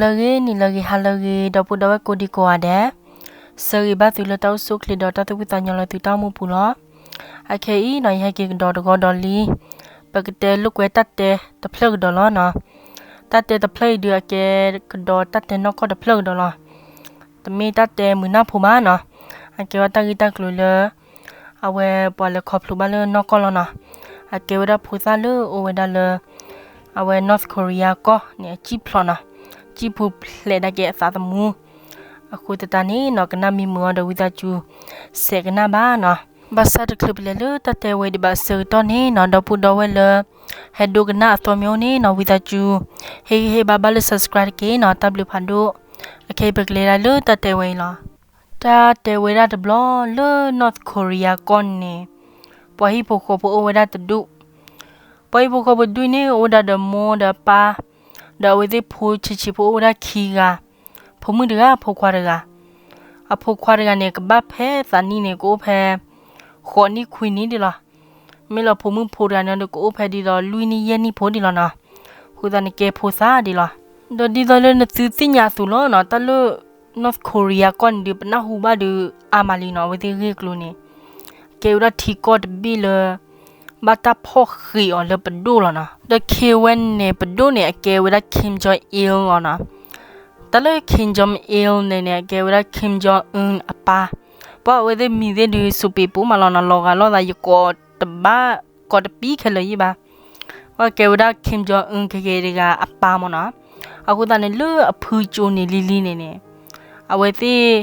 လၢဂ့ၤ နံၤလၢဂ့ၤ ဟါလၢဂ့ၤ ဒီပုၢ်ဒီဝဲၢ်ကိးဒံကိးဂၤဒဲး, ဆၢဂ့ၤဘၣ်သုလၢတၢ်အိၣ်ဆူၣ်အိၣ်ချ့ဒီးတၢ်သူၣ်ဖှံသးညီလၢသုတၢ်အိၣ်မူပူၤလီၤ. အခဲအံၤနီၤ ယဟဲက့ၤကဒီးတဂီၤဒီးလံ, ပကတဲလိာ်ကွဲတၢ်တဲတဖျၢၣ်ကဒီးလီၤနီၤ. တၢ်တဲတဖျၢၣ်အံၤဒုး အကဲကဒီးတၢ်တဲနီၢ်ကီၢ်တဖျၢၣ်ကဒီးလီၤ. တမ့ၢ်တၢ်တဲမုာ်နၢ်ဖိဘၣ်နီၤ, အကဲဝဲတၢ်ဂ့ၢ်တၢ်ကျိၤလၢ အဝဲပှၤလဲၤခီဖျိဘၣ်လၢနီၢ်ကီၢ်လီၤနီၤ. အကဲဝဲဒၣ်ဖိသၣ်လၢအိၣ်ဝဲဒၣ်လၢ အဝဲ North Korea ကီၢ်န့ၣ် အစံၣ်ဖျိးနီၤ, စံၣ်ပူၤဖျဲးဒၣ်က့ၤအသးသမူ. အဃိသတးန့ၣ်နီၤ ကနၣ်မံမုာ်အီၤဒီးဝံသးစူၤ စဲးကနၣ်ဘၣ်နီၤ. ဘၣ်ဆၣ်တချုးပလဲၤလၢတၢ်တဲဝဲဒံးဘၣ်အဆၢကတီၢ်န့ၣ်နီၤ ဒီပုၢ်ဒီဝဲၢ်လၢ ဟဲဒိကနၣ်အသီမ့ၢ်အိၣ်န့ၣ်နီၤ ဝံသးစူၤ ဟ့ၣ်ဂံၢ်ဟ့ၣ်ဘါဘၣ်လၢ subscribe တက့ၢ်နီၤ, တၢ်ဘျုးဖးဒိၣ်. အခဲအံၤပကလဲၤဒၣ်လၢတၢ်တဲဝဲအံၤလီၤ. တၢ်တဲဝဲဒၣ်တဘျီလၢ North Korea ကီၢ်န့ၣ် ပှၤဟံၣ်ဖိဃီဖိအိၣ်ဝဲဒၣ်တဒူၣ်, ပှၤဟံၣ်ဖိဃီဖိတဒူၣ်န့ၣ် အိၣ်ဝဲဒၣ်ဒီးမိၢ်ဒီးပၢ်, ဒီးအဝဲသ့ၣ်ဖိဆံးဆံးဖိအိၣ်ဝဲဒၣ်ခံဂၤ, ဖိမုၣ်တဂၤ ဖိခွါတဂၤ. အဖိခွါတဂၤန့ၣ် ကဘၣ်ဖဲသးနံၣ်န့ၣ် ကအိၣ်ဖဲ ဃိးနံၣ်ခွံနံၣ်ဒံးလီၤ. မ့ၢ်လၢဖိမုၣ်ဖိတဂၤန့ၣ်ဒီး ကအိၣ်ဖဲဒ်သိးလွံၢ်နံၣ်ယဲၢ်နံၣ်ဖိဒံးလီၤနီၤ. အဃိသတးန့ၣ်ကဲဖိသၣ်ဒံးလီၤ. ဒီးဒ်သိးလၢနသုသ့ၣ်ညါအသိးလီၤနီၤ တၢ်လၢ North Korea ကီၢ်န့ၣ်ဒုး ပနၢ်ဟူဘၣ်ဒုးအါမးလံနီၤ အဝဲသ့ၣ်ဂ့ၢ်ကျိၤန့ၣ် ကဲဝဲဒၣ်ထံကီၢ်တဘ့ၣ်လၢ ဘၣ်တၢ်ဖီၣ်ဃံးအီၤလၢပဒိၣ်လီၤနီၤ. ဒီးခဲဝဲန့ၣ် ပဒိၣ်န့ၣ် အကဲဝဲဒၣ် Kim Jong Il လီၤနီၤ. တၢ်လၢ Kim Jong Il န့ၣ်န့ၣ် အကဲဝဲဒၣ် Kim Jong Un အပၢ်. ပှၤအဝဲသ့ၣ်မံၤသ့ၣ်ဒုး စူးပ့းပိာ်မးလီၤနီၤ, လီၤဂာ်လိာ်သးယကိးတဘၣ် ကိးတပံခဲလၢာ်ယံၣ်ဘၣ်. ပှၤကဲဝဲဒၣ် Kim Jong Un ခဲကဲတဂၤအပၢ်မးနီၤ. အဃိသတးန့ၣ် လၢအဖုကၠိန့ၣ်လံလံန့ၣ်န့ၣ် အဝဲသ့ၣ်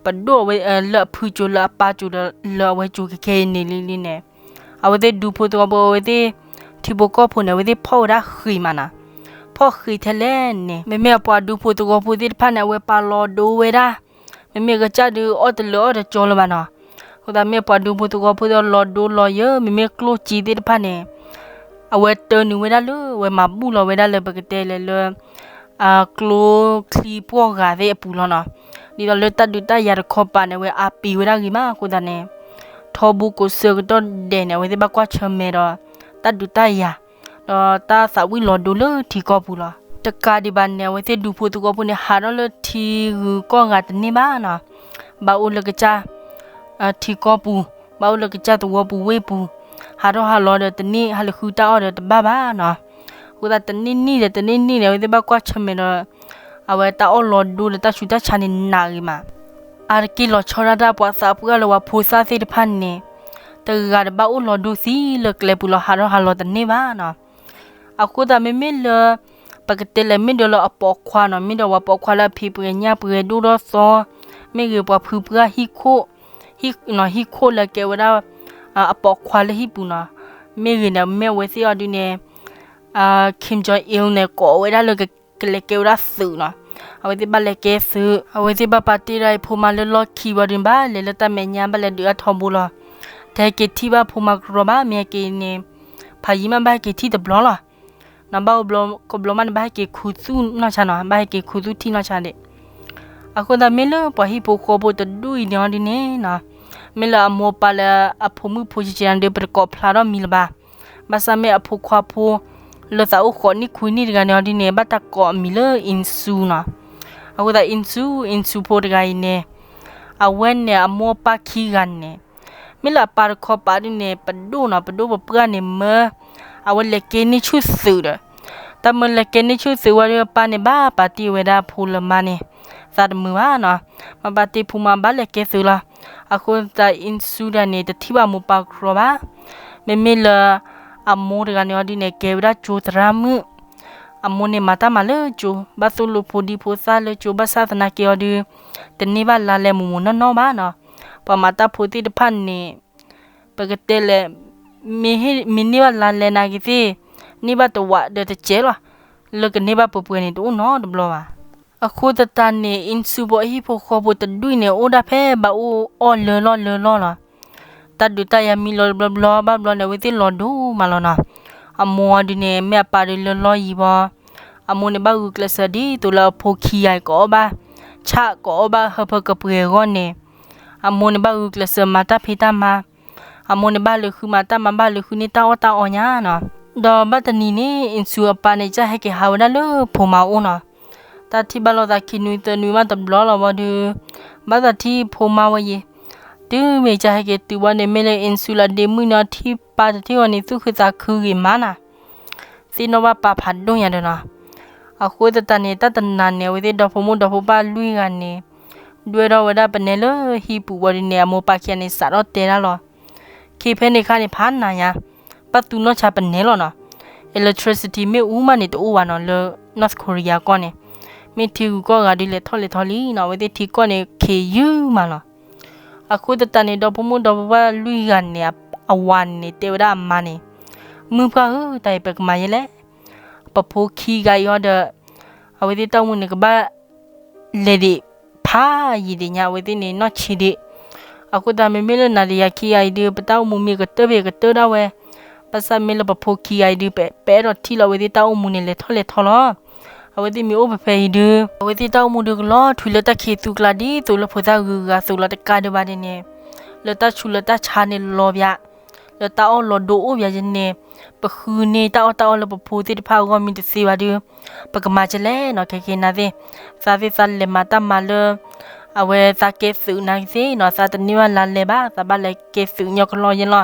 ပဒိၣ်အဝဲ လၢအဖုကၠိလၢအပၢ်ကၠိဒီး လၢအဝဲကၠိခဲကဲအံၤန့ၣ်လံလံန့ၣ် အဝဲသ့ၣ်ဒူဖိသဝီဖိ အဝဲသ့ၣ်ထံဖိကီၢ်ဖိန့ၣ် အဝဲသ့ၣ်ဖီၣ်ဝဲဒၣ်ဃံးမးနီၤ. ဖီၣ်ဃံးထဲလဲၣ်န့ၣ် မ့မ့ၢ်အပှၤဒူဖိသဝီဖိသ့ၣ်တဖၣ်န့ၣ် အဝဲပာ်လီၤဒိဝဲဒၣ်, မ့မ့ၢ်အကစၢ်ဒုးအီၣ်တလၢာ်အီၣ်တကၠီလၢၤဘၣ်နီၤ. အဃိသတးမ့ၢ်ပှၤဒူဖိသဝီဖိသ့ၣ်လီၤဒိလီၤယၢၤ မ့မ့ၢ်ကျိၣ်စ့သ့ၣ်တဖၣ်န့ၣ် အဝဲတၢနုာ်ဝဲဒၣ်လၢ အဝဲမၤဘူၣ်လီၤဝဲဒၣ်လၢပကတဲလဲၣ်လၢ ကျိချံပှီၢ်ဂၤသ့ၣ်အပူၤလီၤနီၤ. ဒ်သိးလၢတၢ်ဒုးတၢ်ယၤတခီပၤန့ၣ် အဝဲအါပ့ၤဝဲဒၣ်ဂ့ၤမးအဃိသတးန့ၣ် ထီဘိကိးဆၢကတီၢ်ဒဲးန့ၣ် အဝဲသ့ၣ်ဘၣ်ကွၢ်ဆၢၣ်မဲာ်ဒီး တၢ်ဒုးတၢ်ယၤ ဒီးတၢ်သးဝံၣ်လီၤဒိလၢထံကီၢ်ပူၤလီၤ. တကးဒံးဘၣ်န့ၣ် အဝဲသ့ၣ်ဒူဖိသဝီဖိန့ၣ် ဟးထီၣ်လၢထံဂုၤကီၢ်ဂၤတန့ၢ်ဘၣ်နီၤ. ဘၣ်အိၣ်လၢကစၢ် ထံကီၢ်ပူၤ, ဘၣ်အိၣ်လၢကစၢ်သဝီပူၤဝ့ၢ်ပူၤ, ဟးထီၣ်ဟးလီၤဒီးတန့ၢ် ဟးလၢဃုတၢ်အီၣ်ဒီးတဘၣ်ဘၣ်နီၤ. အဃိသတးတနံၣ်နံၣ်ဒီးတနံၣ်နံၣ်န့ၣ် အဝဲသ့ၣ်ဘၣ်ကွၢ်ဆၢၣ်မဲာ်ဒီး အဝဲတၢ်အီၣ်လီၤဒိဒီးတၢ်ဆူးတၢ်ဆါန့ၣ်နးဂ့ၤမး. အါတက့ၢ်လီၤဆီဒၣ်တၢ်ပှၤသးပှၢ်လၢပှၤဖိသၣ်သ့ၣ်တဖၣ်န့ၣ် တဂၤတဘၣ်အိၣ်လီၤဒိသံလၢကျဲပူၤလီၤ ဟးထီၣ်ဟးလီၤတန့ၢ်ဘၣ်နီၤ. အဃိသတးမ့မ့ၢ်လၢ ပကတဲလဲၣ်မ့ၢ်ဒီးလၢအပိာ်ခွါနီၤ မ့ၢ်ဒီးပှၤပိာ်ခွါလၢအဖံးပှဲၤညၣ်ပှဲၤဒိၣ်ထီၣ်သီ မ့ၢ်ဂ့ၤပှၤဖုပှၢ်ဟံၣ်ခိၣ် ဟံၣ်ခိၣ်လၢကဲဝဲဒၣ် အပိာ်ခွါလၢဟံၣ်ပူၤနီၤ မ့ၢ်ဂ့ၤန့ၣ် မ့ၢ်အဝဲသ့ၣ်အီၤဒုးန့ၣ် Kim Jong Il န့ၣ် ကိးဝဲဒၣ်လၢကလဲၤကဲဝဲဒၣ်သုးနီၤ. အဝဲသ့ၣ်ဘၣ်လဲၤကဲသုး အဝဲသ့ၣ်ဘၣ်ပာ်တ့ၢ်ဒၣ်အဖိမါလၢလီၢ်ခံဘၣ်ဒုး ဘၣ်လဲၤလၢတၢ်မဲာ်ညါ ဘၣ်လဲၤဒုးအထီဘိလီၤ. တဟဲက့ၤထံၣ်ဘၣ်ဖိမါကရီဘၣ် မ့ၢ်ဟဲက့ၤန့ၣ် ဖးယံာ်မးဘၣ်ဟဲက့ၤထံၣ်တဘျီလီၤ. ဘၣ်အိၣ်ဘျီကဘျီမးန့ၣ် ဘၣ်ဟဲက့ၤခူသူၣ်နီၢ်ဆါနီၤ ဘၣ်ဟဲက့ၤခူသူၣ်ထံၣ်နီၢ်ဆါဒံး. အဃိသတးမ့ၢ်လၢပှၤဟံၣ်ဖိဃီဖိတဒူၣ်အံၤန့ၣ်အီၤဒုးန့ၣ် မ့ၢ်လၢအမိၢ်ပၢ်လၢအဖိမုၣ်ဖိဆံးဆံးန့ၣ်ဒီး ပတကိးဖျါထီၣ်မံၤလၢၤဘၣ်. ဘၣ်ဆၣ်မ့ၢ်အဖိခွါဖိ လၢသးအိၣ်ဃိးနံၣ်ခွံနံၣ်တဂၤန့ၣ်အီၤဒုးန့ၣ် ဘၣ်တၢ်ကိးအမံၤလၢ အံစူနီၤ. အဃိသတး အံစူ အံစူဖိတဂၤအံၤန့ၣ် အဝဲန့ၣ်အမိၢ်အပၢ်ခံဂၤန့ၣ် မ့ၢ်လၢအပၢ်တခီပၤဒုးန့ၣ် ပဒိၣ်နီၤ ပဒိၣ်ပပှၢ်န့ၣ်မၢ အဝဲလဲၤကဲန့ၢ်ဆူၣ်သုးဒီး တၢ်မၢလဲၤကဲန့ၢ်ဆူၣ်သုးဝဲဒီး ပၢ်န့ၣ်ဘၣ်ပာ်တ့ၢ်ဝဲဒၣ်ဖိလၢမါန့ၣ် သးတမုာ်ဘၣ်နီၤ. မ့ၢ်ပာ်တ့ၢ်ဖိမါဘၣ်လဲၤကဲသုးလီၤ. အဃိသတး အံစူဒၣ်န့ၣ် တထံၣ်ဘၣ်မိၢ်ပၢ်ကရီဘၣ်. မ့မ့ၢ်လၢ အမိၢ်တဂၤန့ၣ်အီၤဒုးန့ၣ် ကဲဝဲဒၣ်ကၠိသရၣ်မုၣ် အမိၢ်န့ၣ်မၤတၢ်မၤလၢကၠိ ဘၣ်သိၣ်လိဖိဒံဖိသၣ်လၢကၠိ ဘၣ်ဆၣ်သနာ်က့အီၤဒုး တန့ၢ်ဘၣ်လါလဲမိၢ်မိၢ်နီၢ်နီၢ်ဘၣ်နီၤ. ပှၤမၤတၢ်ဖိသ့ၣ်တဖၣ်န့ၣ် ပကတဲလဲၣ် မ့ၢ်န့ၢ်ဘၣ်လါလဲနာ်က့သ့ၣ် န့ၢ်ဘၣ်တဝးဒီးတစဲးလီၤ. လၢကန့ၢ်ဘၣ်ပှဲၤပှဲၤန့ၣ် တအိၣ်နီတဘျီဘၣ်. အဃိသတးန့ၣ် အံစူဖိအဟံၣ်ဖိဃီဖိတဒူၣ်အံၤန့ၣ် အိၣ်ဒၣ်ဖဲဘၣ်အိၣ်အီၣ်လၢလီၢ်လၢလီၢ်လီၤ. တၢ်ဒုးတၢ်ယၤမံလီၤတဘျီဘျီ ဘၣ်ဘျီန့ၣ် အဝဲသ့ၣ်လီၤဒိၣ်မးလီၤနီၤ. အမိၢ်အီၤဒုးန့ၣ် မ့ၢ်အပၢ်ဒုးလၢလီၢ်ယံၤဘၣ် အမိၢ်န့ၣ်ဘၣ်ဂုာ်ကျဲးစၢးဒ်သိးလၢအဖိခံဂၤအံၤ ကအီၣ်ဘၣ်ဆၣ် ကအီၣ်ဘၣ်ဟၢဖၢကပှဲၤအဂီၢ်န့ၣ် အမိၢ်န့ၣ်ဘၣ်ဂုာ်ကျဲးစၢးမၤတၢ်ဖံးတၢ်မၤ အမိၢ်န့ၣ်ဘၣ်လၢဃုမၤတၢ်မၤ ဘၣ်လၢဃုန့ၢ်တၢ်အီၣ်တၢ်အီညါနီၤ. ဒီးဘၣ်တနံၤန့ၣ် အံစူအပၢ်န့ၣ် ကစၢ်ဟဲက့ၤဟးဝဲဒၣ်လၢဖိမါအိၣ်နီၤ. တၢ်ထံၣ်ဘၣ်လိာ်သးခံနွံသၢနွံမးတဘျီလီၤဝံၤဒီး ဘၣ်သးထံၣ်ဖိမါဝဲယံၤ, တုၤမ့ၢ်ကစၢ်ဟဲက့ၤတုၤဝံၤန့ၣ် မ့ၢ်လၢ Insoo လၢဒ့မုၣ်န့ၣ် အထံၣ်ပၢ်တထံၣ်ဝဲန့ၣ် သူၣ်ခုသးခုဂ့ၤမးနၤ, သ့ၣ်နီၣ်ဘၣ်ပၢ်ဖးဒိၣ်ညါဒီးနီၤ. အဃိသတးန့ၣ် တၢ်တနၤန့ၣ် အဝဲသ့ၣ်ဒီဖိမိၢ်ဒီဖိပၢ်လွံၢ်ဂၤန့ၣ် ဒွဲၣ်ထီၣ်ဝဲဒၣ်ပနဲလၢဟံၣ်ပူၤဝံၤဒီးန့ၣ် အမိၢ်ပၢ်ခံဂၤန့ၣ် စးထီၣ်တဲဒၣ်လီၤ. ခ့ဖဲန့ၣ်အခါန့ၣ် ဖးနၤညါ, ဘၣ်သူနီၢ်ဆါပနဲလီၤနီၤ. Electricity မ့ၣ်အူမးန့ၣ်တအိၣ်ဘၣ်နီၤ လၢ North Korea ကီၢ်န့ၣ်, မ့ၢ်ထံဂုၤကီၢ်ဂၤဒုးလဲၤထီၣ်လဲၤထီလံနီၤ, အဝဲသ့ၣ်ထံကီၢ်န့ၣ် ခ့ယုၢ်မးလီၤ. အဃိသတးန့ၣ် ဒီဖိမိၢ်ဒီဖိပၢ်လွံၢ်ဂၤန့ၣ် အဝၤန့ၣ်တဲဝဲဒၣ်အမါန့ၣ်, မုၢ်ပှၢ်ဧၢ, တၢ်အံၤပကမၤယဲလဲၣ်. ပဖိခံဂၤအံၤဟီဒီး အဝဲသ့ၣ်တၢ်အိၣ်မူန့ၣ် ကဘၣ်လဲၤဒံးဖးယံာ်ဒံးညါ, အဝဲသ့ၣ်န့ၣ်နီၢ်ဆံးဒံး. အဃိသတးမ့မ့ၢ်လၢနၤဒီးယၤခံဂၤအံၤဒုး ပတၢ်အိၣ်မူမ့ၢ်ကတၢၢ်ဖဲကတၢၢ်ဒၣ်ဝဲ, ဘၣ်ဆၣ်မ့ၢ်လၢပဖိခံဂၤအံၤဒုး ပ ပအဲၣ်ဒိးထံၣ်လီၤအဝဲသ့ၣ်တၢ်အိၣ်မူန့ၣ် လဲၤထီၣ်လဲၤထီလီၤ. အဝဲသ့ၣ်မ့ၢ်အိၣ်ဖဲဖဲအံၤဒုး အဝဲသ့ၣ်တၢ်အိၣ်မူဒုးကလီၤထွံလၢတၢ်ခံးသူကျါ ဒ်သိးလၢဖိသၣ်ဂုၤဂၤအသိးလီၤ. တကးဒံးဘၣ်န့ၣ်န့ၣ် လၢတၢ်ဆူးလၢတၢ်ဆါန့ၣ်လီၤဘၣ်, လၢတၢ်အီၣ်လီၤဒိအိၣ်ဘၣ်ယဲန့ၣ်, ပဃုန့ၢ်တၢ်အီၣ်တၢ်အီလၢပဖိသ့ၣ်တဖၣ်အဂီၢ်မ့ၢ်တသ့ဘၣ်ဒုး ပကမၤကလဲၣ်နီၤ. ခဲကနၤသ့ၣ် သးသ့ၣ်သးလဲၤမၤတၢ်မၤလၢ အဝဲသးကဲသုးနၤသ့ၣ်နီၤ, သးတန့ၢ်ဘၣ်လါလဲဘၣ်, သးဘၣ်လဲၤကဲသုးညီကလီယဲလီၤ.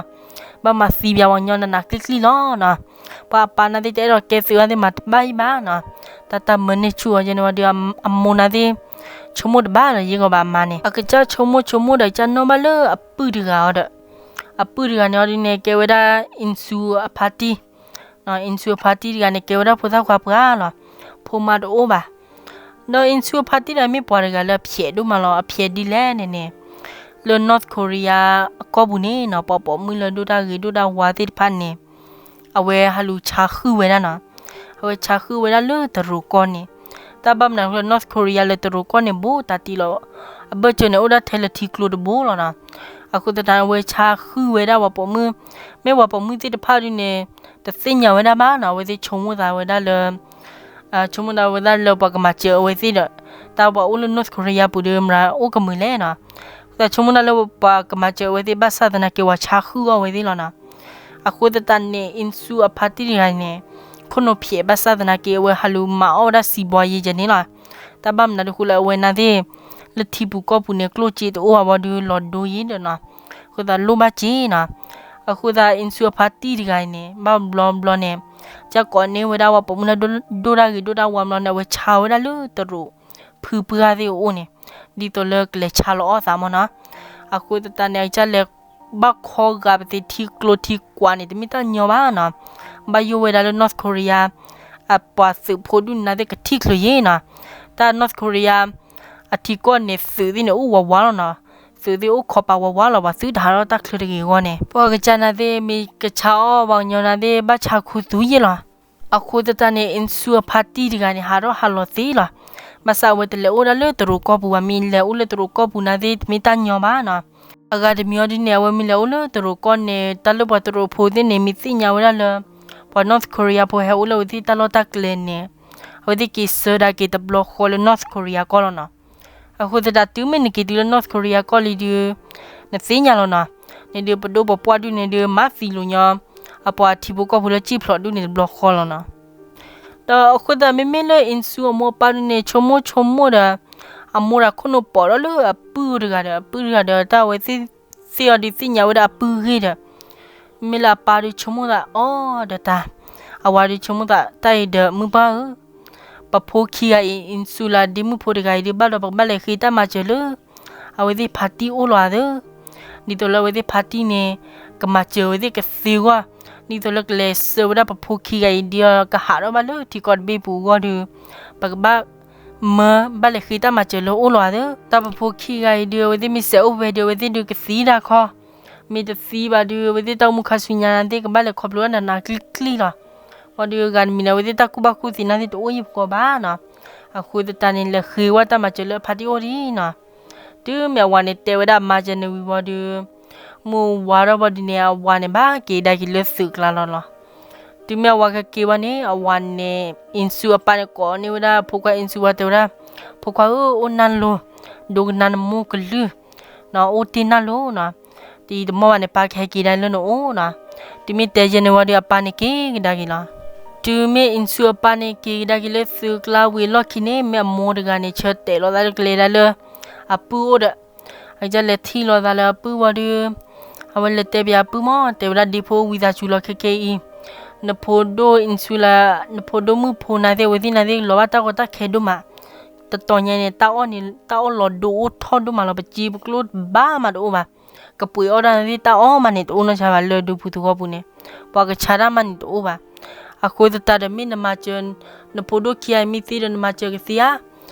ဘၣ်မၤသံဘၣ်ပှၤကညီနးနးကျံၣ်ကျံၣ်လီၤနီၤ. ပှၤအပၢ်န့ၣ်သ့ၣ်တအဲၣ်ဒိးကဲသုးအါသ့ၣ်မၤတဘၣ်အံၤဘၣ်နီၤ. တၢ်တၢ်မၢန့ၢ်ဆူၣ်အီၤယဲန့ၣ်ဝံၤဒီး အမိၢ်န့ၣ်သ့ၣ် ဆိကမိၣ်တဘၣ်လီၤ ယဲဂီၤဘၣ်အမါန့ၣ် အကစၢ်ဆိကမိၣ်ဆိကမိၣ်ဒီး ကစၢ်နီၣ်ဘၣ်လၢအပုၢ်တဂၤအီၤဒီး အပုၢ်တဂၤန့ၣ်အီၤဒုးန့ၣ် ကဲဝဲဒၣ် Insoo အဖါတံၢ် Insoo အဖါတံၢ်တဂၤန့ၣ် ကဲဝဲဒၣ်ဖိသၣ်ခွါပှၢ်လီၤ. ဖိမါတအိၣ်ဘၣ်. ဒီး Insoo အဖါတံၢ်တဂၤမ့ၢ်ပှၤတဂၤလၢအဖျဲးဒိၣ်မးလီၤ. အဖျဲးဒ်လဲၣ်န့ၣ်န့ၣ် လၢ North Korea အကီၢ်ပူၤန့ၣ်နီၤ ပှၤပိာ်မုၣ်လၢဒိၣ်တၢ်ဂ့ၤဒိၣ်တၢ်ဝါသ့ၣ်တဖၣ်န့ၣ် အဝဲဟးလူၤဆါဃုာ်ဝဲဒၣ်နီၤ. အဝဲဆါဃုာ်ဝဲဒၣ်လၢတရူးကီၢ်န့ၣ် တၢ်ဘၣ်မနုၤအဃိလၢ North Korea လၢတရူးကီၢ်န့ၣ် ဘူးတၢ်တံၢ်လီၤ. အဘၢၣ်စၢၤန့ၣ် အိၣ်ဒၣ်ထဲလၢထံကျိတဘိလီၤနီၤ. အဃိသတးန့ၣ် အဝဲဆါဃုာ်ဝဲဒၣ်ပှၤပိာ်မုၣ်, မ့ၢ်ပှၤပိာ်မုၣ်သ့ၣ်တဖၣ်ဒုးန့ၣ် တသ့ၣ်ညါဝဲဒၣ်ဘၣ်နီၤ. အဝဲသ့ၣ်ဆိကမိၣ်သးဝဲဒၣ်လၢ ဆိကမိၣ်သးဝဲဒၣ်လၢပှၤကမၤစၢၤအဝဲသ့ၣ်ဒီး တၢ်ပှၤအိၣ်လၢ North Korea ပူၤဒီး မတၤအိၣ်ကမုာ်လဲၣ်နီၤ. သးဆိကမိၣ်ဒၣ်လၢပှၤကမၤစၢၤအဝဲသ့ၣ်ဘၣ်ဆၣ်သနာ်က့ ပှၤဆါဃုာ်အီၣ်ဝဲသ့ၣ်လီၤနီၤ. အဃိသတးန့ၣ် Insoo အဖါတံၢ်တဂၤန့ၣ် ခိၣ်နူာ်ဖျဲးဘၣ်ဆၣ်သနာ်က့ အဝဲဟးလူၤမၤအီၣ်ဝဲဒၣ်စံးဘှါယဲယဲန့ၣ်လီၤ. တၢ်ဘၣ်မနုၤဒုးဃိလၢအဝဲန့ၣ်သ့ၣ် လၢထံပူၤကီၢ်ပူၤန့ၣ် ကျိၣ်စ့တအိၣ်ဘၣ်ဘၣ်ဒီး လီၤဒိယဲဒီးနီၤ. အဃိသတးလိၣ်ဘၣ်စ့နီၤ. အဃိသတး Insoo အဖါတံၢ်တဂၤအံၤန့ၣ် ဘၣ်ဘျီဘျီန့ၣ် ကကိးန့ၢ်ဝဲဒၣ်ပှၤပိာ်မုၣ်လၢဒိၣ်တၢ်ဂ့ၤဒိၣ်တၢ်ဝါဘျီန့ၣ် အဝဲဆါဝဲဒၣ်လၢတရူးဖုပှၢ်သ့ၣ်အအိၣ်န့ၣ် ဒ်သိးလၢကလဲၤဆါလီၤအီၣ်သးမ့ၢ်နီၤ. အဃိသတးန့ၣ် အကစၢ်လဲၤဘၣ်ခီဂာ်ပသ့ထံကျိထံကွၢ်န့ၣ် တမ့ၢ်တၢ်ညီဘၣ်နီၤ. ဘၣ်ယိၣ်ဝဲဒၣ်လၢ North Korea အပှၤသုးဖိဒုၣ်နၤသ့ၣ်ကထံၣ်ချုးယဲနီၤ. တၢ် North Korea အထံကီၢ်န့ၣ် သုးသ့ၣ်န့ၣ် အိၣ်ဝးဝးလီၤနီၤ. သုးသ့ၣ်အိၣ်ခိးပာ်ဝးဝးလီၤ ပှၤသုတဟးထီၣ်တၢ်ချုးတဂ့ၤအဂီၢ်န့ၣ် ပှၤကစၢ်နၤသ့ၣ် မ့ၢ်ကဆါအီၣ်ပှၤကညီနၤသ့ၣ် ဘၣ်ဆါခူသူယဲလီၤ. အဃိသတးန့ၣ် Insoo အဖါတံၢ်တဂၤန့ၣ် ဟးထီၣ်ဟးလီၤသ့လီၤ. ဘၣ်ဆၣ်အဝဲတလဲၤအိၣ်ဒၣ်လၢတရူးကီၢ်ပူၤဘၣ်, မ့ၢ်လဲၤအိၣ်လၢတရူးကီၢ်ပူၤနၤသ့ၣ် တမ့ၢ်တၢ်ညီဘၣ်နီၤ. အဂၤတမံၤအီၤဒ်န့ၣ် အဝဲမ့ၢ်လဲၤအိၣ်လၢတရူးကီၢ်န့ၣ် တၢ်လၢပှၤတရူးဖိသ့ၣ်န့ၣ် မ့ၢ်သ့ၣ်ညါဝဲဒၣ်လၢ ပှၤ North Korea ဖိဟဲအိၣ်လၢအဝဲသ့ၣ်တၢ်လီၢ်တၢ်ကျဲန့ၣ် အဝဲသ့ၣ်က့ၤဆၢဒၣ်က့ၤတဘျီဃီလၢ North Korea ကီၢ်လီၤနီၤ. အဃိသတးတုၤမ့ၢ်နက့ၤတုၤလၢ North Korea ကီၢ်လံဒုး နသ့ၣ်ညါလီၤနီၤ. န့ၣ်ဒုးပဒိၣ်ပပှၢ်ဒုးန့ၣ်ဒုး မၤသံလိာ်ညီ အပှၤထံဖိကီၢ်ဖိလၢစံၣ်ဖျိးဒုးန့ၣ်တဘျီဃီလီၤနီၤ. ဒီးအဃိသတးမ့မ့ၢ်လၢ Insoo အမိၢ်အပၢ်ဒုးန့ၣ် ဆိကမိၣ်ဆိကမိၣ်ဒီး အမိၢ်ဒီးခိၣ်နူာ်ပိာ်ဒီးလၢအပုၢ်တဂၤဒီး အပုၢ်တဂၤဒီး တၢ်အဝဲသ့ၣ်သ့ၣ်အီၤဒုးသ့ၣ်ညါဝဲဒၣ်အပုၢ်ဂ့ၢ်ဒီး မ့မ့ၢ်လၢအပၢ်ဒုးဆိကမိၣ်သးအီၤဒီးတၢ် အဝၤဒုးဆိကမိၣ်သးတၢ်အံၤဒီး မုၢ်ပှၢ်ဧၢ, ပဖိခံဂၤအံၤ Insoo လၢဒ့မုၣ်ဖိတဂၤအံၤဒုး ဘၣ်ဒီးပကဘၣ်လဲၤဃ့တၢ်မၤစၢၤလၢ အဝဲသ့ၣ်ဖါတံၢ်အိၣ်လီၤသၢ ဒ်သိးလၢအဝဲသ့ၣ်ဖါတံၢ်န့ၣ် ကမၤစၢၤအဝဲသ့ၣ်ကသ့အဂီၢ်, ဒ်သိးလၢကလဲၤဆှၢဝဲဒၣ်ပဖိခံဂၤအံၤဒုး ကဟးထီၣ်ဘၣ်လၢထံကီၢ်တဘ့ၣ်ပူၤအဂီၢ်ဒီး ပကဘၣ်မၢဘၣ်လဲၤဃ့တၢ်မၤစၢၤလၢအိၣ်လီၤသၢ. တၢ်ပဖိခံဂၤအံၤဒုး အဝဲသ့ၣ်မ့ၢ်စဲးအိၣ်ဝဲဒီး အဝဲသ့ၣ်ဒုးကသံတၢ်ခီ, မ့ၢ်တသံဘၣ်ဒုး အဝဲသ့ၣ်တၢ်အိၣ်မူခါဆူညါသ့ၣ် ကဘၣ်လဲၤခီဖျိတၢ်နးနးကျံၣ်ကျံၣ်လီၤ. ဘၣ်ဒီးဂၤတမံၤန့ၣ် အဝဲသ့ၣ်တၢ်ကူၣ်ဘၣ်ကူၣ်သ့နၤသ့ၣ်တအိၣ်ယံၤပကိးဘၣ်နီၤ. အဃိသတးန့ၣ် လဲၤဃ့ဝဲတၢ်မၤစၢၤလၢအဖါတံၢ်အိၣ်ဒံးနီၤ. တုၤမ့ၢ်အဝၤန့ၣ်တဲဝဲဒၣ်မါယဲန့ၣ်ဝံၤဘၣ်ဒီး မုၢ်ဝါထီၣ်ဘၣ်ဒုးန့ၣ် အဝၤန့ၣ်ဘၣ်က့ၤကဒါက့ၤလၢသုးကျါလီၤလီၤ. တုၤမ့ၢ်အဝၤကက့ၤဘၣ်န့ၣ် အဝၤန့ၣ် Insoo အပၢ်န့ၣ်ကိးန့ၢ်ဝဲဒၣ်ဖိခွါ Insoo ဝၤတဲဝဲဒၣ်, ဖိခွါဧၢ, အိၣ်နၢ်လိၤ, ဒိကနၣ်နမိၢ်ကလုၢ်, အိၣ်တ့ၢ်နၢ်လိၤနီၤ. တယံာ်တမီၢ်ဘၣ်န့ၣ် ပၢ်ကဟဲက့ၤဒၣ်လၢနအိၣ်နီၤ. တုၤမ့ၢ်တဲယဲန့ၣ်ဝံၤဒီး အပၢ်န့ၣ်က့ၤကဒါက့ၤလီၤ. တုၤ တုၤမ့ၢ်အ့ၣ်စူအပၢ်န့ၣ် က့ၤကဒါက့ၤလၢသုးကျါဝံၤအလီၢ်ခံန့ၣ် မ့ၢ်အမိၢ်တဂၤန့ၣ် ဆၢတဲာ်လီၤသးလၢကျဲဒၣ်လၢ အပုၢ်အိၣ်ဒီး အကစၢ်လဲၤထံၣ်လိာ်သးလၢအပုၢ်ဝံၤဒီး အဝဲလဲၤတဲပၠးအပုၢ်မး တဲဝဲဒၣ်ဒ့ဖိဝံသးစူၤလီၤ ခဲခဲအံၤ နဖိဒိၣ်အ့ၣ်စူလၢ နဖိဒိၣ်မုၣ်ဖိနၤသ့ၣ် အဝဲသ့ၣ်နၤသ့ၣ် လီၤဘၣ်တၢ်ကီတၢ်ခဲဒိၣ်မး, တတီၤညါန့ၣ် တၢ်အီၣ်န့ၣ် တၢ်အီၣ်လီၤဒိအိၣ်ထီၣ်ဒိၣ်မးလီၤ ပစ့ပကျိဘၣ်မးတအိၣ်ဘၣ်, ကပှ့ၤအီၣ်တၢ်သ့ၣ် တၢ်အီၣ်မးန့ၣ် တအိၣ်နီၢ်ဆါဘၣ် လၢဒူပူၤသဝီပူၤန့ၣ် ပှၤကဆါတၢ်မးန့ၣ်တအိၣ်ဘၣ်. အဃိသတးဒီး မ့ၢ်နမၤစၢၤ နဖိဒိၣ်ခံဂၤအံၤ မ့ၢ်သံဒီး နမၤစၢၤကသံဧါ.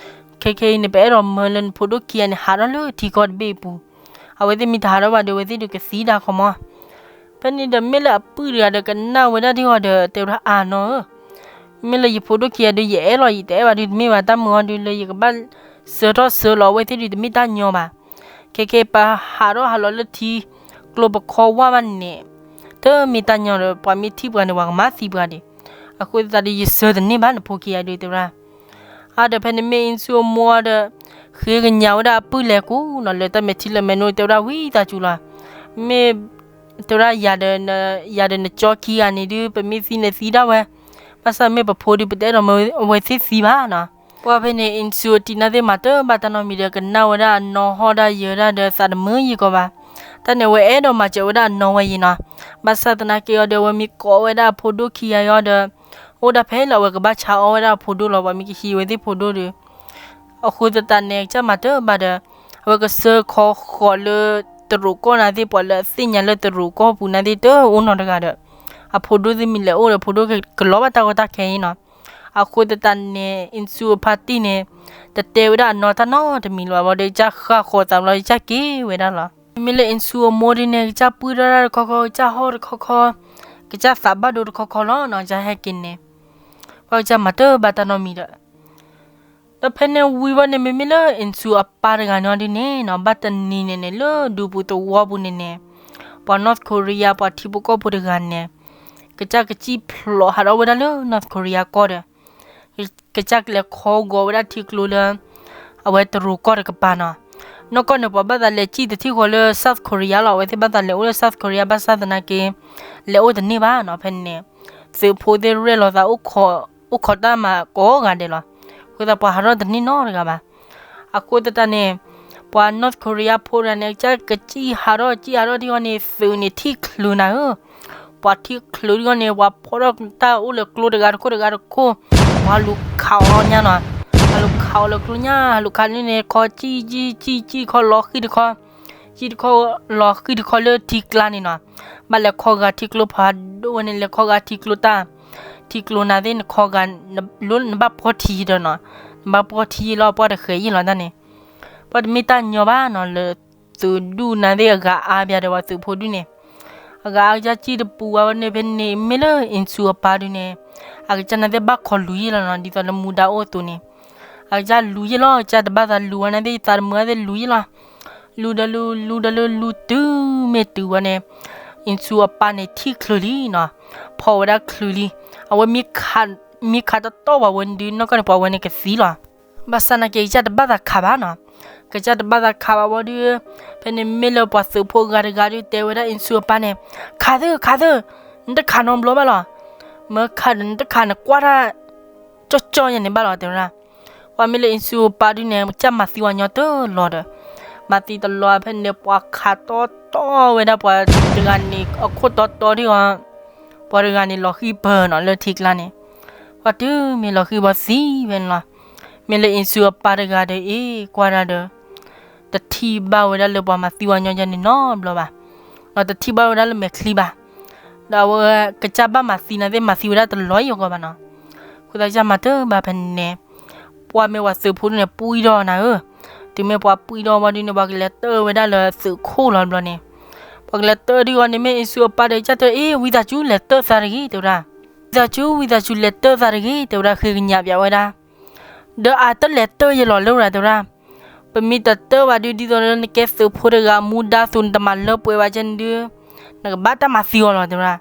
ခဲခဲအံၤန့ၣ် ပအဲၣ်ဒိးမၢလၢနဖိဒိၣ်ခံဂၤန့ၣ် ဟးထီၣ်လၢထံကီၢ်တဘ့ၣ်အပူၤ, အဝဲသ့ၣ်မ့ၢ်တဟးထီၣ်ဘၣ်ဒီး အဝဲသ့ၣ်ဒုးကသံဒၣ်ခီမီၤ. ဖဲန့ၣ်ဒီး မ့ၢ်လၢအပုၢ်တဂၤဒီး ကနၣ်ဝဲဒၣ်ဒ်အံၤဒီး တဲဝဲဒၣ် အၢ နီၢ်ဧၢ, မ့ၢ်လၢယဖိဒိၣ်ခံဂၤဒီး ယအဲၣ်လီၤ ယတအဲၣ်ဘၣ်ဒီး တမ့ၢ်ဘၣ် တၢ်မုာ်အီၤဒီး လၢယကဘၣ်စၢၤထီၣ်စၢၤလီၤအဝဲသ့ၣ်ဒီး တမ့ၢ်တၢ်ညီဘၣ်. ခဲခဲပဟးထီၣ်ဟးလီၤလၢထံကျိပခီဝၢ်ဘၣ်န့ၣ် တမ့ၢ်တၢ်ညီဒီး ပှၤမ့ၢ်ထံၣ်ပှၤန့ၣ် ပှၤကမၤသံပှၤဒံး. အဃိသတးဒီး ယစၢၤတန့ၢ်ဘၣ် နဖိခံဂၤဒီး တဲဝဲဒၣ်. အါဒီးဖဲန့ၣ် မ့ၢ်အ့ၣ်စူအမိၢ်ဒီး ဃ့ကညးဝဲဒၣ်အပုၢ်လဲၤကူနီၤ လၢတၢ်မဲာ်ထံလၢမဲာ်နိ တဲဝဲဒၣ် ဝံသးစူၤလီၤ, မ့ၢ် တဲဝဲဒၣ် ယၤဒီးနကၠီခံဂၤန့ၣ်ဒုး ပမ့ၢ်သံန့ၣ်သံဒၣ်ဝဲ, ဘၣ်ဆၣ်မ့ၢ်ပဖိဒုး ပတအဲၣ်ဒိးမၢအဝဲသ့ၣ်သံဘၣ်နီၤ. ပှၢ်ဖဲန့ၣ် အ့ၣ်စူအတံၤနာ်သ့ၣ် မၤတၢ်ဘၣ်တၢ်နီတမံၤဒီး ကနၣ်ဝဲဒၣ်အနီၢ်ဟီၣ်ဒၣ်ယၢၤဒၣ်ဒီး သးတမုာ်ယံာ်ကီးဘၣ်. တၢ်န့ၣ် အဝဲအဲၣ်ဒိးမၤစၢၤဝဲဒၣ်အနီၢ်ဝဲယံာ်နီၤ. ဘၣ်ဆၣ်သနာ်က့အီၤဒီး အဝဲမ့ၢ်ကိးဝဲဒၣ်အဖိဒိၣ်ခံဂၤအံၤဒီး အိၣ်ဒၣ်ဖဲလၢအဝဲကဘၣ်ဆါအီၣ်ဝဲဒၣ်အဖိဒိၣ်လီၤ, ပှၤမ့ၢ်ကဟံးဝဲသ့ၣ်ဖိဒိၣ်ဒီး အဃိသတးန့ၣ် ကစၢ်မၤတၢ်ဘၣ်ဒီး အဝဲကစၢခီဃီၤလၢတရူးကီၢ်နာ်သ့ၣ် ပှၤလၢအသ့ၣ်ညါလၢတရူးကီၢ်ပူၤနာ်သ့ၣ် တအိၣ်နီတဂၤဒီး အဖိဒိၣ်သ့ၣ်မ့ၢ်လဲၤအိၣ်ဒီး အဖိဒိၣ်ကလီၤဘၣ်တၢ်ကီတၢ်ခဲအံၤနီၤ. အဃိသတးန့ၣ် အ့ၣ်စူအဖါတံၢ်န့ၣ် တတဲဝဲဒၣ်အနီၢ်တၢ်နီတမံၤလၢၤဘၣ်ဒီး ကစၢ်ဃၣ်ဃီၤသးဘျီ ကစၢ်က့ၤဝဲဒၣ်လီၤ. မ့မ့ၢ်လၢအ့ၣ်စူအမိၢ်ဒ်န့ၣ် ကစၢ်ပှံၢ်ထီၣ်တၢ်တခီခီ ကစၢ်ဟီၣ်တခီခီ ကစၢ်သးဘၣ်ဒိတခီခီလီၤနီၤ ကစၢ်ဟဲက့ၤန့ၣ် ပှၤကစၢ်မၤတၢ်ဘၣ်တၢ်နီတမံၤဒီး ဒီးဖဲန့ၣ်ဝံၤဝဲန့ၣ် မ့မ့ၢ်လၢအ့ၣ်စူအပၢ်တဂၤန့ၣ်ဒ်န့ၣ်နီၤ ဘၣ်တနံၤန့ၣ်န့ၣ် လၢဒူပူၤသဝီပူၤန့ၣ်န့ၣ် ပှၤ North Korea ပှၤထံဖိကီၢ်ဖိတဂၤန့ၣ် ကစၢ်ကစံၣ်ဖျိးဟးထီၣ်ဝဲဒၣ်လၢ North Korea ကီၢ်ဒီး ကစၢ်ကလဲၤခီဂီၤဝဲဒၣ်ထံကျိလၢ အဝဲတရူးကီၢ်တကပၤနီၤ. နီၢ်ကီၢ်န့ၣ် ပှၤဘၣ်သးလဲၤစံၣ်တထံၣ်ဃီလၢ South Korea လီၤ. အဝဲသ့ၣ်ဘၣ်သးလဲၤအိၣ်လၢ South Korea ဘၣ်ဆၣ်သနာ်က့ လဲၤအိၣ်တန့ၢ်ဘၣ်နီၤ. ဖဲန့ၣ် သုးဖိသ့ၣ်ရဲၣ်လီၤသး အိၣ်ခိးတၢ်မၤကိးဂၤဒဲးလီၤ. အဃိသတး ပှၤဟးထီၣ်တန့ၢ်နီတဂၤဘၣ်. အဃိသတးန့ၣ် ပှၤ North Korea ဖိတဂၤန့ၣ် ကစၢ်ကစံၣ်ဟးထီၣ်စံၣ်ဟးထီၣ်ဒ်အံၤန့ၣ် သုးန့ၣ်ထံၣ်ချုးနၤဧၢ. ပှၤထံၣ်ချုးဒ်အံၤန့ၣ် ပှၤဖီၣ်ထီၣ်တၢ်အိၣ်လၢကျိတဂၤတခိၣ်တဂၤတခိၣ် ပှၤလူၤခးအီၤညါနီၤ. ဟးလူၤခးအီၤလၢကျိညါ ဟးလူၤခးန့ၣ်န့ၣ် ခီစံၣ်စံၣ်စံၣ်ခီလီၤဃံၣ်တခီ စံၣ်တခီလီၤဃံၣ်တခီလၢထံကျါန့ၣ်နီၤ. ဘၣ်လဲၤခီဂာ်ထံကျိဖးဒိၣ်ဝဲန့ၣ် လဲၤခီဂာ်ထံကျိတၢ် ထံကျိနၤသ့ၣ် နခီဂာ် လၢနဘၣ်ပှီၢ်ထံယံာ်ဒီးနီၤ. နဘၣ်ပှီၢ်ထံယံာ်လီၤ ပှၢ်တဃဲၤယံာ်လီၤတၢ်န့ၣ် ပှၢ်တမ့ၢ်တၢ်ညီဘၣ်နီၤ လၢသုးဒူၣ်နၤသ့ၣ်အဂၤအါဘၣ်ဒီး ပှၤသုးဖိဒူၣ်န့ၣ် အဂၤအါကစၢ်စံၣ်တပူၤဝဲန့ၣ် ဖဲန့ၣ်မ့ၢ်လၢအ့ၣ်စူအပၢ်ဒုးန့ၣ် အကစၢ်နၤသ့ၣ်ဘၣ်ခီလူၤယံာ်လီၤနီၤ ဒ်သိးလၢမူဒါအိၣ်အသိးန့ၣ် အကစၢ်လူၤယံာ်လီၤ ကစၢ်တဘၣ်သးလူၤဝဲနၤသ့ၣ် သးတမုာ်သ့ၣ်လူၤယံာ်လီၤ. လူၤဒီးလူၤ လူၤဒီးလူၤ လူၤတုၤမ့ၢ်တုၤဝဲန့ၣ် အ့ၣ်စူအပၢ်န့ၣ်ထံၣ်ချုးလံနီၤ. ဖီၣ်ဝဲဒၣ်ချုးလံ. အဝဲမ့ၢ်ခး မ့ၢ်ခးတတီၢ်ပှၤဝဲန့ၣ်ဒုး နီၢ်ကီၢ်န့ၣ် ပှၤဝဲန့ၣ်ကသံလီၤ. ဘၣ်ဆၣ်နာ်က့ ကစၢ်တဘၣ်သးခးဘၣ်နီၤ. ကစၢ်တဘၣ်သးခးဘၣ်ဝဲဒုး ဖဲန့ၣ်မ့ၢ်လၢပှၤသုးဖိဂၤတဂၤဒုးတဲဝဲဒၣ်အ့ၣ်စူအပၢ်န့ၣ် ခးသၢ ခးသၢ နတခးနီတဘျီဘၣ်လီၤ. မ့ၢ်ခးဒီးနတခးန့ၣ် ကွၢ်တၢ် ကၠီကၠီယဲန့ၣ်ဘၣ်လီၤ တဲဝဲဒၣ်. ပှၤမ့ၢ်လၢအ့ၣ်စူအပၢ်ဒုးန့ၣ် ကစၢ်မၤသံဝဲညီတလီၤဒီး မၤသံတလီၤ ဖဲန့ၣ်ပှၤခးတီတီဝဲဒၣ်ပှၤတဂၤန့ၣ် အခိၣ်တီတီဒ်အံၤ ပှၤတဂၤန့ၣ်လီၤဃံၢ်ပၢၢ်နီၤ လၢထံကျါန့ၣ် ပှၤတုၤမ့ၢ်လီၤဃံၢ်ပှၤသံဖဲန့ၣ်လီၤ. မ့ၢ်လၢအ့ၣ်စူအပၢ်တဂၤဒီးအ့ၣ် ကွၢ်ဒၣ်ဒီး တထံၣ်ဘၣ်ဝဲဒၣ်လၢပှၤမၤသံဝဲညီယဲန့ၣ်နီတဘျီဘၣ်. ဒီးတထံၣ်ဘၣ်ဝဲဒၣ်လၢမဲာ်ချံဘၣ်. ဒီးအဝဲကစၢ်ဘၣ်မၤသံနၤသ့ၣ် မၤသံဝဲဒၣ်တလီၤအံၤအဂီၢ်ဘၣ်နီၤ. အဃိသတးကစၢ်မၤတၢ်ဘၣ်ဖဲန့ၣ် ပှၤမ့ၢ်ပှၤသုးဖိဒုးန့ၣ် ပှံၢ်ဒီးနၤဧၢ. တုၤမ့ၢ်ပှၤပှံၢ်ဒီးဝဲဒုးန့ၣ် ပှၤကလဲၤတၢၢ်ဝဲဒၣ်လၢသုးခိၣ်လီၤတဘျီန့ၣ် ပှၤကလဲၤတၢၢ်ဒ်အံၤန့ၣ် မ့ၢ်အ့ၣ်စူအပၢ်ဒီးကစၢ်တဲ အ့ၣ် ဝံသးစူၤ လဲၤတၢၢ်သးတဂ့ၤ တဲဝဲဒၣ်. ဝံသးစူၤ ဝံသးစူၤ လဲၤတၢၢ်သးတဂ့ၤ တဲဝဲဒၣ် ဃ့ကညးပၠးဝဲဒၣ်. ဒီးအတလဲၤတၢၢ်ယဲလီၤလၢဝဲဒၣ် တဲဝဲဒၣ်. ပမ့ၢ်တတၢၢ်ဘၣ်ဒုး ဒ်သိးလၢနကဲသုးဖိတဂၤ မူဒါအသိး နတမၤလၢပှဲၤဘၣ်ကဲန့ၣ်ဒုး နကဘၣ်တၢ်မၤသံအီၤလီၤ တဲဝဲဒၣ်.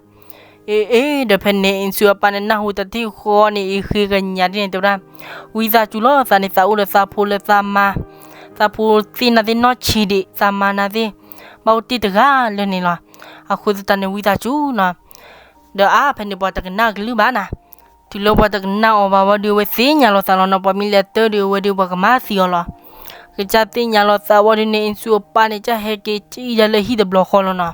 အ့ အ့ ဒီးဖဲန့ၣ် အ့ၣ်စူအပၢ်န့ၣ် နၢ်ဟူတၢ်သံဃီန့ၣ် အ့ၣ် ဃ့ကညးဒ်န့ၣ် တဲဝဲဒၣ်. ဝံသးစူၤလီၤ သးန့ၣ်သးအိၣ်ဒီးသးဖိလၢသးမါ, သးဖိသ့ၣ်နၤသ့ၣ်နီၢ်ဆံးဒံး သးမါနၤသ့ၣ် ဘၣ်အိၣ်တ့ၢ်တဂၤလၢန့ၣ်လီၤ. အဃိသတးန့ၣ် ဝံသးစူၤနီၤ. ဒီးအါဖဲန့ၣ် ပှၤတကနၣ်အကလုၢ်ဘၣ်နၤ. တုၤလၢပှၤတကနၣ်အီၤဘၣ်ဝံၤဒီး အဝဲသ့ၣ်ညါလီၤသးလီၤနီၤ, ပှၤမ့ၢ်လဲၤတၢၢ်ဒီးအဝဲဒီးပှၤကမၤသံအီၤလီၤ. ကစၢ်သ့ၣ်ညါလီၤသးဝံၤဒီးန့ၣ် အ့ၣ်စူအပၢ်န့ၣ် ကစၢ်ဟဲက့ၤစံၣ်ဒၣ်လၢဟံၣ်တဘျီဃီလီၤနီၤ.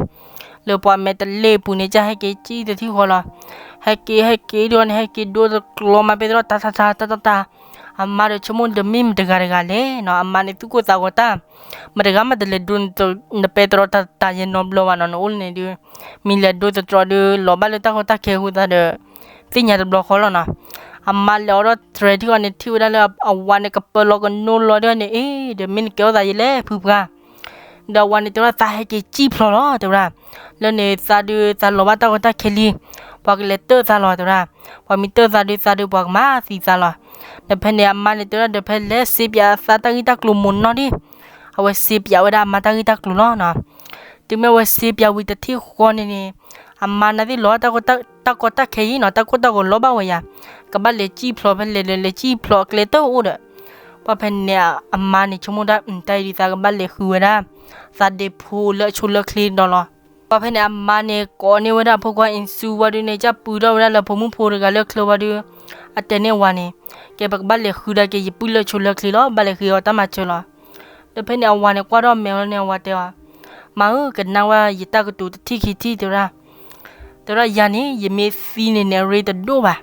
လၢပှၤမဲာ်တလ့ၣ်အပူၤန့ၣ် ကစၢ်ဟဲက့ၤစံၣ်တထံၣ်ဃီလီၤ. ဟဲက့ၤ ဟဲက့ၤဒီးန့ၣ် ဟဲက့ၤဒိတကျီမးပဲတရီတၢ်တၢ်တၢ်တၢ်တၢ်တၢ်, အမါဒီးဆိကမိၣ်ဒီး မ့ၢ်မတဂၤတဂၤလဲၣ်နီၤ, အမါန့ၣ်သူၣ်ကိၢ်သးဂီၤတၢ်, မတဂၤမးတလဲၤဒိ နပဲတရီတၢ်တၢ်ယဲနီတဘျီဘၣ်နီၤ, နအိၣ်လၢန့ၣ်ဒုး မ့ၢ်လဲၤဒိတတြီဒီး လီၤဘၣ်လၢတၢ်ကီတၢ်ခဲအဃိသတးဒီး သ့ၣ်ညါတဘျီဃီလီၤနီၤ. အမါလဲၤအီၤဒီးတြဲၤထံၣ်ဃီန့ၣ် ထံၣ်ဝဲဒၣ်လၢအဝၤန့ၣ် ကပၢၤလီၤကနိလီၤဒီးန့ၣ် အ့ၣ် ဒီးမ့ၢ်နကဲထီၣ်သးယဲလဲၣ်ဖုပှၢ် ဒီးအဝၤန့ၣ်တဲဝဲဒၣ် သးဟဲက့ၤစံၣ်ဖျိးလီၤ တဲဝဲဒၣ်. လၢန့ၣ်သးဒုးသးလီၤဘၣ်တၢ်ကီတၢ်ခဲလံ, ပှၤကလဲၤတၢၢ်သးလီၤ တဲဝဲဒၣ်. ပှၤမ့ၢ်တၢၢ်သးဒုးသးဒုးပှၤကမၤသံသးလီၤ. ဒီးဖဲန့ၣ်အမါန့ၣ်တဲဝဲဒၣ် ဒီးဖဲလဲၤစ့ပၠးသးတၢ်ဂ့ၢ်တၢ်ကျိၤမိၢ်နီၢ်ဒံး, အဝဲစ့ပၠးဝဲဒၣ်အမါတၢ်ဂ့ၢ်တၢ်ကျိၤလီၤနီၤ. တုၤမ့ၢ်အဝဲစ့ပၠးဝံၤတထံၣ်ဃီန့ၣ်န့ၣ် အမါန့ၣ်သ့ၣ်လီၤတၢ်ကီတၢ်ခဲအံၤနီၤ, တၢ်ကီတၢ်ခဲလီၤဘၣ်ဝဲယၤ, ကဘၣ်လဲၤစံၣ်ဖျိးဖဲလဲၣ်ဒီးလဲၤစံၣ်ဖျိးအကျဲတၢ်အိၣ်ဒီး, ပှၤဖဲန့ၣ်အမါန့ၣ်ဆိကမိၣ်ဒၣ် တၢ်အံၤဒုးသးကဘၣ်လဲၤဃုဝဲဒၣ် သးဒ့ဖိလၢအဆိလၢချ့ဒီးလီၤ. ပှၤဖဲန့ၣ်အမါန့ၣ် ကိးန့ၢ်ဝဲဒၣ်အဖိခွါအ့ၣ်စူဝံၤဒုးန့ၣ် ကစၢ်ပူၤထီၣ်ဝဲဒၣ်လၢဖိမုၣ်ဖိတဂၤလၢချၢဝံၤဒုး, အတဲန့ၢ်အဝၤန့ၣ်, ကဲပကဘၣ်လဲၤဃုဒၣ်က့ၤယပုၢ်လၢအဆိလၢချ့လီၤ, ဘၣ်လဲၤဃုအီၤတၢ်မၤစၢၤလီၤ. ဒီးဖဲန့ၣ်အဝၤန့ၣ်ကွၢ်ထီၣ်မဲာ်လီၤန့ၣ် အဝၤတဲအီၤ, မါဧၢ, ကနၣ်ဝဲယတၢ်ကတိၤတထံၣ်ခံထံၣ် တဲဝဲဒၣ်. တဲဝဲဒၣ်ယၤန့ၣ် ယမ့ၢ်သံန့ၣ်န့ၣ် အရ့တဒိၣ်ဘၣ်.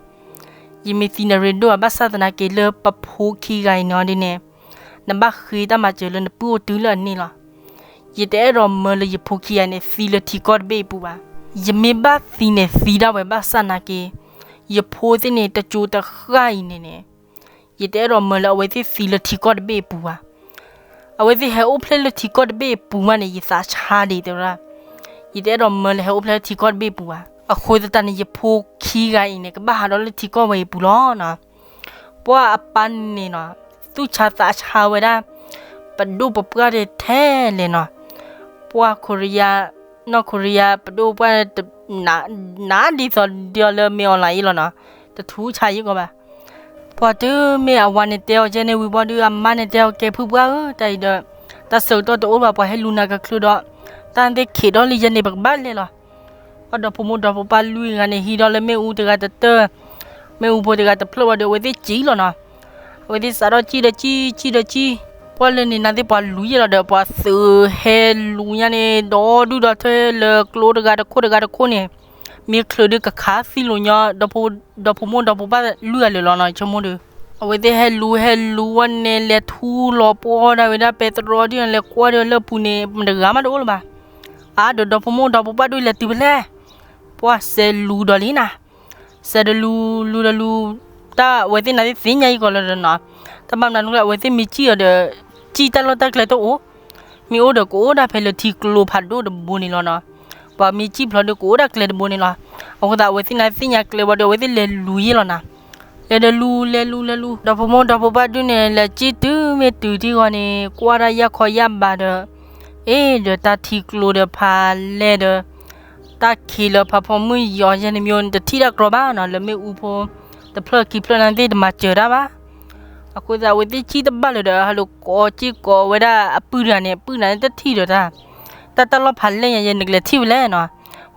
ယမ့ၢ်သံန့ၣ်ရ့ဒိၣ်ဘၣ် ဘၣ်ဆၣ်သနာ်က့လၢပဖိခံဂၤအံၤန့ၣ်ဒ်န့ၣ်, နဘၣ်ဃ့တၢ်မၤစၢၤလၢနပုၢ်အိၣ်တုၤလၢအန့ၣ်လီၤ. ယတအဲၣ်ဒိးမၢလၢယဖိခံဂၤန့ၣ် သံလၢထံကီၢ်တဘ့ၣ်အပူၤဘၣ်. ယမ့ၢ်ဘၣ်သံန့ၣ်သံဒၣ်ဝဲ ဘၣ်ဆၣ်သနာ်က့ ယဖိသ့ၣ်န့ၣ် တကၠိတဃၣ်အံၤန့ၣ်န့ၣ် ယတအဲၣ်ဒိးမၢလၢအဝဲသ့ၣ်သံလၢထံကီၢ်တဘ့ၣ်အပူၤဘၣ်. အဝဲသ့ၣ်ဟဲအိၣ်ဖျဲၣ်လၢထံကီၢ်တဘ့ၣ်အပူၤမးန့ၣ် ယသးဆါဒံး တဲဝဲဒၣ်. ယတအဲၣ်ဒိးမၢလၢဟဲအိၣ်ဖျဲၣ်လၢထံကီၢ်တဘ့ၣ်အပူၤဘၣ်. အဃိသတးန့ၣ် ယဖိခံဂၤအံၤန့ၣ် ကဘၣ်ဟးထီၣ်လၢထံကီၢ်ဝဲအံၤအပူၤလီၤနီၤ. ပှၤအပၢ်န့ၣ်နီၤ, သူၣ်ဆါသးဆါဝဲဒၣ် ပဒိၣ်ပပှၢ်ဒၣ်ထဲလဲၣ်နီၤ. ပှၤခိရံယါ, နီၢ်ခိရံယါ ပဒိၣ်ပပှၢ် နးဒ်သိးဒ်အီၤလၢမ့ၢ်အီၤလၢအံၤလီၤနီၤ, တထူးဆါယံကီးဘၣ်. ပှၤတုၤမ့ၢ်အဝၤန့ၣ်တဲအီၤကဲန့ၣ်ဝံၤဘၣ်ဒုး အမါန့ၣ်တဲအီၤ ကဲဖုပှၢ်ဧၢ, တၢ်အံၤဒီး တၢ်ဆၢကတီၢ်တအိၣ်ဘၣ် ပှၤဟဲလူၤနၤကချုးဒီး တၢ်သ့ၣ်ခံးဒီးလံယဲန့ၣ် ပကဘၣ်လဲၤလီၤ. ပှၤဒီဖိမိၢ်ဒီဖိပၢ်လွံၢ်ဂၤန့ၣ် ဟံးဒီးလၢမ့ၣ်အူတဂၤတတၢၢ်, မ့ၣ်အူဖိတဂၤတဖျၢၣ်ဝံၤဒီး အဝဲသ့ၣ်စံၣ်လီၤနီၤ. အဝဲသ့ၣ်စးထီၣ်စံၣ်ဒီးစံၣ် စံၣ်ဒီးစံၣ်, ပှၢ်လၢန့ၣ် နသ့ၣ်ပှၤလူၤယဲၢ်လီၤဒီး ပှၤသုးဟဲလူၤညါန့ၣ် ဒီဒူၣ်ဒီထၢလၢကျိတဂၤတခိၣ်တဂၤတခိၣ်န့ၣ်, မ့ၢ်ချုးဒုးကခးသံလိာ်ညီ ဒီဖိမိၢ်ဒီဖိပၢ်လွံၢ်ဂၤလၢာ်လီၤနီၤ ဆိကမိၣ်ဒီး, အဝဲသ့ၣ်ဟဲလူၤဟဲလူၤဝဲန့ၣ် လဲၤထူလီၤပှီၢ်ဒၣ်ဝဲဒၣ် ပဲတြီဒ်န့ၣ် လဲၤကွၢ်ဒီးလၢပူၤန့ၣ် မတဂၤမးတအိၣ်လၢၤဘၣ်. အါဒီးဒီဖိမိၢ်ဒီဖိပၢ်ဒုးလဲၤတုၤဖဲလဲၣ်, ပှၢ်စဲးလူၤဒီးလံနၤ. စဲးတလူၤလူၤတလူၤ, တၢ်အဝဲသ့ၣ်နၤသ့ၣ်သ့ၣ်ညါအံၤကီးလၢၤဒီးနီၤ, တၢ်ဘၣ်မနုၤလဲၣ် အဝဲသ့ၣ်မ့ၢ်စံၣ်အီၤဒီး စံၣ်တၢ်လီၢ်တၢ်ကျဲတအိၣ်, မ့ၢ်အိၣ်ဒီးကအိၣ်ဒၣ်ဖဲလၢထံကျိဖးဒိၣ်တဘိန့ၣ်လီၤနီၤ. ပှၤမ့ၢ်စံၣ်ဖျိးဒီးကအိၣ်ဒၣ်ကျဲတဘိန့ၣ်လီၤ. အဃိသတးအဝဲသ့ၣ်နၤသ့ၣ်ညါကျဲဝံၤဒီး အဝဲသ့ၣ်လဲၤလူၤယဲၢ်လီၤနၤ. လဲၤဒီးလူၤ လဲၤလူၤ လဲၤလူၤ ဒီဖိမိၢ်ဒီဖိပၢ်ဒုးန့ၣ် လဲၤစံၣ်တုၤမ့ၢ်တုၤထံဂီၤန့ၣ် ကွၢ်ဒၣ်ယၢ်ခီယၢ်ဘးဒီး အ့ၣ်ဒီးတၢ်ထံကျိဒီးဖးလဲၢ်ဒီး တၢ်ခံးလၢဖးဖီမုၢ်ယီၤယဲၢ်န့ၣ်မ့ၢ် တထံၣ်တၢ်ကြီဘၣ်နီၤ လၢမ့ၣ်အူဖိတဖျၢၣ်ခံဖျၢၣ်န့ၣ်သ့ၣ်တမၤစၢၤတၢ်ဘၣ်. အဃိသတးအဝဲသ့ၣ်စံၣ်တဘၣ်လၢၤဒီး ဟဲလူၤကိးစ့ၢ်ကီးဝဲဒၣ်အပုၢ်တဂၤန့ၣ် အပုၢ်တဂၤန့ၣ်တထံၣ်ဒီးတၢ်, တၢ်တၢ်လီၢ်ဖးလဲၢ်ညါယဲၢ် နကလဲၤထံၣ်ဝဲလဲၣ်နီၤ.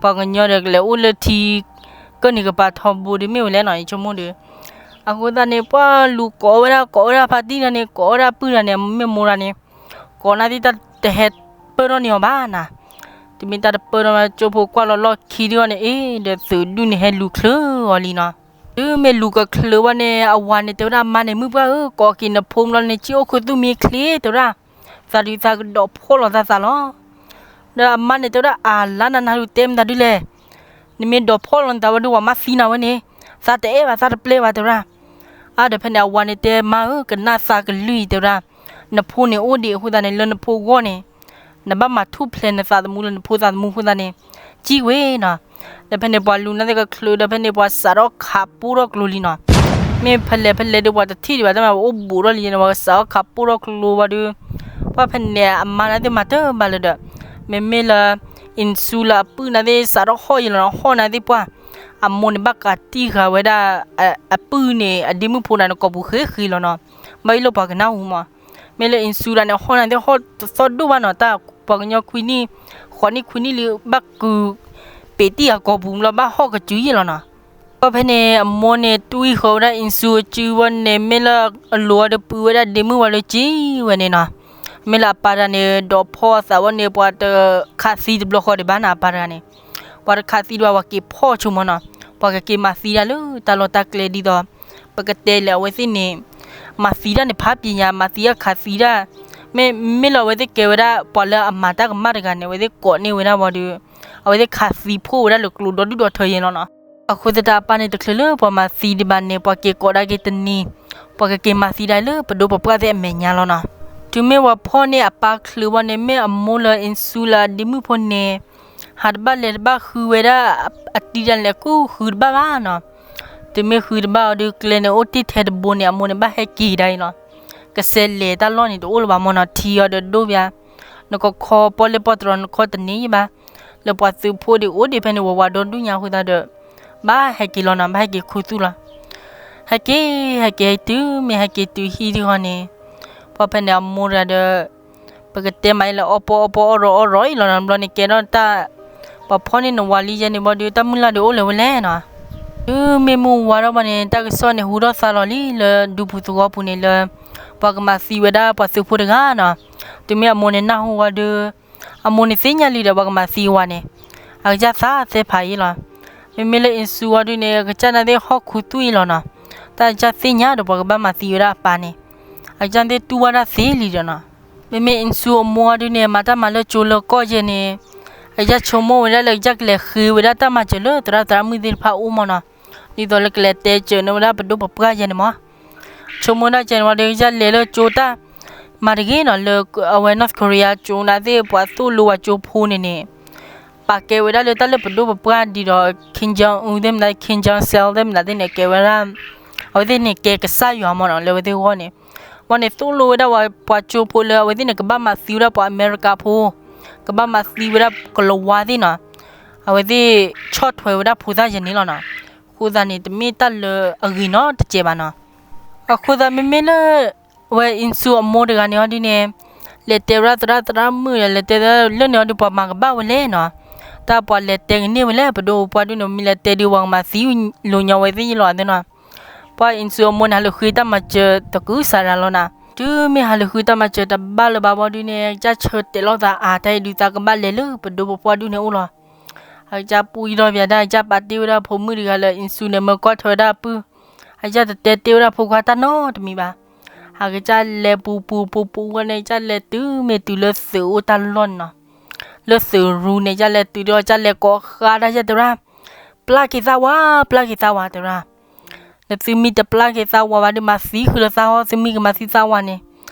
ပှၤကညီဒီးကလဲၤအိၣ်လၢထံ ကၢၢ်နံၤကပၤထီဘိဒုးမ့ၢ်ဝဲလဲၣ်နီၤ ယဆိကမိၣ်ဒီး. အဃိသတးန့ၣ် ပှၢ်လူၤကိးဝဲဒၣ် ကိးဝဲဒၣ်ဖါတံၢ်တဂၤန့ၣ် ကိးဝဲဒၣ်အပုၢ်တဂၤန့ၣ် မ့ၢ်မိၢ်တဂၤန့ၣ် ကိးနၤသ့ၣ်တၢ်တဟဲပၢၢ်ထီၣ်န့ၢ်အီၤဘၣ်နၤ. တမ့ၢ်တၢ်တပၢၢ်ထီၣ်မး ကၠိဖိကွၢ်လီၤလီၢ်ခံဒုးအီၤန့ၣ် အ့ၣ် ဒီးသုးဒုးန့ၣ်ဟဲလူၤချုးအီၤလံနီၤ. တုၤမ့ၢ်လူၤကချုးဝဲန့ၣ် အဝၤန့ၣ်တဲဝဲဒၣ် အမါန့ၣ် မုၣ်ပှၢ်ဧၢ ကိးက့ၤနဖိမးလီၤန့ၣ် စံၣ်အိၣ်ခူသူၣ်မ့ၢ်ချ့ တဲဝဲဒၣ်, သးဒုးသးကဒီးဖှီၣ်လီၤသးသးလီၤ. ဒီးအမါန့ၣ်တဲဝဲဒၣ် အါလါနၤ နဟးလူၤတဲမတၤဒုးလဲၣ်. နမ့ၢ်ဒီးဖှီၣ်လီၤနသးဝဲဒုး ပှၤမၤသံနၤဝဲန့ၣ် သးတအဲၣ်ဘၣ် သးတပျဲဘၣ် တဲဝဲဒၣ်. အါဒီးဖဲန့ၣ် အဝၤန့ၣ်တဲ မါဧၢ ကနၣ်သးကလုၢ်အံၤ တဲဝဲဒၣ်, နဖိန့ၣ်အိၣ်ဒံးအဃိသတးန့ၣ် လၢနဖိဂီၢ်န့ၣ် နဘၣ်မၤထူၣ်ဖျဲးနသးသမူလၢနဖိသးသမူအဃိသတးန့ၣ် စံၣ်ဝဲနီၤ. ဒီးဖဲန့ၣ်ပှၤလူၤနၤသ့ၣ်ကချုးဒီး ဖဲန့ၣ် ပှၤစးထီၣ်ခးပိၢ်ထီၣ်ကျိလံနီၤ. မ့ၢ်ဖဲလဲၣ်ဖဲလဲၣ်ဒီး ပှၤတထံၣ်ဒံးဘၣ် တမ့ၢ်ပှၤအိၣ်ဘူးထီၣ်လံန့ၣ် ပှၤကစးထီၣ်ခးပိၢ်ထီၣ်ကျိဝံၤဒီး ပှၢ်ဖဲန့ၣ် အမါန့ၣ်သ့ၣ်မၤတၢ်ဘၣ်လၢၤဒီး မ့မ့ၢ်လၢ အ့ၣ်စူလၢအပုၢ်န့ၣ်သ့ၣ် စးထီၣ်ဟီၣ်ယဲၢ်လီၤနီၤ, ဟီၣ်န့ၣ်သ့ၣ်ပှၢ် အမိၢ်န့ၣ်ဘၣ်ကးတံၢ်ဃာ်ဝဲဒၣ် အပုၢ်န့ၣ် အဒ့မုၣ်ဖိန့ၣ် ကိာ်ပူၤဃ့ဃ့လီၤနီၤ. ဘၣ်အံၤလၢပှၤကနၢ်ဟူမး, မ့ၢ်လၢအ့ၣ်စူဒၣ်န့ၣ် ဟီၣ်န့ၣ်သ့ၣ်ဟီၣ်တသီၣ်ဒိၣ်ဘၣ်နီၤ, တၢ်ပှၤကညီခွံနံၣ် ဃိးနံၣ်ခွံနံၣ်လံ ဘၣ်ကုာ် ပ့းတံၢ်အကိာ်ပူၤလီၤ ဘၣ်ဟီၣ်ကစုယဲၢ်လီၤနီၤ. ဘၣ်ဖဲန့ၣ် အမိၢ်န့ၣ်တွံၢ်ဃီၤဝဲဒၣ် အံၣ်စူအစုဝံၤန့ၣ် မ့ၢ်လၢအလိၤအီၤဒီး ပုၢ်ဝဲဒၣ်ဒ့မုၣ်ဝံၤလၢကံဝဲန့ၣ်နီၤ. မ့ၢ်လၢအပၢ်တဂၤန့ၣ် ဒိးဖီၣ်အသးဝံၤန့ၣ် ပှၤတခးသံတဘျီဃီဒံးဘၣ်နီၤ အပၢ်တဂၤန့ၣ်. ပှၤတခးသံဒံးဘၣ် ပှၤက့ၤဖီၣ်ဆိကမိၣ်နီၤ. ပှၤကက့ၤမၤသံဒၣ်လၢတၢ်လီၢ်တၢ်ကျဲဒ်သိး ပကတဲလဲၣ် အဝဲသ့ၣ်န့ၣ် မၤသံတၢ်န့ၣ် ဖးပညါ မၤသံအခးသံဒၣ်. မ့မ့ၢ်လၢအဝဲသ့ၣ်ကဲဝဲဒၣ် ပှၤလၢအမၤတၢ်ကမၣ်တဂၤန့ၣ် အဝဲသ့ၣ်ကိးန့ၢ်ဝဲဒၣ်ဝံၤဒီး အဝဲသ့ၣ်ခးသံဖှိၣ်ဝဲဒၣ်လၢကျိဒီဒူၣ်ဒီထၢယဲလီၤနီၤ. အဃိသတးအပၢ်န့ၣ်တချုးလၢပှၤမၤသံဒံးဘၣ်န့ၣ် ပှၤက့ၤကိးဒၣ်က့ၤတနံၤ, ပှၤကက့ၤမၤသံဒၣ်လၢပဒိၣ်ပပှၢ်သ့ၣ်အမဲာ်ညါလီၤနီၤ. တုၤမ့ၢ်ပှၤဖီၣ်န့ၢ်အပၢ်ချုးဝံၤန့ၣ် မ့ၢ်အမိၢ်လၢအံၣ်စူလၢအဒ့မုၣ်ဖိန့ၣ် ဟးတဘၣ်လဲၤတဘၣ်ဃုဝဲဒၣ် အတံၤတၢ်န့ၣ် ကူၣ်ဃုတဘၣ်ဘၣ်နီၤ. တုၤမ့ၢ်ဃုတဘၣ်အီၤဒီး ကျဲန့ၣ်အိၣ်တ့ၢ်ထဲတဘိန့ၣ် အမိၢ်န့ၣ်ဘၣ်ဟဲက့ၤဒၣ်အံၤလီၤ. ကစဲးလဲၤတၢ်လီၢ်န့ၣ်တအိၣ်လၢၤဘၣ်မၢ်နီၤ, ထံအီၤဒီးဒိၣ်ဘၣ်, နကခီပီၣ်လဲၣ်ပီၣ်တြီၤနခီတန့ၢ်ဘၣ်. လၢပှၤသုးဖိဒံးအိၣ်ဒံးဖဲန့ၣ် ဝးဝးဒီဒူၣ်ညါအဃိသတးဒီး ဘၣ်ဟဲက့ၤလီၤနီၤ, ဘၣ်ဟဲက့ၤခူသူၣ်လီၤ. ဟဲက့ၤ ဟဲက့ၤ တုၤမ့ၢ်ဟဲက့ၤတုၤဟံၣ်တဂီၢ်န့ၣ် ပှၤဖဲန့ၣ်အမိၢ်တဂၤဒီး ပကတဲမးအံၤလၢအီၣ်ပီအီၣ်ပီ အီၣ်ရီအီၣ်ရီအံၤလီၤနီၤ. ဘျီန့ၣ်ကဲထီၣ်တၢ် ပှၤဖီၣ်န့ၢ်နဝၤလံယဲန့ၣ်ဘၣ်ဒီး တၢ်မုၢ်လၢ်ဒီးအိၣ်လၢၤဝဲလဲၣ်နီၤ. တုၤမ့ၢ်မုၢ်ဝါထီၣ်ဘၣ်န့ၣ် တၢ်ကစီၣ်န့ၣ်ဟူထီၣ်သါလီၤလံ လၢဒူပူၤသဝီပူၤန့ၣ်လၢ ပှၤကမၤသံဝဲဒၣ်ပှၤသုးဖိတဂၤနီၤ. တုၤမ့ၢ်အမိၢ်န့ၣ်နၢ်ဟူဝံၤဒီး အမိၢ်န့ၣ်သ့ၣ်ညါလံဒီး ပှၤကမၤသံဝဲန့ၣ် အကစၢ်သးသဲဖးအံၤလီၤ. မ့မ့ၢ်လၢအံၣ်စူဝံၤဒုန့ၣ် အကစၢ်န့ၣ်သ့ၣ်ဟီၣ်ခူသူၣ်အံၤလီၤနီၤ. တၢ်အကစၢ်သ့ၣ်ညါဒီး ပှၤကဘၣ်မၤသံဝဲဒၣ်အပၢ်န့ၣ် အကစၢ်သ့ၣ်တူၢ်ဘၣ်တၢ်သ့လံဒီးနီၤ. မ့မ့ၢ်အံၣ်စူအမိၢ်ဒုန့ၣ် မၤတၢ်မၤလၢကၠိလၢကီၢ်ယဲန့ၣ် အကစၢ်ဆိကမိၣ်ဝဲဒၣ်လၢ ကစၢ်ကလဲၤဃ့ဝဲဒၣ်တၢ်မၤစၢၤလၢသရၣ်သရၣ်မုၣ်သ့ၣ်တဖၣ်အအိၣ်မၢ်နီၤ. ဒ်သိးလၢကလဲၤတဲစၢၤန့ၢ်ဝဲဒၣ်ပဒိၣ်ပပှၢ်ယဲန့ၣ်မၢ်. ဆိကမိၣ်ဒၣ်ကဲန့ၣ်ဝံၤဒီး ကစၢ်လဲၤလၢကၠိတၢ်မၤတဂ့ၤနီၤ လၢအဝဲ North Korea ကၠိန့ၣ်သ့ၣ် ပှၤသိၣ်လိဝဲကၠိဖိန့ၣ်န့ၣ် ပာ်ကဲဝဲဒၣ်လၢတၢ်လၢပဒိၣ်ပပှၢ်ဒ်ဒီး Kim Jong Un သ့ၣ်မတၤ Kim Jong Sil သ့ၣ်မတၤသ့ၣ်န့ၣ် ကဲဝဲဒၣ် အဝဲသ့ၣ်န့ၣ်ကဲကစၢ်ယွၤမၢ်နီၤ လၢအဝဲသ့ၣ်အဂီၢ်န့ၣ်. ဝံၤန့ၣ်သိၣ်လိဝဲဒၣ်ဝဲပှၤကၠိဖိလၢ အဝဲသ့ၣ်န့ၣ် ကဘၣ်မၤသံဝဲဒၣ်ပှၤအမဲရကၤဖိ, ကဘၣ်မၤသံဝဲဒၣ်ကလၤဝါသ့ၣ်နီၤ. အဝဲသ့ၣ်ဆီၣ်ထွဲဝဲဒၣ်ဖိသၣ်ယဲန့ၣ်လီၤနီၤ. အဃိသတးန့ၣ် တမ့ၢ်တၢ်လၢအဂ့ၤနီတစဲးဘၣ်နီၤ. အဃိသတးမ့မ့ၢ်လၢ ဝဲအံၣ်စူအမိၢ်တဂၤန့ၣ်အီၤဒုန့ၣ် လဲၤတဲဝဲဒၣ်သရၣ်သရၣ်မုၣ်ဒီး လဲၤတဲလၢန့ၣ်အီၤဒု ပှၤမၤကဘၣ်ဝဲလဲၣ်နီၤ. တၢ်ပှၤလဲၤတဲကန့ၢ်ဝဲလဲၣ် ပဒိၣ်ပပှၢ်ဒုန့ၣ် မ့ၢ်လဲၤတဲဒု ပှၤကမၤသံလိာ်ညီဝဲသ့ၣ်ယလီၤသ့ၣ်နီၤ. ပှၤအံၣ်စူအမိၢ်န့ၣ် ဟးလၢဃ့တၢ်မၤစၢၤတကုၤစးရၤလီၤနီၤ. တုၤမ့ၢ်ဟးလၢဃ့တၢ်မၤစၢၤတဘၣ်လၢၤဘၣ်ဘၣ်ဒုန့ၣ် ကစၢ်ဆၢတဲာ်လီၤသးအါတၢ်အံၤဒု သးကဘၣ်လဲၤလၢပဒိၣ်ပပှၢ်ဒုန့ၣ်အိၣ်လီၤ. အကစၢ်ပူၤယံၤထီၣ်ပၠးတၢ် အကစၢ်ပာ်တ့ၢ်ဝဲဒၣ်ဖိမုၣ်တဂၤလၢအံၣ်စူန့ၣ် မၢကီၢ်ထွဲဝဲဒၣ်အပုၢ်, အကစၢ်တတဲတ့ၢ်ဝဲဒၣ်ဖိခွါတၢ်နီတမံၤဘၣ်. အကစၢ်လဲၤပူၤပူၤပူၤပူၤဝဲန့ၣ် ကစၢ်လဲၤတုၤမ့ၢ်တုၤလၢသုးအိၣ်တၢ်လီၢ်န့ၣ်နီၤ. လၢသုးရူန့ၣ် ကစၢ်လဲၤတုၤဒီး ကစၢ်လဲၤကိးဃါတၢ် ကစၢ်တဲဝဲဒၣ် ပျၢ်က့ၤသးဝါ, ပျၢ်က့ၤသးဝါ တဲဝဲဒၣ်. နသုမ့ၢ်တပျၢ်က့ၤသးဝါဘၣ်ဒီး မၤသံဃုာ်လၢသးဟီ, သုမ့ၢ်ကမၤသံသးဝါန့ၣ်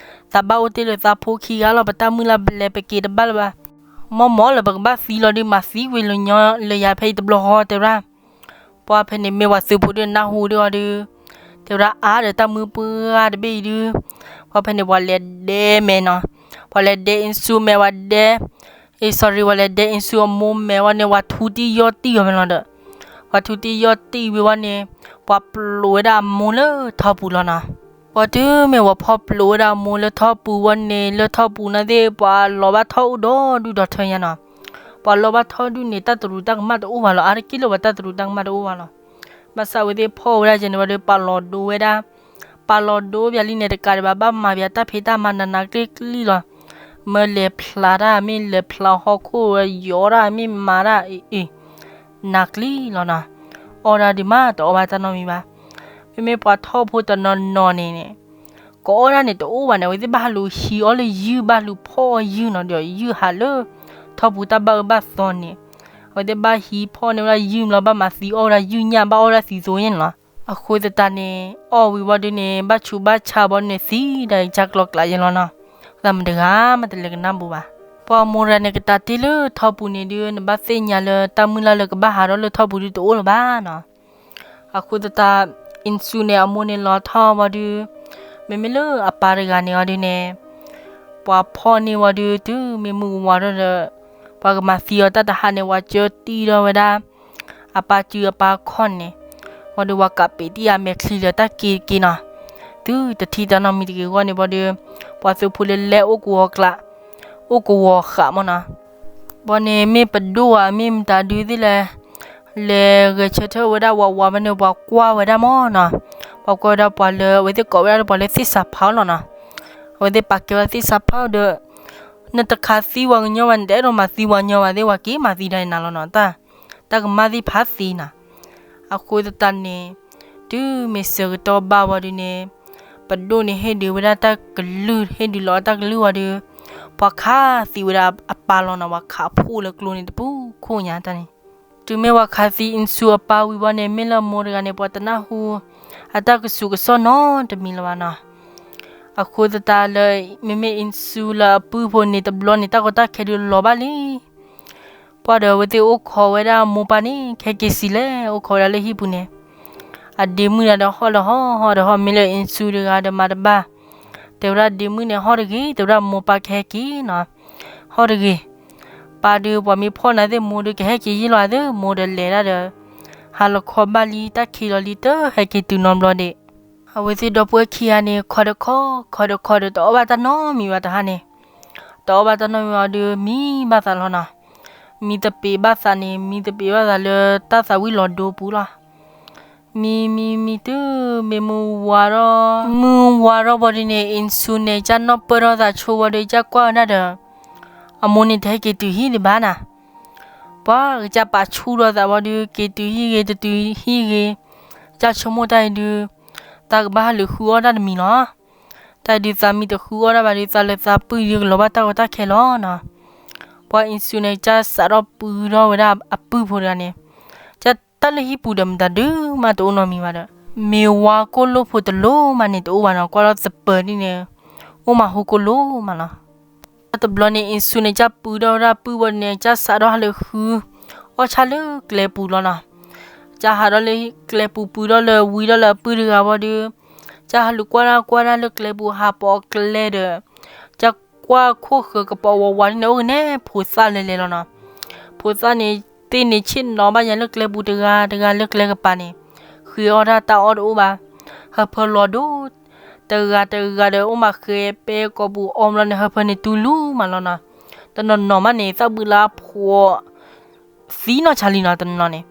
သးဘၣ်အိၣ်တ့ၢ်လၢသးဖိခံဂၤလီၤ. ပတၢ်မုၢ်လၢ်ဘျဲးပက့ၤတဘၣ်လၢၤဘၣ်. မ့ၢ်မ့ၢ်လၢပကဘၣ်သံလီၤဒု မၤသံကွံာ်လၢညီလၢယၤဖဲအံၤတဘျီဃီ တဲဝဲဒၣ်. ပှၤဖဲန့ၣ်မ့ၢ်ပှၤသုးဖိဒုနၢ်ဟူဒုအီၤဒု တဲဝဲဒၣ်အါဒီးတၢ်မုၢ်ပှၢ်တဘ့ၣ်အံၤဒု ပှၤဖဲန့ၣ်ပှၤလဲၤဒဲမဲာ်နီၤ. ပှၤလဲၤဒဲအံၣ်စူမဲာ် ပှၤဒဲ အ့ sorry ပှၤလဲၤဒဲအံၣ်စူအမိၢ်မဲာ်ဝံၤန့ၣ် ပှၤထူတံၢ်ယီၢ်တံၢ်အီၤဖဲန့ၣ်လီၤဒီး ပှၤထူတံၢ်ယီၢ်တံၢ်ဝံၤဝံၤန့ၣ် ပှၤပျိးဝဲဒၣ်အမိၢ်လၢထီပူၤလီၤနီၤ. ပှၤတုၤမ့ၢ်ပှၤဖီၣ်ပျိးဝဲဒၣ်အမိၢ်လၢထီပူၤဝံၤန့ၣ် လၢထီပူၤန့ၣ်သ့ၣ် ပှၤလီၤဘၣ်ထီၣ်အိၣ်ဒီဒူၣ်ဒီထၢညါနီၤ. ပှၤလီၤဘၣ်ထီၣ်ဒုန့ၣ် တၢ်တရူးတၢ်ကမၣ်တအိၣ်ဘၣ်လီၤ. အါတက့ၢ်လၢပှၤတၢ်တရူးတၢ်ကမၣ်တအိၣ်ဘၣ်လီၤ. ဘၣ်ဆၣ်အဝဲသ့ၣ်ဖီၣ်ဝဲဒၣ်ကဲန့ၣ်ဝံၤဒီး ပာ်လီၤဒိဝဲဒၣ် ပာ်လီၤဒိပၠးလံန့ၣ် တကးဒံးဘၣ် ဘၣ်မၤပၠးတၢ်ဖံးတၢ်မၤနးနးကျံၣ်ကျံၣ်လီၤ. မ့ၢ်လဲၤဖျးတၢ် မ့ၢ်လဲၤဖျးဟီၣ်ခိၣ်ဝဲ ယီၤတၢ် မ့ၢ်မၤတၢ်အံၤ နးကျံၣ်လီၤနီၤ. အီၣ်ဒၣ်ဒုးမး တအီၣ်ဘၣ်တၢ်နီတမံၤဘၣ်. မ့မ့ၢ်ပှၤထီၣ်ဖိတနီၤနီၤန့ၣ်န့ၣ် ကအီၣ်ဒၣ်န့ၣ်တအိၣ်ဘၣ်န့ၣ် အဝဲသ့ၣ်ဘၣ်ဟးလူၤဟံးအီၣ်လၢယုၢ် ဘၣ်လူၤဖီၣ်အီၣ်ယုၢ်နီၤ ဒီးယုၢ်ဟးလၢ ထီၣ်ပူၤတၢ်ဘၣ်အၢဘၣ်သီန့ၣ် အဝဲသ့ၣ်ဘၣ်ဟံးဖီၣ်န့ၢ်ဝဲဒၣ်ယုၢ်လီၤ ဘၣ်မၤသံအီၣ်ဝဲဒၣ်ယုၢ်ညၣ် ဘၣ်အီၣ်ဝဲဒၣ်သံသိန့ၣ်လီၤ. အဃိသတးန့ၣ် အီၣ်ဝံၤဘၣ်ဒုန့ၣ် ဘၣ်ဆူးဘၣ်ဆါဘၣ်န့ၣ် သံဒၣ်ကစၢ်ကျီကျးယဲလီၤနီၤ. သးမတဂၤမးတလဲၤကနၣ်ဘူးဘၣ်. ပှၤမိၢ်ရၤန့ၣ် ကတၢ်တ့ၢ်လၢထီၣ်ပူၤန့ၣ်ဒု နဘၣ်သ့ၣ်ညါလၢတၢ်မုၢ်လၢ်လၢကဘၣ်ဟးထီၣ်လၢထီၣ်ပူၤဒုတအိၣ်လၢၤဘၣ်နီၤ. အဃိသတး အ့ၣ်စူန့ၣ် အမိၢ်န့ၣ်လီၤထီၣ်ဝံၤဒု မ့မ့ၢ်လၢအပၢ်တဂၤန့ၣ်အီၤဒုန့ၣ် ပှၤဖီၣ်န့ၢ်ဝံၤဒု တုၤမ့ၢ်မုၢ်ဝါထီၣ်ဒီး ပှၤကမၤသံအီၤတၢ်တဟါန့ၣ် ဝၤကၢတံၢ်ထီၣ်ဝဲဒၣ် အပၢ်စုအပၢ်ခီၣ်န့ၣ် ဝံၤဒီးဝၤကးပ့းတံၢ်အမဲာ်ချံလၢတၢ်က့ၤတက့ၤနီၤ. တုၤတထံၣ်တၢ်နီတမံၤတဂ့ၤအဂီၢ်န့ၣ်ဝံၤဒီး ပှၤသုးဖိလၢလဲၤအိၣ်ကဝီၤကျး အိၣ်ကဝီၤဃာ်မၢ်နီၤ. ဘၣ်န့ၣ်မ့ၢ်ပဒိၣ်ဧါ မ့ၢ်မတၤဒုသ့ၣ်လဲၣ် လဲၤဂဲၤဆၢထၢၣ်ဝဲဒၣ်ဝးဝးဝဲန့ၣ် ပှၤကွၢ်ဝဲဒၣ်မၢ်နီၤ, ပှၤကွၢ်ဝဲဒၣ်ပှၤလၢ အဝဲသ့ၣ်ကိးဝဲဒၣ်လၢပှၤလၢသ့ၣ်စးဖါလီၤနီၤ, အဝဲသ့ၣ်ပာ်ကဲဝဲသ့ၣ်စးဖါဒီး နတခးသံဝဲကညီဘၣ် နတအဲၣ်ဒိးမၤသံဝဲကညီဘၣ်သ့ၣ် ပှၤက့ၤမၤသံဒၣ်နၤလီၤနီၤ, တၢ်ကမၣ်သ့ၣ်ဖးသ့နီၤ, အဃိသတးန့ၣ် တုၤမ့ၢ်ဆၢကတီၢ်ဘၣ်ဝံၤဒုန့ၣ် ပဒိၣ်န့ၣ်ဟ့ၣ်ဒုးဝဲဒၣ်တၢ်ကလုၢ် ဟ့ၣ်ဒုးလီၤအတၢ်ကလုၢ်ဝံၤဒီး ပှၤခးသံဝဲဒၣ်အပၢ်လီၤနီၤ, ပှၤခးဖှိၣ်လၢကျိန့ၣ်တပူၤခိၣ်ညါတၢ်န့ၣ်, တုၤမ့ၢ်ပှၤခးသံအ့ၣ်စူအပၢ်ဝံၤဘၣ်န့ၣ် မ့ၢ်လၢအမိၢ်တဂၤန့ၣ် ပှၤတနၢ်ဟူ အတၢ်ကစူးကစီၣ်နီတမံၤလၢၤဘၣ်နီၤ, အဃိသတးလၢ မ့မ့ၢ်အ့ၣ်စူလၢအပုၢ်ဖိန့ၣ် တဘျီန့ၣ် တၢ်ကီတၢ်ခဲဒုးလီၤဘၣ်လံ ပှၢ်ဒီးအဝဲသ့ၣ်အိၣ်ခိးဝဲဒၣ်မိၢ်ပၢ်န့ၣ် ခဲက့ၤစံးလဲၣ် အိၣ်ခိးဝဲဒၣ်လၢဟံၣ်ပူၤန့ၣ်, အဒ့မုၣ်ဒၣ်ဒီးဟီၣ်ဒီးဟီၣ် ဟီၣ်ဒီးဟီၣ် မ့ၢ်လၢအ့ၣ်စူတဂၤဒီးမၤတဘၣ်, တဲဝဲဒၣ်ဒ့မုၣ်န့ၣ် ဟီၣ်တဂ့ၤ တဲဝဲဒၣ်မိၢ်ပၢ်ကဟဲက့ၤနီၤ, ဟီၣ်တဂ့ၤ, ပၢ်ဒုးပှၤမ့ၢ်ဖီၣ်နၤသ့ၣ်မိၢ်ဒုးကဟဲက့ၤယ့ၢ်လီၤသ့ၣ် မိၢ်ဒီးလဲၤဒၣ်ဒီး ဟးလီၤခီဘၣ်လံ တၢ်ခံးလီၤလံ တဟဲက့ၤတုၤနီတဘျီဒံး, အဝဲသ့ၣ်ဒီပုၢ်ဝဲၢ်ခံဂၤန့ၣ် ခီဒီးခီ ခီဒီးခီဒီး တအီၣ်ဘၣ်တၢ်နီတမံၤဘၣ်တဟါန့ၣ်, တအီၣ်ဘၣ်တၢ်နီတမံၤဘၣ်ဒီး မံဘၣ်သးလီၤနီၤ, မံသပ့ၤဘၣ်သးန့ၣ် မံသပ့ၤဘၣ်သးလၢတၢ်သးဝံၣ်လီၤဒိပူၤလီၤ, မံမံမံတုၤ မ့ၢ်မုၢ်ဝါထီၣ် မုၢ်ဝါထီၣ်ဘၣ်ဒုန့ၣ် အ့ၣ်စူန့ၣ် ကၢ်နီၣ်ပၢၢ်ထီၣ်သးဆိဝံၤဒီး ကၢ်ကွၢ်ဝဲဒၣ်ဒီး အမိၢ်န့ၣ်တဟဲက့ၤတုၤဟံၣ်ဒံးဘၣ်နီၤ, ပှၢ်ကစၢ်ပာ်ဆူၣ်ထီၣ်သးဝံၤဒီး က့ၤတုၤဟံၣ်ဂ့ၤ တတုၤဟံၣ်ဂ့ၤ, ကၢ်ဆိကမိၣ်တၢ်အံၤဒုး သးကဘၣ်ဟးလူၤဃုအီၣ်တၢ်တမံၤလီၤ, တၢ်အံၤဒုးသးမံတဃုအီၣ်တၢ်ဘၣ်ဒီး သးလဲၤသးပုၢ်ဒုးကလီၤဘၣ်တၢ်ကီတၢ်ခဲလီၤနီၤ, ပှၢ်အ့ၣ်စူန့ၣ် ကၢ်စးထီၣ်ပုၢ်ထီၣ်ဝဲဒၣ်အပုၢ်ဖိတဂၤန့ၣ်, ကၢ်တၢ်လၢဟံၣ်ပူၤဒီးမတၤဒုးမးတအိၣ်နီတမံၤဘၣ်ဒီး မ့ၢ်ဝါကိၢ်လိၣ်ဖိတလိၣ်မးန့ၣ်တအိၣ်ဘၣ်နီၤ, ကွၢ်လီၤသပၢၤဒ်န့ၣ် အိၣ်မးဟူကိၢ်လိၣ်မးလီၤ. တဘျီန့ၣ် အ့ၣ်စူန့ၣ် ကၢ်ပုၢ်ထီၣ်ဝဲဒၣ်ပုၢ်ဝံၤန့ၣ် ကၢ်စးထီၣ်ဟးလူၤဃုအီၣ်ဆၣ်လၢကျဲပူၤလီၤနီၤ, ကၢ်ဟးထီၣ်လၢကျဲပူၤ ပုၢ်ထီၣ်လၢဝံထီၣ်လၢအပုၢ်တဂၤဝံၤဒီး ကၢ်ဟးလူၤကွၢ်တၢ်ကွၢ်တၢ်လၢကျဲပူၤ ဟးပိာ်ကျဲဒီး ကၢ်ကွၢ်ခိၣ်ဃၢၤကပိာ်ဝးဝးဒ်န့ၣ် အိၣ်ကနဲ ဖိသၣ်လဲၤလဲၤလီၤနီၤ, ဖိသၣ်န့ၣ်သ့ၣ်န့ၣ်ဆ့ၣ်နီၤဘၣ်ယၤလၢကျဲပူၤတဂၤတဂၤလၢကျဲကပၤန့ၣ်, ဃ့အီၣ်တၢ်တၢ်အီၣ်တအိၣ်ဘၣ်, ဟၢဖၢလီၤဒိ တဂၤတဂၤဒီး အိၣ်မးဃဲပဲကိာ်ပူၤအီဘျီန့ၣ် ဟၢဖၢန့ၣ်တူၢ်လူၤမးလီၤနီၤ, တနီၤနီၤမးန့ၣ် သၣ်ဘုလါဖှီၣ် သံနီၢ်ဆါလံနီၤ တနီၤနီၤန့ၣ်,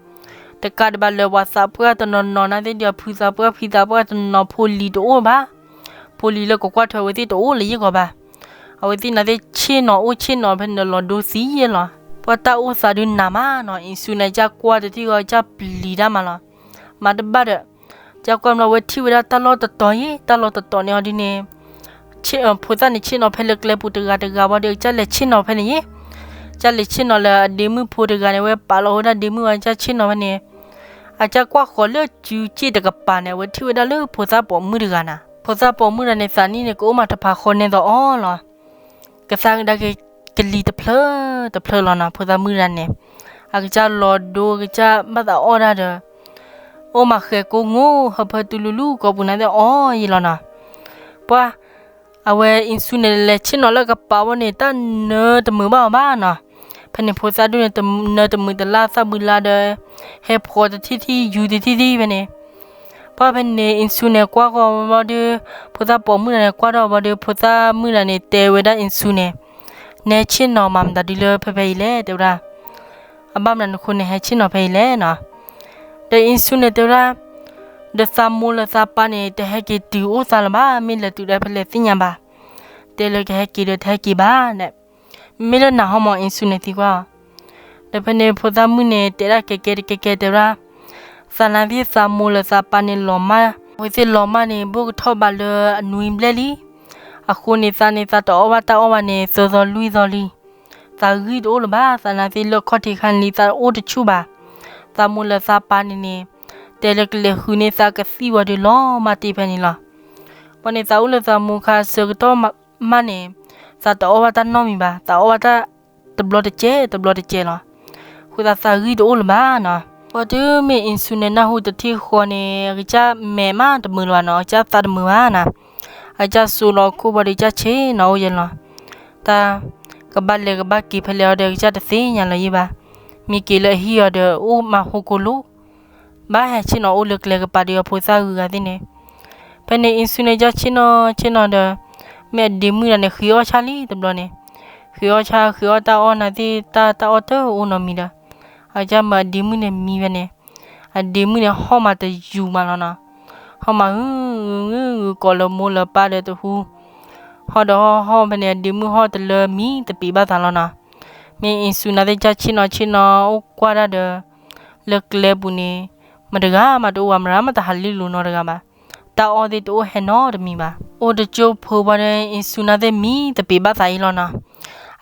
တကးဒံးဘၣ်လၢပှၤသးပှၢ်တနီၤနီၤနာ်သ့ၣ်ဒီး ဖုသးပှၢ်ဖံသးပှၢ်တနီၤနီၤ ဖိလံၤတအိၣ်ဘၣ်, ဖိလံၤလၢကကွၢ်ထွဲအဝဲသ့ၣ်တအိၣ်လၢယ့ၢ်ကီးဘၣ်, အဝဲသ့ၣ်နာ်သ့ၣ်ဆ့ၣ်နီၤအိၣ်ဆ့ၣ်နီၤဖဲန့ၣ်ဒီးလီၤဒိသံယဲလီၤ, ပှၤတၢ်အိၣ်သးဒုးနးမးနီၤ, အ့ၣ်စူန့ၣ် ကၢ်ကွၢ်တထံၣ်ဂီၤ ကၢ်ပျံၤတၢ်မးလီၤ, မၤတဘၣ်ဒီး ကၢ်ကွၢ်ဘျီဝဲထံၣ်ဝဲဒၣ်တၢ်လီၢ်တတီၤယ့ၢ် တၢ်လီၢ်တတီၤန့ၣ်အီၤဒ်န့ၣ် ဖိသၣ်န့ၣ်ဆ့ၣ်နီၤဖဲလၢကျဲပူၤတဂၤတဂၤဝံၤဒီး ကၢ်လဲၤဆ့ၣ်နီၤဖဲန့ၣ်ယ့ၢ်, ကၢ်လဲၤဆ့ၣ်နီၤလၢအဒ့မုၣ်ဖိတဂၤန့ၣ် ဝဲပာ်လီၤဝဲဒၣ်ဒ့မုၣ်ဝံၤ ကၢ်ဆ့ၣ်နီၤဖဲန့ၣ်, အကၢ်ကွၢ်ဃီၤလၢစုစ့ၣ်တကပၤန့ၣ် အဝဲထံၣ်ဝဲဒၣ်လၢဖိသၣ်ပိာ်မုၣ်တဂၤနီၤ, ဖိသၣ်ပိာ်မုၣ်တဂၤန့ၣ် သးနံၣ်န့ၣ် ကအိၣ်မးတဖးဃီန့ၣ်သီးအီၤလီၤ, ကသါကဒါက့ၤကလံၤတဖျၢၣ်တဖျၢၣ်လီၤနီၤ, ဖိသၣ်မုၣ်တဂၤန့ၣ် အကစၢ်လီၤဒိကစၢ်ဘၣ်သးအီၣ်ဒၣ်ဒီး အိၣ်မးဃဲၤကိးငိ ဟၢဖၢတူၢ်လူၤလူၤကိာ်ပူၤနာ်သ့ၣ်အီၤယ့ၢ်လီၤနီၤ, ပှၤ အဝဲအ့ၣ်စူန့ၣ် လဲၤဆ့ၣ်နီၤလၢကပၤဝဲန့ၣ် တၢ်နၢတမုာ်ဘၣ်အီၤဘၣ်နီၤ, ဖဲန့ၣ်ဖိသၣ်ဒိၣ်န့ၣ် နၢတမုာ်တလၢ်သၣ်ဘုလါဒီး ဟဲဖှီၣ်တထံၣ်ထံၣ် ယူၤတထံၣ်ထံၣ်ဖဲန့ၣ်, ပှၢ်ဖဲန့ၣ် အ့ၣ်စူန့ၣ် ကွၢ်ဃီၤဝံၤဒီး ဖိသၣ်ပိာ်မုၣ်တဂၤန့ၣ် ကွၢ်ထီၣ်ဝံၤဒီး ဖိသၣ်မုၣ်တဂၤန့ၣ် တဲဝဲဒၣ်အ့ၣ်စူန့ၣ်, နဟဲဆ့ၣ်နီၤမၤမတၤဒုလၢဖဲဖဲအံၤလဲၣ် တဲဝဲဒၣ်, အဘၣ်မနုၤနဃိနဟဲဆ့ၣ်နီၤဖဲအံၤလဲၣ်နီၤ, ဒီးအ့ၣ်စူန့ၣ်တဲဝဲဒၣ်, ဒီးသးမိၢ်လၢသးပၢ်န့ၣ် တဟဲက့ၤတုၤအိၣ်သးလၢၤဘၣ်, မ့ၢ်လဲၤတုၤဒၣ်ဖဲလဲၣ်သ့ၣ်ညါဘၣ်, တဲလၢကဟဲက့ၤဒီးတဟဲက့ၤဘၣ်, မ့ၢ်လၢနၤဟီမး အ့ၣ်စူန့ၣ်သံကွၢ်အီၤ, ဒီးဖဲန့ၣ်ဖိသၣ်မုၣ်န့ၣ် တဲဒၣ်ကဲကဲတကဲကဲတဲဝဲဒၣ်, သးနာ်သ့ၣ်သးမိၢ်လၢသးပၢ်န့ၣ်လီၤမၢ်, အဝဲသ့ၣ်လီၤမၢ်န့ၣ် ဘိၣ်ကထီၣ်ဘးလၢအနွံဘျဲၣ်လံ, အဃိန့ၣ်သးန့ၣ် သးတအီၣ်ဘၣ်တၢ်အီၣ်ဘၣ်န့ၣ် သၢသီလွံၢ်သီလံ, သးဂံၢ်တအိၣ်လၢၤဘၣ်, သးနာ်သ့ၣ်လၢခီၣ်ထံးခါန့ၣ်လံ သးအိၣ်တဆူၣ်ဘၣ်, သးမိၢ်လၢသးပၢ်န့ၣ်န့ၣ်, တဲလၢကလဲၤဃုန့ၢ်သးကသံၣ်ဝံၤဒီးလီၤမၢ်တ့ၢ်ဖဲန့ၣ်လီၤ. ဘၣ်န့ၣ်သးအိၣ်လၢသးမိၢ်ခါဆၢကတီၢ်မးန့ၣ်, သးတအီၣ်ဘၣ်တၢ်နီတမံၤဘၣ်, သးအီၣ်ဘၣ်တၢ်တဘျီတကဲး တဘျီတကဲးလီၤ. အဃိသးသးဂံၢ်တအိၣ်လၢၤဘၣ်နီၤ. ပှၤတုၤမ့ၢ်အ့ၣ်စူန့ၣ်နၢ်ဟူတထံၣ်ဃီန့ၣ် အကစၢ်မဲာ်မးတမုာ်လၢၤဘၣ်နီၤ, အကစၢ်သးတမုာ်ဘၣ်နီၤ. အကစၢ်စိာ်လီၤခိၣ်ဘၣ်ဒီး ကစၢ်ဆ့ၣ်နီၤအိၣ်ယဲလီၤ. တၢ်ကဘၣ်လဲၤကဘၣ်က့ၤဖဲလဲၣ်အီၤဒီး အကစၢ်တသ့ၣ်ညါလၢၤယဲဘၣ်. မ့ၢ်က့ၤလၢအဟံၣ်အီၤဒီး အိၣ်မးဟူကိၣ်လိၤ ဘၣ်ဟဲဆ့ၣ်နီၤအိၣ်လၢကျဲကပၤဒီးအဖိသၣ်ဂုၤဂၤသ့ၣ်န့ၣ်. ဖဲန့ၣ်အ့ၣ်စူန့ၣ် ကစၢ်ဆ့ၣ်နီၤဆ့ၣ်နီၤဒီး မ့ၢ်အဒ့မုၣ်တဂၤန့ၣ် ဃ့အီၣ်ဆၣ်လံတဘျီန့ၣ်, ဃ့အီၣ်ဆၣ် ဃ့အီၣ်တၢ်အီၣ်နာ်သ့ၣ် တၢ်တၢ်အီၣ်တအိၣ်နီတမံၤဒီး အကစၢ်မၢအဒ့မုၣ်န့ၣ်မံဝဲန့ၣ်, အဒ့မုၣ်န့ၣ်ဟီၣ်မးတယူၤမးလီၤနီၤ. ဟီၣ်မးဟု, ဂုၤဂုၤ ကိးလၢမိၢ်လၢပၢ်ဒီးတဟူ, ဟီၣ်ဒီးဟီၣ်ဟီၣ်ဖဲန့ၣ် အဒ့မုၣ်ဟီၣ်တလၢမံတပ့ၤဘၣ်သးလီၤနီၤ. မ့ၢ်အ့ၣ်စူၤနာ်သ့ၣ် ကစၢ်ဆ့ၣ်နီၤဆ့ၣ်နီၤအိၣ်ကွၢ်ဒၣ်ဒီး လၢကျဲပူၤန့ၣ် မတဂၤမးတအိၣ်ဘၣ်, မတၤမးတဟးလံလိာ်နီတဂၤဘၣ်. တၢ်အီၣ်သ့ၣ်တအိၣ်ဟဲနီတမံၤဘၣ်. အိၣ်တကၠိၢ်ဖိဘၣ်ဒီး အ့ၣ်စူၤနာ်သ့ၣ်မံတပ့ၤဘၣ်သးအံၤလီၤနီၤ.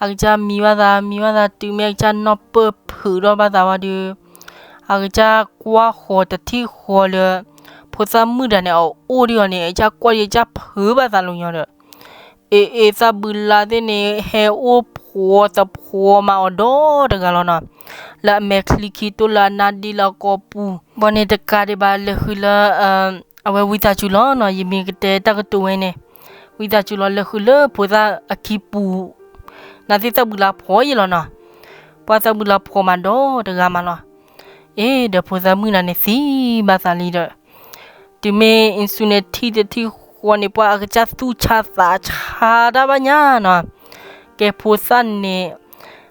အကစၢ်မံဘၣ်သး မံဘၣ်သး တုၤမ့ၢ်အကစၢ်နီၢ်ပၢၢ်ဖုးထီၣ်ဘၣ်သးဝံၤဒီး အကစၢ်ကွၢ်ဃီၤတထံၣ်ဃီလၢ ဖိသၣ်မုၣ်တဂၤန့ၣ် အအိၣ်ဒံးအီၤန့ၣ် အကစၢ်ကွၢ်ဒီးအကစၢ်ဖုးဘၣ်သးလီၤညီဒီး အ့ၣ်အ့ၣ် သၣ်ဘုလါသ့ၣ်န့ၣ် ဟဲအိၣ်ဖှီသဖှီမးအီၤဒီတဂၤလီၤနီၤ. လၢအမဲာ်ချံခံတိၢ်လၢအနါဒ့လၢအကိာ်ပူၤ ဘၣ်န့ၣ်တကးဒံးဘၣ် လဲၤဃုာ်လၢ အဝဲဝံသးစူၤလီၤနီၤ. ယမ့ၢ်ကတဲတၢ်ကတိၤဝဲန့ၣ် ဝံသးစူၤလီၤ လဲၤဃုာ်လၢဖိသၣ်အခံပူၤ နာ်သ့ၣ် သၣ်ဘုလါဖှီယဲလီၤနီၤ. ပှၤသၣ်ဘုလါဖှီမးဒီတဂၤမးလီၤ. အ့ၣ် ဒီးဖိသၣ်မုၣ်နၤန့ၣ်သံဘၣ်သးလံဒီး တုၤမ့ၢ်အ့ၣ်စူၤန့ၣ်ထံၣ်တထံၣ်ဃီန့ၣ် ပှၤအကစၢ်သူၣ်ဆါသးဆါတၢ်ဘၣ်ညါနီၤ. ကဲဖိသၣ်န့ၣ်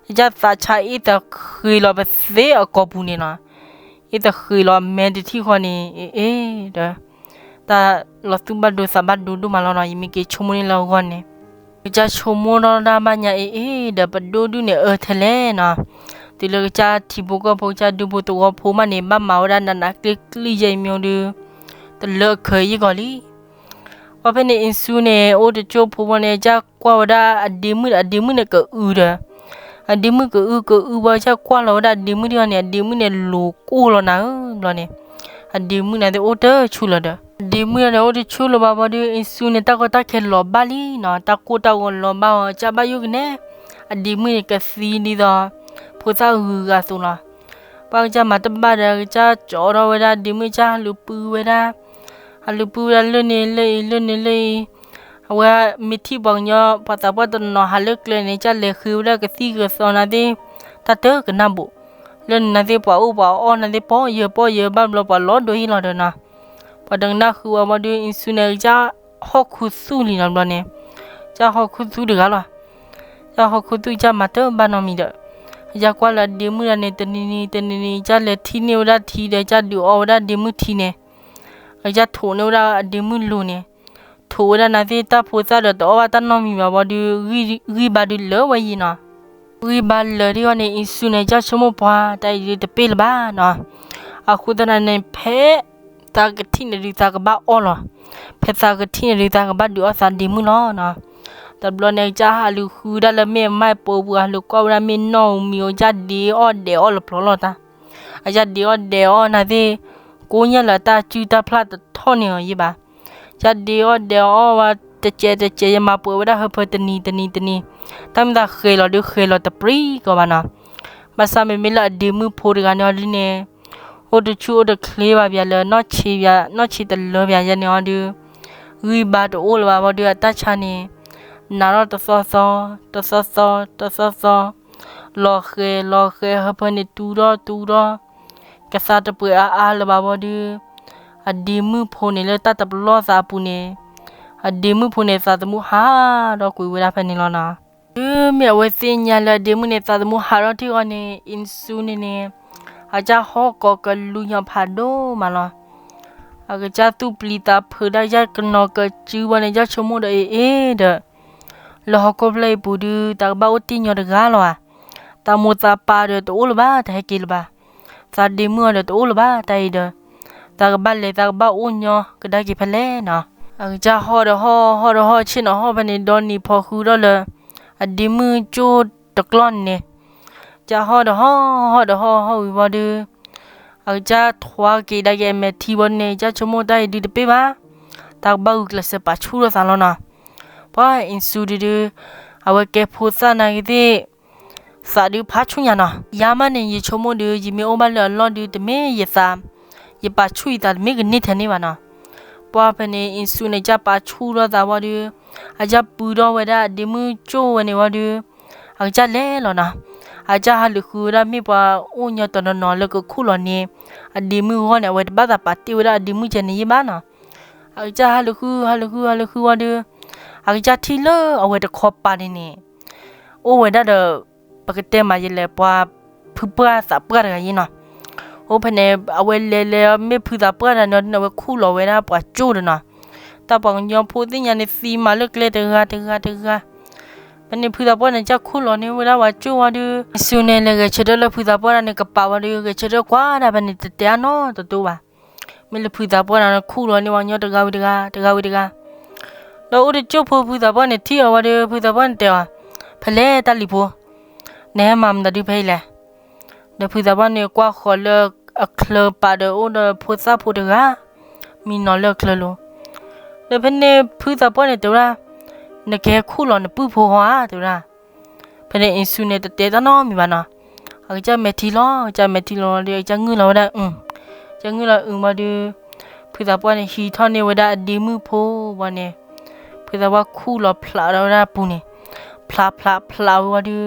အကစၢ်သးဆါအ့ၣ်သဃ့လီၤပသ့အကိာ်ပူၤန့ၣ်နီၤ. အ့ၣ်သဃ့လီၤမဲတထံၣ်ဃီန့ၣ် အ့ၣ်အ့ၣ်ဒီး တၢ်လီၤသူၣ်ဘၣ်ဒိသးဘၣ်ဒိဒိၣ်မးလီၤနီၤ. ယမ့ၢ်က့ၤဆိကမိၣ်န့ၣ်လၢအဂီၢ်န့ၣ် ကစၢ်ဆိကမိၣ်ထီၣ်ဒၣ်ဘၣ်ညါ အ့ၣ်အ့ၣ်ဒီး ပဒိၣ်ဒုၣ်န့ၣ်အၢထဲလဲၣ်နီၤ. တုၤလၢကစၢ်ထံဖိကီၢ်ဖိ ကစၢ်ဒူဖိသဝီဖိမးန့ၣ် ဘၣ်မၤဝဲဒၣ်နးနးကျ့ကျ့ယဲအံၤမ့ၢ်ဒီး တလၢအခၢးယံာ်ကီးလံ. ပှၤဖဲန့ၣ် အ့ၣ်စူၤန့ၣ် အိၣ်တကၠိၢ်ဖိဘၣ်န့ၣ် ကစၢ်ကွၢ်ဝဲဒၣ်အဒ့မုၣ်ဒီး အဒ့မုၣ်န့ၣ်ကအုဒီး အဒ့မုၣ်ကအုကအုဘၣ် ကစၢ်ကွၢ်လီၤဝဲဒၣ်အဒ့မုၣ်ဒံးအီၤန့ၣ် အဒ့မုၣ်န့ၣ်လိၤကိၢ်လီၤနၤဧၢဘျီန့ၣ် အဒ့မုၣ်န့ၣ်သ့ၣ်အိၣ်တဆူၣ်လၢၤဒီး အဒ့မုၣ်န့ၣ်အိၣ်တဆူၣ်လၢၤဘၣ်ဘၣ်ဒီး အ့ၣ်စူၤန့ၣ် တၢ်ကီတၢ်ခဲလီၤဘၣ်လံနီၤ. တၢ်ကိၢ်တၢ်ဂီၤလီၤဘၣ်အီၤ ကစၢ်ဘၣ်ယိၣ်ကနဲ အဒ့မုၣ်န့ၣ်ကသံဒ်သိး ဖိသၣ်ဂုၤဂၤအသိးလီၤ. ပှၤကစၢ်မၤတဘၣ်ဒီး ကစၢ်ကၠီထီၣ်ဝဲဒၣ်အဒ့မုၣ် ကစၢ်ဟးလူၤပုၢ်ဝဲဒၣ် ဟးလူၤပုၢ်ဝဲဒၣ်လၢန့ၣ်လၢအံၤ လၢန့ၣ်လၢအံၤ အဝဲမ့ၢ်ထံၣ်ပှၤကညီ ပှၤသးပှၢ်တနီၤဟးလၢကျဲန့ၣ် ကစၢ်လဲၤဃ့ဝဲဒၣ်ကသံၣ်ကသီနာ်သ့ၣ် တၢ်တကနၣ်ဘၣ်. လၢန့ၣ်နာ်သ့ၣ် ပှၤအိၣ်ပှၤအီၣ်နာ်သ့ၣ် ပီၢ်ယၢၤပီၢ်ယၢၤဘၣ်ဘျီ ပှၤလီၤဒိဟ့ၣ်လီၤဒီးနီၤ ပှၤတကနၣ်ဃုာ်ဝဲဘၣ်ဒီး အ့ၣ်စူၤန့ၣ် ကစၢ်ဟီၣ်ခူသူၣ်လံနီၤဘျီန့ၣ် ကစၢ်ဟီၣ်ခူသူၣ်တဂၤလီၤ. ကစၢ်ဟီၣ်ခူသူၣ် ကစၢ်မၤတဘၣ်နီတမံၤဒီး ကစၢ်ကွၢ်လၢအဒ့မုၣ်ဒၣ်န့ၣ် တနံၤနံၤတနံၤနံၤ ကစၢ်လဲၤထံၣ်န့ၢ်ဝဲဒၣ်ထံဒီး ကစၢ်ဒုးအီဝဲဒၣ်အဒ့မုၣ်ထံန့ၣ် အကစၢ်ထိးန့ၢ်ဝဲဒၣ်အဒ့မုၣ်လိၤန့ၣ် ထိးဝဲဒၣ်နာ်သ့ၣ် တၢ်ဖိသၣ်ဒီးတအီၣ်ဘၣ်တၢ်နီတမံၤဘၣ်ဘၣ်ဒီး ဂံၢ်ဘါဒုးလၢာ်ဝဲယံၤနီၤ. ဂံၢ်ဘါလၢာ်ဒံးအီၤန့ၣ် အ့ၣ်စူၤန့ၣ် ကစၢ်ဆိကမိၣ်ပှၤ တၢ်အံၤဒုးတပ့ၢ်လၢၤဘၣ်နီၤ. အဃိသတးန့ၣ် ဖဲသးကထံၣ်န့ၣ်ဒုး သးကဘၣ်အီၣ်လီၤ. ဖဲသးကထံၣ်န့ၣ်ဒုး သးကဘၣ်ဒုးအီၣ်သးဒ့မုၣ်လီၤနီၤ. တဘျီန့ၣ် ကစၢ်ဟးလူၤဃုဒၣ်လၢမ့ၢ်အမါပိာ်ပူၤ ဟးလူၤကွၢ်ဝဲဒၣ်မ့ၢ်နီၢ်ဧိၤမံၤဧိၤ ကစၢ်ဒ့အီၣ်ဒဲးအီၣ်လၢပျီလီၤတၢ် အကစၢ်ဒ့အီၣ်ဒဲးအီၣ်နာ်သ့ၣ် ကိးညါလၢတၢ်စုၣ်တၢ်ဖျၢၣ်တထီၣ်န့ၢ်အီၤယံၤဘၣ်. ကစၢ်ဒ့အီၣ်ဒဲးအီၣ်ဝဲ တစဲးတစဲး ယမၤပှဲၤဝဲဒၣ်ဟၢဖၢတနံၤတနံၤတနံၤ တၢ်မ့ၢ်သးဃဲၤလီၤဒုးဃဲၤလီၤတပြံကီးဘၣ်နီၤ. ဘၣ်ဆၣ်မ့မ့ၢ်လၢအဒ့မုၣ်ဖိတဂၤန့ၣ်အီၤဒ်န့ၣ် အိၣ်တဆူၣ်အိၣ်တချ့ဘၣ် ပှၤလၢနီၢ်ဆံးပှၤ နီၢ်ဆံးတလၢပှၤယဲန့ၣ်အီၤဒုး ဂံၢ်ဘါတအိၣ်လၢၤဘၣ်ဘၣ်ဒီး အတၢ်ဆါန့ၣ် နးထီၣ်တသီသီ တသီသီ တသီသီ လီၤဃဲၤလီၤဃဲၤ ဟၢဖၢန့ၣ်တူၢ်ထီၣ်တူၢ်ထီၣ် ကသါတပှဲၤအါအါလၢၤဘၣ်ဘၣ်ဒီး အဒ့မုၣ်ဖိန့ၣ်လၢတၢ်တပလီၢ်သးအပူၤန့ၣ် အဒ့မုၣ်ဖိန့ၣ် သးသမူဟးထီၣ်ကွံာ်ဝဲဒၣ်ဖဲန့ၣ်လီၤနီၤ. တုၤမ့ၢ်အဝဲသ့ၣ်ညါလၢအဒ့မုၣ်န့ၣ် သးသမူဟးထီၣ်ထံၣ်အီၤန့ၣ် အ့ၣ်စူၤန့ၣ်န့ၣ် အကစၢ်ဟီၣ်ကိးကလူးညီဖးဒိၣ်မးလီၤ. အကစၢ်သူၣ်ပျံၤသးဖုးဒၣ် ကစၢ်ကနီၤကစုဘၣ်န့ၣ် ကစၢ်ဆိကမိၣ်ဒီး အ့ၣ်အ့ၣ်ဒီး လၢဟီၣ်ခိၣ်ဖျၢၣ်အံၤပူၤဒုး သးကဘၣ်အိၣ်တ့ၢ်ညီတဂၤလီၤဧါ. သးမိၢ်သးပၢ်ဒီးတအိၣ်လၢၤဘၣ် တဟဲက့ၤလၢၤဘၣ်. သးဒ့မုၣ်အီၤဒီးတအိၣ်လၢၤဘၣ် တၢ်အံၤဒီး သးကဘၣ်လဲၤ သးကဘၣ်အိၣ်ညီကဒါက့ၤဖဲလဲၣ်နီၤ. အကစၢ်ဟီၣ်ဒီးဟီၣ် ဟီၣ်ဒီးဟီၣ် ဆ့ၣ်နီၤဟီၣ်ဖဲန့ၣ် ဒီနံၤဖီဃုထီၣ်လၢ အဒ့မုၣ်ကၠိၣ်တကျီၢ်န့ၣ် ကစၢ်ဟီၣ်ဒီးဟီၣ် ဟီၣ်ဒီးဟီၣ် ဟီၣ်ဝံၤဘၣ်ဒီး အကစၢ်ထွါက့ၤဒါက့ၤအမဲာ်ထံဘၣ်န့ၣ် ကစၢ်ဆိကမိၣ်တၢ်အံၤဒုးတပ့ၢ်ဘၣ်. တၢ်ကဘၣ်ဂုာ်ကျဲးစၢးပာ်ဆူၣ်ထီၣ်သးလီၤနီၤ. ပှၤအ့ၣ်စူၤဒုးဒုး အဝဲကဲဖိသၣ်နာ်က့ၤသ့ၣ် သးဒုးဖးဆူၣ်ညါနီၤ. ယၤမးန့ၣ် ယဆိကမိၣ်ဒုး ယမ့ၢ်အိၣ်ဘၣ်လၢအလီၢ်ဒုး တမ့ၢ်ယသး ယပာ်ဆူၣ်ယသးတမ့ၢ်ကန့ၢ်ထဲန့ၣ်ဘၣ်နီၤ. ပှၤဖဲန့ၣ် အ့ၣ်စူၤန့ၣ် ကစၢ်ပာ်ဆူၣ်ထီၣ်သးဝံၤဒီး အကစၢ်ပုၢ်ထီၣ်ဝဲဒၣ်အဒ့မုၣ်ကၠိၣ်ဝဲန့ၣ်ဝံၤဒီး အကစၢ်လဲၤလီၤနီၤ. အကစၢ်ဟးလူၤဃုဝဲဒၣ်မ့ၢ်ပှၤအိၣ်ညီတနီၤနီၤလၢကခူၣ်လီၤန့ၣ် အဒ့မုၣ်ဂီၢ်န့ၣ် အဝဲတဘၣ်သးပာ်တ့ၢ်ဝဲဒၣ်အဒ့မုၣ်ကဲန့ၣ်ယံၤဘၣ်နီၤ. အကစၢ်ဟးလူၤဃု ဟးလူၤဃု ဟးလူၤဃုဝံၤဒီး အကစၢ်ထံၣ်လၢအဝဲတခီပၤန့ၣ်န့ၣ် အိၣ်ဝဲဒၣ်ဒီး ပကတဲမးယဲလဲၣ် ပှၤ ဖုပှၢ်သးပှၢ်တဂၤယ့ၣ်နီၤ. အိၣ်ဖဲန့ၣ် အဝဲလဲၤလဲၤ မ့ၢ်ဖုသးပှၢ်တဂၤန့ၣ် အဝဲခူၣ်လီၤဝဲဒၣ်ပှၤကၠိၣ်ဒီးနီၤ. တၢ်ပှၤကညီဖိသ့ၣ်ညါန့ၣ် သံမၤလၢကျဲတဂၤတဂၤတဂၤ. ဖဲန့ၣ်ဖုသးပှၢ်န့ၣ် ကစၢ်ခူၣ်လီၤန့ၢ်ဝဲဒၣ်ပှၤကၠိၣ်ဝံၤဒီး အ့ၣ်စူၤန့ၣ် လဲၤဂဲၤဆၢထၢၣ်လၢဖုသးပှၢ်တဂၤန့ၣ် ကပၤဝံၤဒီး ဂဲၤဆၢထၢၣ်ကွၢ်ဒၣ်ဖဲန့ၣ် တတဲအါနီတတိဘၣ်. မ့ၢ်လၢဖုသးပှၢ်န့ၣ် ခူၣ်လီၤန့ၢ်ပှၤကညီတဂၤဝံၤတဂၤ တဂၤဝံၤတဂၤ. ဒီးအိၣ်တကၠိၢ်ဖိ ဖုသးပှၢ်န့ၣ်ထံၣ်အီၤဝံၤဒီး ဖုသးပှၢ်န့ၣ်တဲအီၤ, ဖဲလဲၣ်တၢ်လံၤဖိ, နဟဲမၤမတၤဒုဖဲအံၤလဲၣ်. ဒီးဖုသးပှၢ်န့ၣ်ကွၢ်ဃီၤလၢအချၢပာ်ဒီး အိၣ်ဒီးဖိသၣ်ဖိတဂၤ မံနီၤလၢအချၢလိၤ. ဒီးဖဲန့ၣ်ဖုသးပှၢ်န့ၣ်တဲဝဲဒၣ်, နကဟဲခူၣ်လီၤနပုၢ်ဖိဧါ တဲဝဲဒၣ်. ဖဲန့ၣ်အ့ၣ်စူၤန့ၣ် တတဲတၢ်နီတမံၤဘၣ်နီၤ. အကစၢ်မဲာ်ထံလီၤ အကစၢ်မဲာ်ထံလီၤဒီး အကစၢ်ငုၢ်လီၤဝဲဒၣ်, အကစၢ်ငုၢ်လီၤအုးဝံၤဒီး ဖုသးပှၢ်န့ၣ် ဟံးထီၣ်န့ၢ်ဝဲဒၣ်အဒ့မုၣ်ဖိဝံၤန့ၣ်, ဖုသးပှၢ်ခူၣ်လီၤဖျးဒီးဝဲဒၣ်အပူၤန့ၣ်, ဖျးဖျးဖျးဝံၤဝံၤဒီး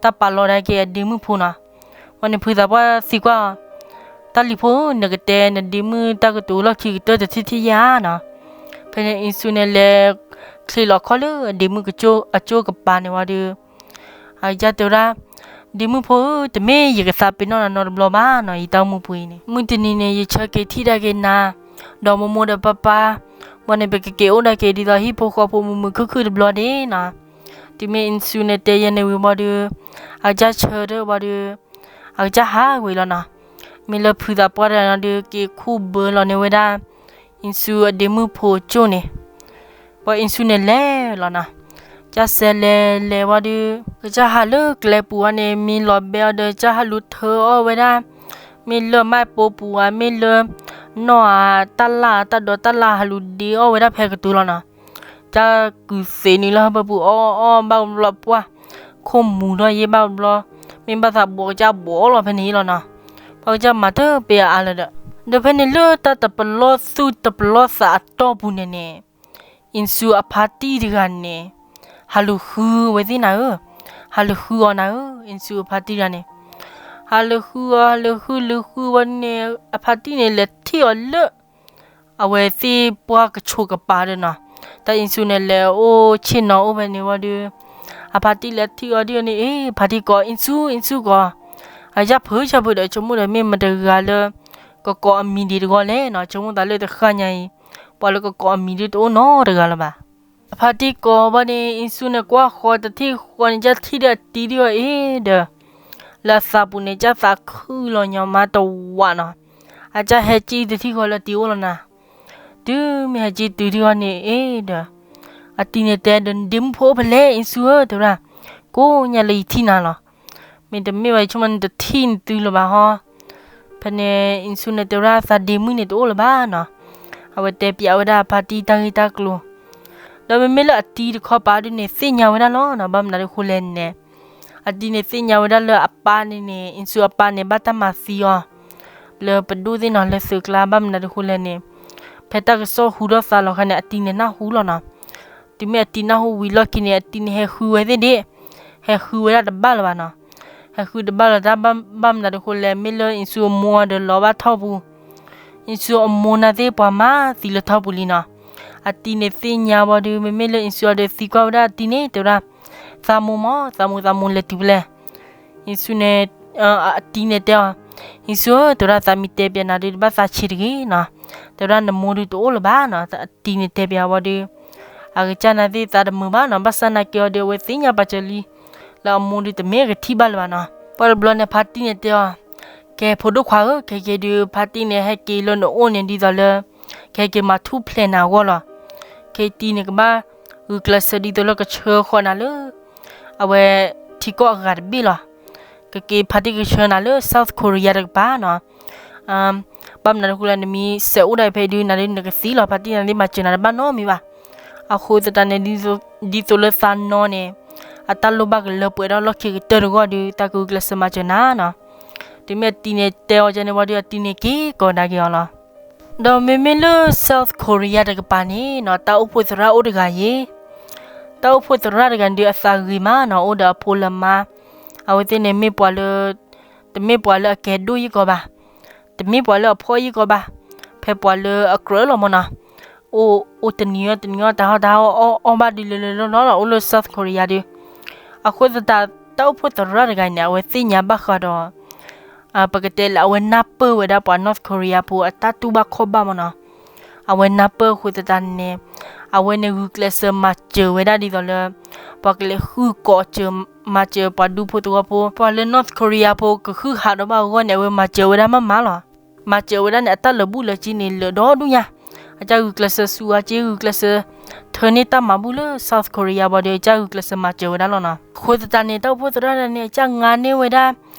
တၢ်ပာ်လီၤဒၣ်က့ၤအဒ့မုၣ်ဖိနီၤ. ဝံၤန့ၣ်ဖုသးပှၢ်သံကွၢ်အီၤ, တၢ်လံၤဖိဧၢ, နကတဲနဒ့မုၣ်တၢ်ကတိၤလီၢ်ခံကတၢၢ်တထံၣ်ထံၣ်ယါနီၤ. ဖဲန့ၣ်အ့ၣ်စူၤန့ၣ် လဲၤချ့လီၤခီၣ်လၢအဒ့မုၣ်အကၠိၢ်ကပၤန့ၣ်ဝံၤဒီး အကစၢ်တဲဝဲဒၣ်, ဒ့မုၣ်ဖိဧၢ, တမ့ၢ်ယကသးပ့ၤနီၣ်နၤနီတဘျီဘၣ်နီၤ, ယတၢ်အိၣ်မူပူၤအံၤန့ၣ် မုၢ်တနံၤန့ၣ် ယဆၢက့ၤထံၣ်ဒၣ်က့ၤနၤ, ဒီးမိၢ်မိၢ်ဒီးပၢ်ပၢ်, ဘၣ်န့ၣ် ပကက့ၤအိၣ်ဒၣ်က့ၤဒ်သိးဟံၣ်ဖိဃီဖိမုာ်မုာ်ခုၣ်ခုၣ်တဘျီဒ့နီၤ. တုၤမ့ၢ်အ့ၣ်စူၤန့ၣ်တဲယဲန့ၣ်ဝံၤဘၣ်ဒီး အကစၢ်ဆၢထၢၣ်ဝံၤဒီး အကစၢ်ဟးကွံာ်လီၤနီၤ. မ့ၢ်လၢဖုသးပှၢ်တဂၤန့ၣ်ဒီး က့ၤခူၣ်ဘၢလီၤန့ၢ်ဝဲဒၣ် အ့ၣ်စူၤအဒ့မုၣ်ဖိကၠိၢ်န့ၣ် ပှၤအ့ၣ်စူၤန့ၣ်လဲၤလီၤနီၤ. ကစၢ်စဲးလဲၤလဲၤဝံၤဒီး ကစၢ်ဟးလၢကျဲပူၤဝံၤန့ၣ် မ့ၢ်လီၤဘဲအီၤဒီး ကစၢ်ဟးလူၤထၢအီၣ်ဝဲဒၣ်, မ့ၢ်လၢမးပိပူၤဧါ, မ့ၢ်လၢနီၣ်ဧါ, တၢ်လၢ်ဧါ, တၢ်ဒိးတၢ်လၢ် ဟးလူၤဒ့အီၣ်ဝဲဒၣ်ဖဲကတိၤလီၤနီၤ. ကစၢ်ကုၤသ့နုာ်လၢဟၢဖၢပူၤအီၣ်အီၣ်ဘၣ်ဘျီပှၢ်, ခိၣ်မူၤထီၣ်ယဲၢ်ဘၣ်ဘျီ, မ့ၢ်ဘၣ်သးဘိးကစၢ်ဘိးအီၣ်လီၤဖဲန့ၣ်လီၤနီၤ. ပှၤကစၢ်မၤတပ့ၤအါလၢၤဒီး, ဒီးဖဲန့ၣ်လၢတၢ်တပလီၢ်သူၣ်တပလီၢ်သးအတီၢ်ပူၤန့ၣ်န့ၣ် အ့ၣ်စူၤအဖါတံၢ်တဂၤန့ၣ် ဟးလူၤဃုဝဲသ့ၣ်နၤဧၢ, ဟးလူၤဃုအီၤနၤဧၢ, အ့ၣ်စူၤအဖါတံၢ်တဂၤန့ၣ် ဟးလူၤဃုအီၤ, ဟးလူၤဃု, လူၤဃုဝံၤန့ၣ် အဖါတံၢ်န့ၣ် လဲၤထံၣ်အီၤလၢ အဝဲသ့ၣ်ပှၢ်ကဆိးကပၤဒီးနီၤ. တၢ်အ့ၣ်စူၤန့ၣ် လဲၤအိၣ်ဆ့ၣ်နီၤအိၣ်ဖဲန့ၣ်ဝံၤဒီး အဖါတံၢ်လဲၤထံၣ်အီၤဒ်န့ၣ်, အ့ၣ် ဖါတံၢ်ကိး, အ့ၣ်စူၤ, အ့ၣ်စူၤကိး, အယၢ်ဖုးယၢ်ဖုးဒီး ဆိကမိၣ်ဒီး မ့ၢ်မတၤတဂၤလၢ ကကိးအမံၤဒံးတဂီၢ်လဲၣ်နီၤ. ဆိကမိၣ်သးလၢတဃၣ်ညါအံၤ ပှၤလၢကကိးအမံၤဒ်တအိၣ်နီတဂၤလၢၤဘၣ်. အဖါတံၢ်ကိးဘၣ်န့ၣ် အ့ၣ်စူၤန့ၣ် ကွၢ်ဃီတထံၣ်ဃီန့ၣ် ကစၢ်ထံၣ်ဒီးအတံၤဒ်အီၤအ့ၣ်ဒီး လၢအသးပူၤန့ၣ် ကစၢ်သးခုလီၤညီမးတဝးနီၤ. အကစၢ်ဟဲက့ၤတထံၣ်ဃီလၢအတံၤအိၣ်လီၤနၤ. တုၤမ့ၢ်ဟဲက့ၤတုၤထံၣ်ဃီန့ၣ်အ့ၣ်ဒီး အတံၤန့ၣ်တဲဒီး ဒ့မုၣ်ဖိအိၣ်ဖဲလဲၣ် အ့ၣ်စူၤဧၢ တဲဝဲဒၣ်, ကိးညါလၢယထံၣ်နၤလီၤ. မ့တမ့ၢ်ဘၣ် ယဆိကမိၣ်နတထံၣ်နသုလၢၤဘၣ်ဟီ. ဖဲန့ၣ် အ့ၣ်စူၤန့ၣ်တဲဝဲဒၣ် သးဒ့မုၣ်န့ၣ်တအိၣ်လၢၤဘၣ်နီၤ. အဝဲတဲပျးဝဲဒၣ်အဖါတံၢ်တၢ်ဂ့ၢ်တၢ်ကျိၤ ဒီးမ့မ့ၢ်လၢအတံၤတခီပၤဒ်န့ၣ် သ့ၣ်ညါဝဲဒၣ်လီၤနီၤ. ဘၣ်မနုၤအဃိလဲၣ်န့ၣ် အတံၤန့ၣ်သ့ၣ်ညါဝဲဒၣ်လၢအပၢ်န့ၣ်န့ၣ် အ့ၣ်စူၤအပၢ်န့ၣ် ဘၣ်တၢ်မၤသံအီၤ လၢပဒိၣ်သ့ၣ်နီၤ လၢသုးကျါ. ဘၣ်မနုၤအဃိလဲၣ်န့ၣ် ဖဲတၢ်ကစီၣ်ဟူထီၣ်သါလီၤခါန့ၣ် အတံၤန့ၣ်နၢ်ဟူလီၤနီၤ. တုၤမ့ၢ်အတံၤနၢ်ဟူဝံၤလီၢ်ခံန့ၣ် အတံၤန့ၣ်ဟဲဃုဝဲသ့ၣ်ဒ့ၣ်, ဟဲဃုဝဲဒၣ်တဘၣ်လၢၤဘၣ်နီၤ. ဟဲဃုတဘၣ်လၢၤတၢ် ဘၣ်မနုၤအဃိလဲၣ် မ့ၢ်လၢအ့ၣ်စူၤအမိၢ်အီၤဒီးလီၤဘၣ်ထီၣ်ပူၤ, အ့ၣ်စူၤအမိၢ်နာ်သ့ၣ်ပှၤမၤသံလၢထီၣ်ပူၤလံနီၤ. အတံၤန့ၣ်သ့ၣ်ညါဝံၤဒီး မ့မ့ၢ်လၢအ့ၣ်စူၤအီၤဒီးသံကွၢ်ဝဲဒၣ်အတံၤန့ၣ် တဲဝဲဒၣ်, သးမိၢ်မၢ်, သးမိၢ်, သးမိၢ်လဲၤတုၤဖဲလဲၣ်. အ့ၣ်စူၤန့ၣ် အတံၤန့ၣ်တဲအီၤ, အ့ၣ်စူၤဧၢ တဲဝဲဒၣ် သးမ့ၢ်တဲပျးနၤဒီး တဘၣ်သးဆံးတဂ့ၤနီၤ. တဲဝဲဒၣ်နမိၢ်ဒုးတအိၣ်လၢၤဘၣ်နီၤ. အတံၤန့ၣ်တဲပျးဝံၤဒီး အကစၢ်နာ်သ့ၣ်သးတမုာ်ဘၣ်နီၤ. ဘၣ်ဆၣ်နာ်က့အီၤဒီး အဝဲသ့ၣ်ညါပာ်စၢၤလံ လၢအမိၢ်ဒုးတမ့ၢ်အကထံၣ်ဘၣ်လၢၤဘၣ်နီၤ. ပှၤတဘျီန့ၣ် ဖါတံၢ်န့ၣ်တဲအီၤ, ကဲ ဖိဒိၣ်ခွါဧၢ, ခဲက့ၤဒုး ဖါတံၢ်န့ၣ် ဟဲက့ၤလၢနအိၣ်န့ၣ် ဒ်သိးလၢ ကဟဲက့ၤမၤထူၣ်ဖျဲးနၤအဂီၢ်လီၤ. ခဲအံၤတံၤန့ၣ်ကဘၣ်ဂုာ်ကျဲးစၢးဒ်သိးလၢကဆှၢဃီၤနၤလၢ အဝဲထံကီၢ်အဂၤတဘ့ၣ်လီၤ. ကက့ၤ ဖါတံၢ်ကဆှၢနၤလၢ South Korea တကပၤနီၤ. ဘၣ်မနုၤအဃိလဲၣ် နမ့ၢ်စဲးအိၣ်ဒၣ်ဖဲဒုး နၤဒုးနကသံလီၤ. ဖါတံၢ်နာ်သ့ၣ်မၤစၢၤနၤတဘၣ်နီတမံၤဘၣ်. အဃိသတးန့ၣ် ဒ်သိးလၢသးနီၢ်န့ၣ် အတၢ်လိၣ်ဘၣ်ကလၢပှဲၤဒီးလီၢ်ခံကတၢၢ်တဂီၢ်ဒီး သးကဂုာ်ကျဲးစၢးမၤစၢၤနၤနီၤ. တုၤမ့ၢ်အတံၤန့ၣ်တဲအီၤန့ၣ်ဝံၤဒီး အတံၤန့ၣ်က့ၤကိးကဒါက့ၤအီၤလီၤ. ဒီးမ့မ့ၢ်လၢ South Korea တကပၤန့ၣ်နီၤ တၢ်အိၣ်ဖှိၣ်သရၣ်အိၣ်တဂၤယ့ၣ်. တၢ်အိၣ်ဖှိၣ်သရၣ်တဂၤန့ၣ်ဒုး အသးဂ့ၤမးနီၤ, အိၣ်ဒီးအဖိလၢအမါ. အဝဲသ့ၣ်န့ၣ်မ့ၢ်ပှၤလၢ တမ့ၢ်ပှၤလၢအကဲဒိၣ်ယ့ၢ်ကီးဘၣ်, တမ့ၢ်ပှၤလၢအဖှီၣ်ယ့ၢ်ကီးဘၣ်, ဖဲပှၤလၢအကြၢးလီၤမၢ်နီၤ. အိၣ်တနံၤအီၣ်တနံၤအီၣ် တဟါတဟါအီၣ် အီၣ်ဘၣ်ဒုးလၢလၢလီၢ်လီၢ်လီၤ အိၣ်လၢ South Korea ဒုး. အဃိသတး တၢ်အိၣ်ဖှိၣ်သရၣ်တဂၤန့ၣ် အဝဲသ့ၣ်ညါဘၣ်ဃးဒီး ပကတဲလၢအဝဲနၢ်ပၢၢ်ဝဲဒၣ်ပှၤ North Korea ဖိအတၢ်တူၢ်ဘၣ်ခီၣ်ဘၣ်မ့ၢ်နီၤ. အဝဲနၢ်ပၢၢ်အဃိသတးန့ၣ် အဝဲန့ၣ်ဂုာ်ကျဲးစၢးမၤစၢၤဝဲဒၣ်ဒ်သိးလၢ ပှၤကလဲၤဃုကိးစၢၤ မၤစၢၤပှၤဒူဖိသဝီဖိ, ပှၤလၢ North Korea ဖိကဃုဟးဒီးဘၣ်အဂီၢ်န့ၣ် အဝဲမၤစၢၤဝဲဒၣ်မးမးလီၤ. မၤစၢၤဝဲဒၣ်န့ၣ် အတၢ်လၢာ်ဘူၣ်လၢာ်စ့န့ၣ် လၢာ်ဒီဒူၣ်ညါ. အကစၢ်ဂုာ်ကျဲးစၢးစူးအါက့ ဂုာ်ကျဲးစၢးထၢန့ၢ်တၢ်မၤဘူၣ်လၢ South Korea ဘၣ်ဒီး အကစၢ်ဂုာ်ကျဲးစၢးမၤစၢၤဝဲဒၣ်လီၤနီၤ. အဃိသတးန့ၣ် တၢ်အိၣ်ဖှိၣ်သရၣ်တဂၤန့ၣ် အကစၢ်ငါန့ၢ်ဝဲဒၣ်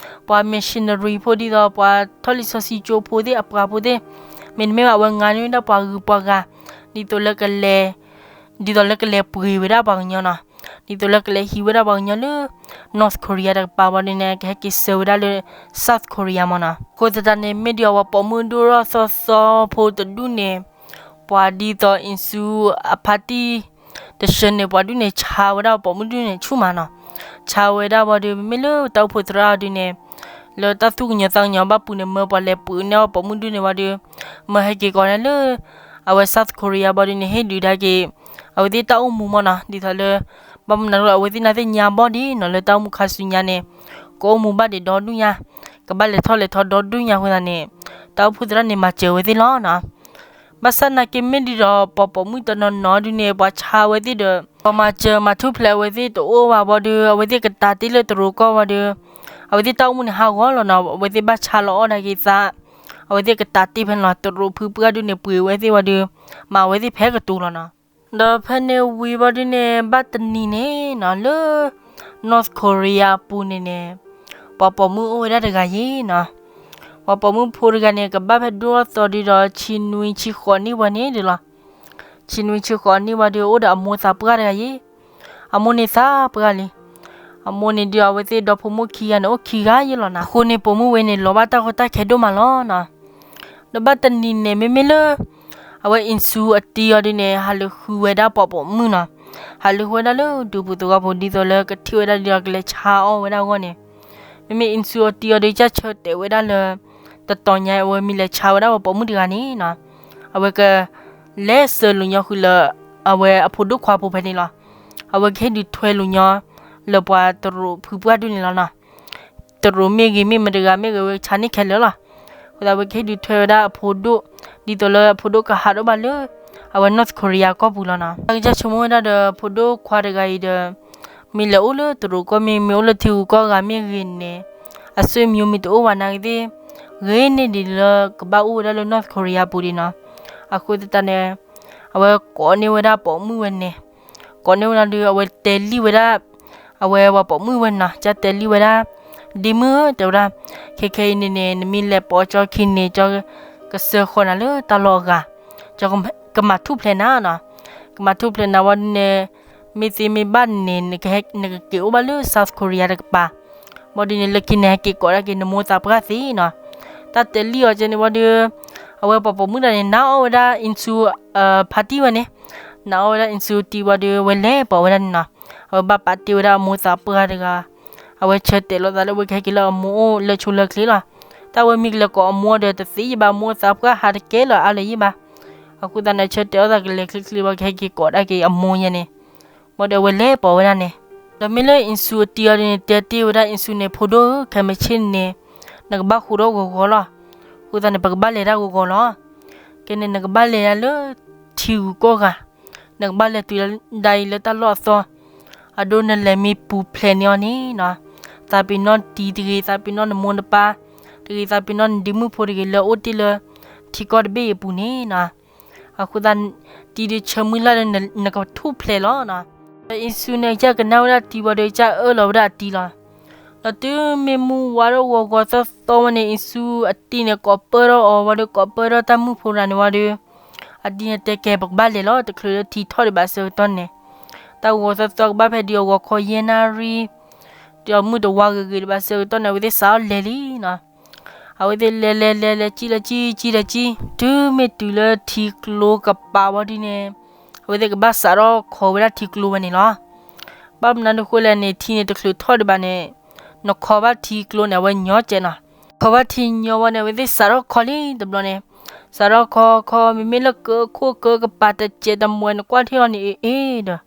ပှၤ missionary ဖိဒ်သိး ပှၤထီၣ်လံာ်စီဆှံကၠိဖိသ့ၣ် အပှၤဖိသ့ၣ်, မ့တမ့ၢ်ဘၣ် အဝဲငါန့ၢ်ဝဲဒၣ်ပှၤဂုၤပှၤဂၤ ဒ်သိးလၢကလဲၤ ဒ်သိးလၢကလဲၤပှ့ၤဝဲဒၣ်ပှၤကညီနီၤ, ဒ်သိးလၢကလဲၤဟံးဝဲဒၣ်ပှၤကညီလၢ North Korea တကပၤဘၣ်ဒီးန့ၣ် ကဟဲက့ၤဆှၢဝဲဒၣ်လၢ South Korea မ့ၢ်နီၤ. အဃိသတးန့ၣ် မ့ၢ်ဒ်အဝဲပိာ်မုၣ်ဒိၣ်ထီၣ်သီသီဖိတဒူၣ်န့ၣ် ပှၤဒ်သိး အံၣ်စူအဖါတံၢ် တဆၢန့ၣ် ပှၤဒူၣ်န့ၣ် ဆါဝဲဒၣ်ပိာ်မုၣ်ဒူၣ်န့ၣ်ဆူၣ်မးနီၤ. ဆါဝဲဒၣ်ဘၣ်ဒီး မ့မ့ၢ်လၢတၢ်အိၣ်ဖှိၣ်သရၣ်အီၤဒုန့ၣ် လၢတၢ်သူၣ်ကညီၤသးကညီၤဘၣ်ပူၤန့ၣ် မၢပှၤလဲၤပှ့ၤန့ၢ်အီၣ်ပိာ်မုၣ်ဒူၣ်န့ၣ်ဝံၤဒီး မၢဟဲက့ၤကိးန့ၣ်လၢ အဝဲ South Korea ဘၣ်ဒီးန့ၣ် ဟ့ၣ်ဒုးဒၣ်က့ၤ အဝဲသ့ၣ်တၢ်အိၣ်မူမ့ၢ်နီၤ, ဒ်သိးလၢ ဘၣ်မနုၤလၢအဝဲသ့ၣ်နာ်သ့ၣ်ညါဘီဒံးနီၤ လၢတၢ်အိၣ်မူခါဆူညါန့ၣ် ကအိၣ်မူဘၣ်ဒံးဒီဒူၣ်ညါ, ကဘၣ်လဲၤထီၣ်လဲၤထီဒီဒူၣ်ညါအဃိသတးန့ၣ် တၢ်အိၣ်ဖှိၣ်သရၣ်န့ၣ် မၤစၢၤဝဲသ့ၣ်လီၤနီၤ. ဘၣ်ဆၣ်နာ်က့မ့ၢ်ဒ်ဒီး ပှၤပိာ်မုၣ်တနီၤနီၤဒုန့ၣ် ပှၤဆါဝဲသ့ၣ်ဒီး ပှၤမၤစၢၤမၤထူၣ်ဖျဲးအဝဲသ့ၣ်တအိၣ်ဘၣ်ဘၣ်ဒီး အဝဲသ့ၣ်ကတၤတ့ၢ်လၢတရူးကီၢ်ဘၣ်ဒီး အဝဲသ့ၣ်တၢ်အိၣ်မူန့ၣ်ဟးဂီၤလီၤနီၤ, အဝဲသ့ၣ်ဘၣ်ဆါလီၤအီၣ်ဒၣ်က့ၤသး, အဝဲသ့ၣ်ကတၤတ့ၢ်ဖဲန့ၣ်လီၤ, တရူးဖုပှၢ်ဒုန့ၣ် ပှ့ၤဝဲသ့ၣ်ဝံၤဒီး မၤဝဲသ့ၣ်ဖဲကတိၤလီၤနီၤ. ဒီးဖဲန့ၣ်ဝံၤဘၣ်ဒုန့ၣ် ဘၣ်တနံၤန့ၣ်နီၤ လၢ North Korea အပူၤန့ၣ်န့ၣ် ပှၤပိာ်မုၣ်အိၣ်ဝဲဒၣ်တဂၤယ့ၤနီၤ. ပှၤပိာ်မုၣ်ဖိတဂၤန့ၣ် ကဘၣ်ဖဲဒိၣ်ထီၣ်သီဒုဒီး ဆံနွံဆံဃိးနံၣ်ဝဲန့ၣ်ဒုလီၤ. ဆံနွံဆံဃိးနံၣ်ဝံၤဒီး အိၣ်ဒီးအမိၢ်သးပှၢ်တဂၤယ့ၤ. အမိၢ်န့ၣ်သးပှၢ်လံ. အမိၢ်န့ၣ်ဒုး အဝဲသ့ၣ်ဒီဖိမိၢ်ခံဂၤန့ၣ် အိၣ်ခံဂၤယ့ၤလီၤနီၤ. အဃိန့ၣ် ပိာ်မုၣ်ဝဲန့ၣ် လီၤဘၣ်တၢ်ကီတၢ်ခဲဒိၣ်မးလီၤနီၤ. ဒီးဘၣ်တနံၤန့ၣ် မ့မ့ၢ်လၢ အဝဲအံၣ်စူအတံၤအီၤဒုန့ၣ် ဟးလူၤဃုဝဲဒၣ်ပှၤပိာ်မုၣ်နီၤ. ဟးလူၤဃုဝဲဒၣ်လၢဒူပူၤသဝီပူၤ ဒ်သိးလၢကထံၣ်ဝဲဒၣ်ဒီးကလဲၤဆါအီၣ်ဝဲဒၣ်အဂီၢ်န့ၣ်, မ့မ့ၢ်အံၣ်စူအတံၤအီၤဒုး ကစၢ်ဆၢတဲာ်ဝဲဒၣ်လၢ တတီၤညါ အဝဲမ့ၢ်လဲၤဆါဝဲဒၣ်ပှၤပိာ်မုၣ်တဂၤန့ၣ်နီၤ, အဝဲက လဲၤစၢၤလူၤညီဃုာ်လၢ အဝဲအဖိဒိၣ်ခွါဖိဖဲန့ၣ်လီၤ. အဝဲကဟ့ၣ်ဒုးထွဲလူၤညီ လၢပှၤတရူးဖုပှၢ်ဒုန့ၣ်လီၤနီၤ. တရူးမ့ၢ်ဂ့ၤ မ့ၢ်မတဂၤမ့ၢ်ဂ့ၤ အဝဲဆါန့ၢ်ခဲလၢာ်လီၤ. အဃိသတး အဝဲကဟ့ၣ်ဒုးထွဲဝဲဒၣ်အဖိဒိၣ် ဒ်သိးလၢအဖိဒိၣ်ကဟးထီၣ်ဘၣ်လၢ အဝဲ North Korea ကီၢ်ပူၤလီၤနီၤ. တၢ်ကစၢ်ဆိကမိၣ်ဝဲဒၣ်ဒီး ဖိဒိၣ်ခွါတဂၤအံၤဒီး မ့ၢ်လဲၤအိၣ်လၢတရူးကီၢ်မ့ၢ် မ့ၢ်အိၣ်လၢထံဂုၤကီၢ်ဂၤမ့ၢ်ဂ့ၤန့ၣ် အဆွေမျိုးမ့ၢ်တအိၣ်ဘၣ်နာ်က့သ့ၣ် ဂ့ၤန့ၢ်ဒံးလၢကဘၣ်အိၣ်ဝဲဒၣ်လၢ North Korea ပူၤဒံးနီၤ. အဃိသတးန့ၣ် အဝဲကိးန့ၢ်ဝဲဒၣ်ပိာ်မုၣ်ဝဲန့ၣ်, ကိးန့ၢ်ဝဲဒၣ်ဒီး အဝဲတဲလံဝဲဒၣ် အဝဲပှၤပိာ်မုၣ်ဝဲနီၤ, ကတဲလံဝဲဒၣ်, ဒ့မုၣ်ဧၢ တဲဝဲဒၣ်, ခဲခဲအံၤန့ၣ်န့ၣ် နမ့ၢ်လဲၤပိာ်ကၠီခံန့ၣ် ကၠီကစၢဃီနၤလၢတၢ်လီၢ်အဂၤ, ကမၤထူၣ်ဖျဲးနၤနီၤ. ကမၤထူၣ်ဖျဲးနၤဝံၤဒ်န့ၣ် မ့ၢ်သ့မ့ၢ်ဘၣ်န့ၣ် နကဟဲ နကက့ၤအိၣ်ဘၣ်လၢ South Korea တကပၤ, ဘၣ်ဒ်န့ၣ် လၢခံန့ၣ် ဟဲက့ၤကိးဒၣ်က့ၤနမိၢ်သးပှၢ်သ့နီၤ. တၢ်တဲလံအီၤကဲန့ၣ်ဝံၤဒီး အဝဲပှၤပိာ်မုၣ်တဂၤန့ၣ် နာ်အီၣ်ဝဲဒၣ် အံၣ်စူ ဖါတံၢ်ဝဲန့ၣ်, နာ်အီၣ်ဝဲဒၣ် အံၣ်စူတံၢ်ဝံၤဒီး အဝဲလဲၤပိာ်ဝဲဒၣ်န့ၣ်နီၤ. အဝဲဘၣ်ပာ်တ့ၢ်ဝဲဒၣ်အမိၢ်သးပှၢ်တဂၤ အဝဲဆၢတဲာ်လိာ်သးလၢအဝဲကဟဲက့ၤလၢအမိၢ်အိၣ်လၢာ်ဆိးလၢာ်ချ့လီၤ. တၢ်ဝဲမ့ၢ်ကလဲၤကိးအမိၢ်ဒီး တသ့ယဘၣ် အမိၢ်သးပှၢ်ဟးတကဲလၢၤအါလၢၤယဘၣ်. အဃိသတးန့ၣ် ဆၢတဲာ်အီၣ်သးကလဲၤချ့ချ့ဘၣ် ကဟဲက့ၤကိးဒၣ်က့ၤအမိၢ်ယဲန့ၣ်, ဘၣ်ဒီးအဝဲလဲၤပိာ်ဝဲဒၣ်န့ၣ်, ဒီးမ့ၢ်လၢအံၣ်စူအတံၢ်အီၤဒ်န့ၣ် တဲတ့ၢ်ဝဲဒၣ်အံၣ်စူန့ၣ် ဖိဒိၣ်ဧၢ ခဲမုၢ်ဆ့ၣ်န့ၣ် နကဘၣ်ဃူဒီးဂီၤဂီၤလီၤ. အဃိသတးန့ၣ် ပကဘၣ်လဲၤဒၣ်ဂီၤဂီၤလီၤ. ကဲန့ၣ် နကဘၣ်လဲၤဒၣ်လၢထံဂုၤကီၢ်ဂၤ, နကဘၣ်လဲၤတုၤဒၣ်အံၤလၢတၢ်လီၢ်အသီ, အဒိနလဲၤမ့ၢ်ပူၤဖျဲးန့ၢ်အီၤန့ၣ်နီၤ, သးပ့ၤနီၣ်တံၤတဂ့ၤ, သးပ့ၤနီၣ်နမိၢ်နပၢ်တဂ့ၤ, သးပ့ၤနီၣ်နဒ့မုၣ်ဖိတဂ့ၤ လၢအအိၣ်တ့ၢ်လၢထံကီၢ်တဘ့ၣ်အံၤအပူၤန့ၣ်နီၤ. အဃိသတး တံၤဒုးဆၢမုၢ်လၢ်ဒီး နကထူၣ်ဖျဲးလီၤနီၤ. ဒီးအံၣ်စူန့ၣ် အကစၢ်ကနၣ်ဝဲဒၣ်တံၤဝံၤဒီး အကစၢ်အၢၣ်လီၤဝဲဒၣ်အတံၤလီၤ. ဒီးတုၤမ့ၢ်မုၢ်ဝါထီၣ်ဂီၤဂီၤသီသီဝဲန့ၣ် အံၣ်စူအတံၤန့ၣ် ကိးပၢၢ်ထီၣ်အီၤဝံၤဒီး ကိးပၢၢ်ထီၣ်တၢ်မုၣ်ဖိတဂၤန့ၣ်ဝံၤဒီး အတံၤန့ၣ်တဲကဲ ပကဘၣ်လဲၤလီၤ တချုးလၢထံထီၣ်ဒံးဘၣ်ဆၢကတီၢ်န့ၣ်, တၢ်ဂီၤသီသီကဘၣ်ဖဲဒ်အဂီၤခီယဲၢ်နၣ်ရံၣ်, ဒီးမုၢ်တဝါဂ့ၤဂ့ၤဒံးဘၣ်ဆၢကတီၢ်န့ၣ် အဝဲသ့ၣ်စးထီၣ်လဲၤလံနီၤ. အဝဲသ့ၣ်လဲၤလဲၤလဲၤလဲၤ ကံၣ်လၢကံၣ် ကံၣ်လၢကံၣ် တုၤမ့ၢ်တုၤလၢထံကျိကပၤဝံၤဒ်န့ၣ်, အဝဲသ့ၣ်ကဘၣ်စးထီၣ်ခိးဝဲဒၣ်ထံကျိဝဲန့ၣ်လီၤ. ဘၣ်မနုၤအဃိလဲၣ်န့ၣ် ထံန့ၣ်တချုးထီၣ်ဒံးဘၣ်န့ၣ်, နခိးဘၣ်ထံကျိန့ၣ် အဝဲညီကဲးနီၤ. ခိးဘၣ်ထံညီဝံၤန့ၣ် အဝဲသ့ၣ်စးထီၣ်ခိးလံတဘျီန့ၣ်, စးထီၣ်ခိးခိး မ့မ့ၢ်လၢကၢခိၣ်ကၢကပၤတစဲးတမှဲး နကွၢ်ထံၣ်အီၤန့ၣ် အ့ၣ်ဒီး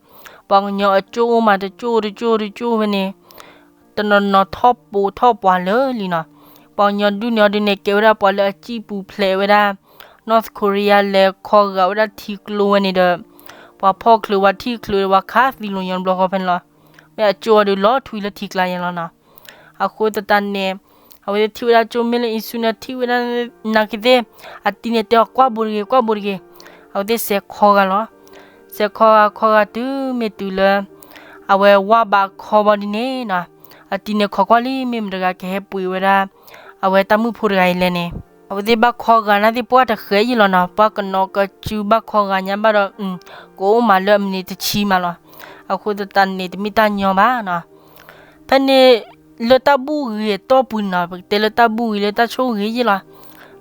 ပှၤကညီအကၠိၣ်အိၣ်မး တကၠိၣ်တကၠိၣ်တကၠိၣ်ဝဲန့ၣ်, တနီၤနီၤထီၣ်ပိာ်ထီၣ်ပှၤလၢာ်လံနီၤ. ပှၤကညီဒူၣ်န့ၣ်အီၤဒုန့ၣ် ကဲဝဲဒၣ်ပှၤလၢအစံၣ်ပူၤဖျဲးဝဲဒၣ် North Korea လဲၤခီဂာ်ဝဲဒၣ်ထံကျိဝဲန့ၣ်ဒီး ပှၤဖီၣ်ချုးဝဲထံၣ်ချုးဝဲခးသံလိာ်ညီတဘျီဃီဖဲန့ၣ်လီၤ. မ့ၢ်အကၠိအီၤဒုးလီၤထွံလၢထံကျါယဲလီၤနီၤ. အဃိသတးန့ၣ် အဝဲသ့ၣ်ထံၣ်ဝဲဒၣ်ကၠိ မ့ၢ်လၢအံၤစူန့ၣ် ထံၣ်ဝဲဒၣ်နာ်က့သ့ၣ် အတံၤန့ၣ်တဲအီၤ ကွၢ်ဘိတဂ့ၤ ကွၢ်ဘိတဂ့ၤ. အဝဲသ့ၣ်စဲးခီဂာ်လီၤ. စဲးခီဂာ်ခီဂာ်တုၤမ့ၢ်တုၤလၢ အဝဲဝါဘးခီဘီဒ်န့ၣ်နီၤ, အတံၤန့ၣ်ခိးကွၢ်လံ မ့ၢ်မတဂၤကဟဲပှ့ၤဝဲဒၣ် အဝဲတၢ်မုၣ်ဖိတဂၤအံၤလဲၣ်န့ၣ်, အဝဲသ့ၣ်ဘၣ်ခီဂာ်နာ်သ့ၣ်ပှၢ်တဃဲးယံာ်လီၤနီၤ, ပှၢ်ကနီၤကစုဘၣ်ခီဂာ်ညါဘၣ်ဒီး ကအိၣ်မးလၢအမံးနံးတဆံမးလီၤ. အဃိသတးန့ၣ် တမ့ၢ်တၢ်ညီဘၣ်နီၤ. ဖဲန့ၣ် လၢတၢ်ဘူၣ်ဂ့ၤအတီၢ်ပူၤန့ၣ်နီၤ, ပကတဲလၢတၢ်ဘူၣ်ဂ့ၤလၢတၢ်ဆိၣ်ဂ့ၤယံာ်လီၤ.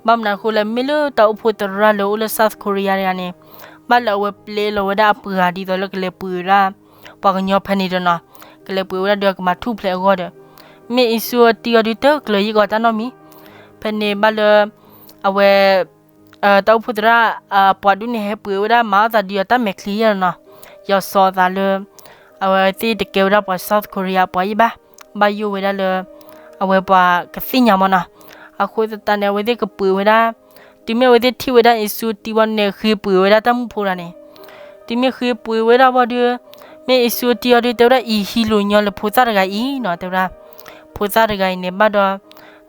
ဘၣ်မနုၤအဃိလဲၣ်, မ့ၢ်လၢတၢ်အိၣ်ဖှိၣ်သရၣ်လၢအိၣ်လၢ South Korea တဂၤန့ၣ် ဘၣ်လၢအဝဲပျဲလီၤဝဲဒၣ်အပှၤဒ်သိးလၢကလဲၤပှ့ၤဝဲဒၣ် ပှၤကညီဖဲန့ၣ်ဒီးနီၤ, ကလဲၤပှ့ၤဝဲဒၣ်ဒီးကမၤထူၣ်ဖျဲးအဂီၢ်ဒီး မ့ၢ်အံၤစူအတံၤအီၤဒုးတကျၢၤယံာ်ကီးတၢ်နီတမံၤ. ဖဲန့ၣ်ဘၣ်လၢ အဝဲ တၢ်အိၣ်ဖှိၣ်သရၣ် အပှၤဒူၣ်န့ၣ် ဟဲပှ့ၤဝဲဒၣ်မၤအီၣ်သးဒုးအီၤတၢ်မဲာ်ချံယဲလီၤနီၤ, ယီၤစီၤအသးလၢ အဝဲသ့ၣ်တကဲဝဲဒၣ်ပှၤ South Korea ပှၤယံၣ်ဘၣ်, ဘၣ်ယိၣ်ဝဲဒၣ်လၢ အဝဲပှၤကသ့ၣ်ညါမးနီၤ. အဃိသတးန့ၣ် အဝဲသ့ၣ်ကပှ့ၤဝဲဒၣ်, တုၤမ့ၢ်အဝဲသ့ၣ်ထံၣ်ဝဲဒၣ်အံၤစူအတံၤဝံၤန့ၣ် ဃ့ပှ့ၤဝဲဒၣ်တၢ်မုၣ်ဖိတဂၤန့ၣ်, တုၤမ့ၢ်ဃ့ပှ့ၤဝဲဒၣ်ဝံၤဒီး မ့ၢ်အံၤစူအတံၤအီၤဒုး တဲဝဲဒၣ်အံၤ ဟံးလိာ်ညီလၢဖိသၣ်တဂၤအံၤနီၤ, တဲဝဲဒၣ် ဖိသၣ်တဂၤအံၤန့ၣ်ဘၣ်ဒီး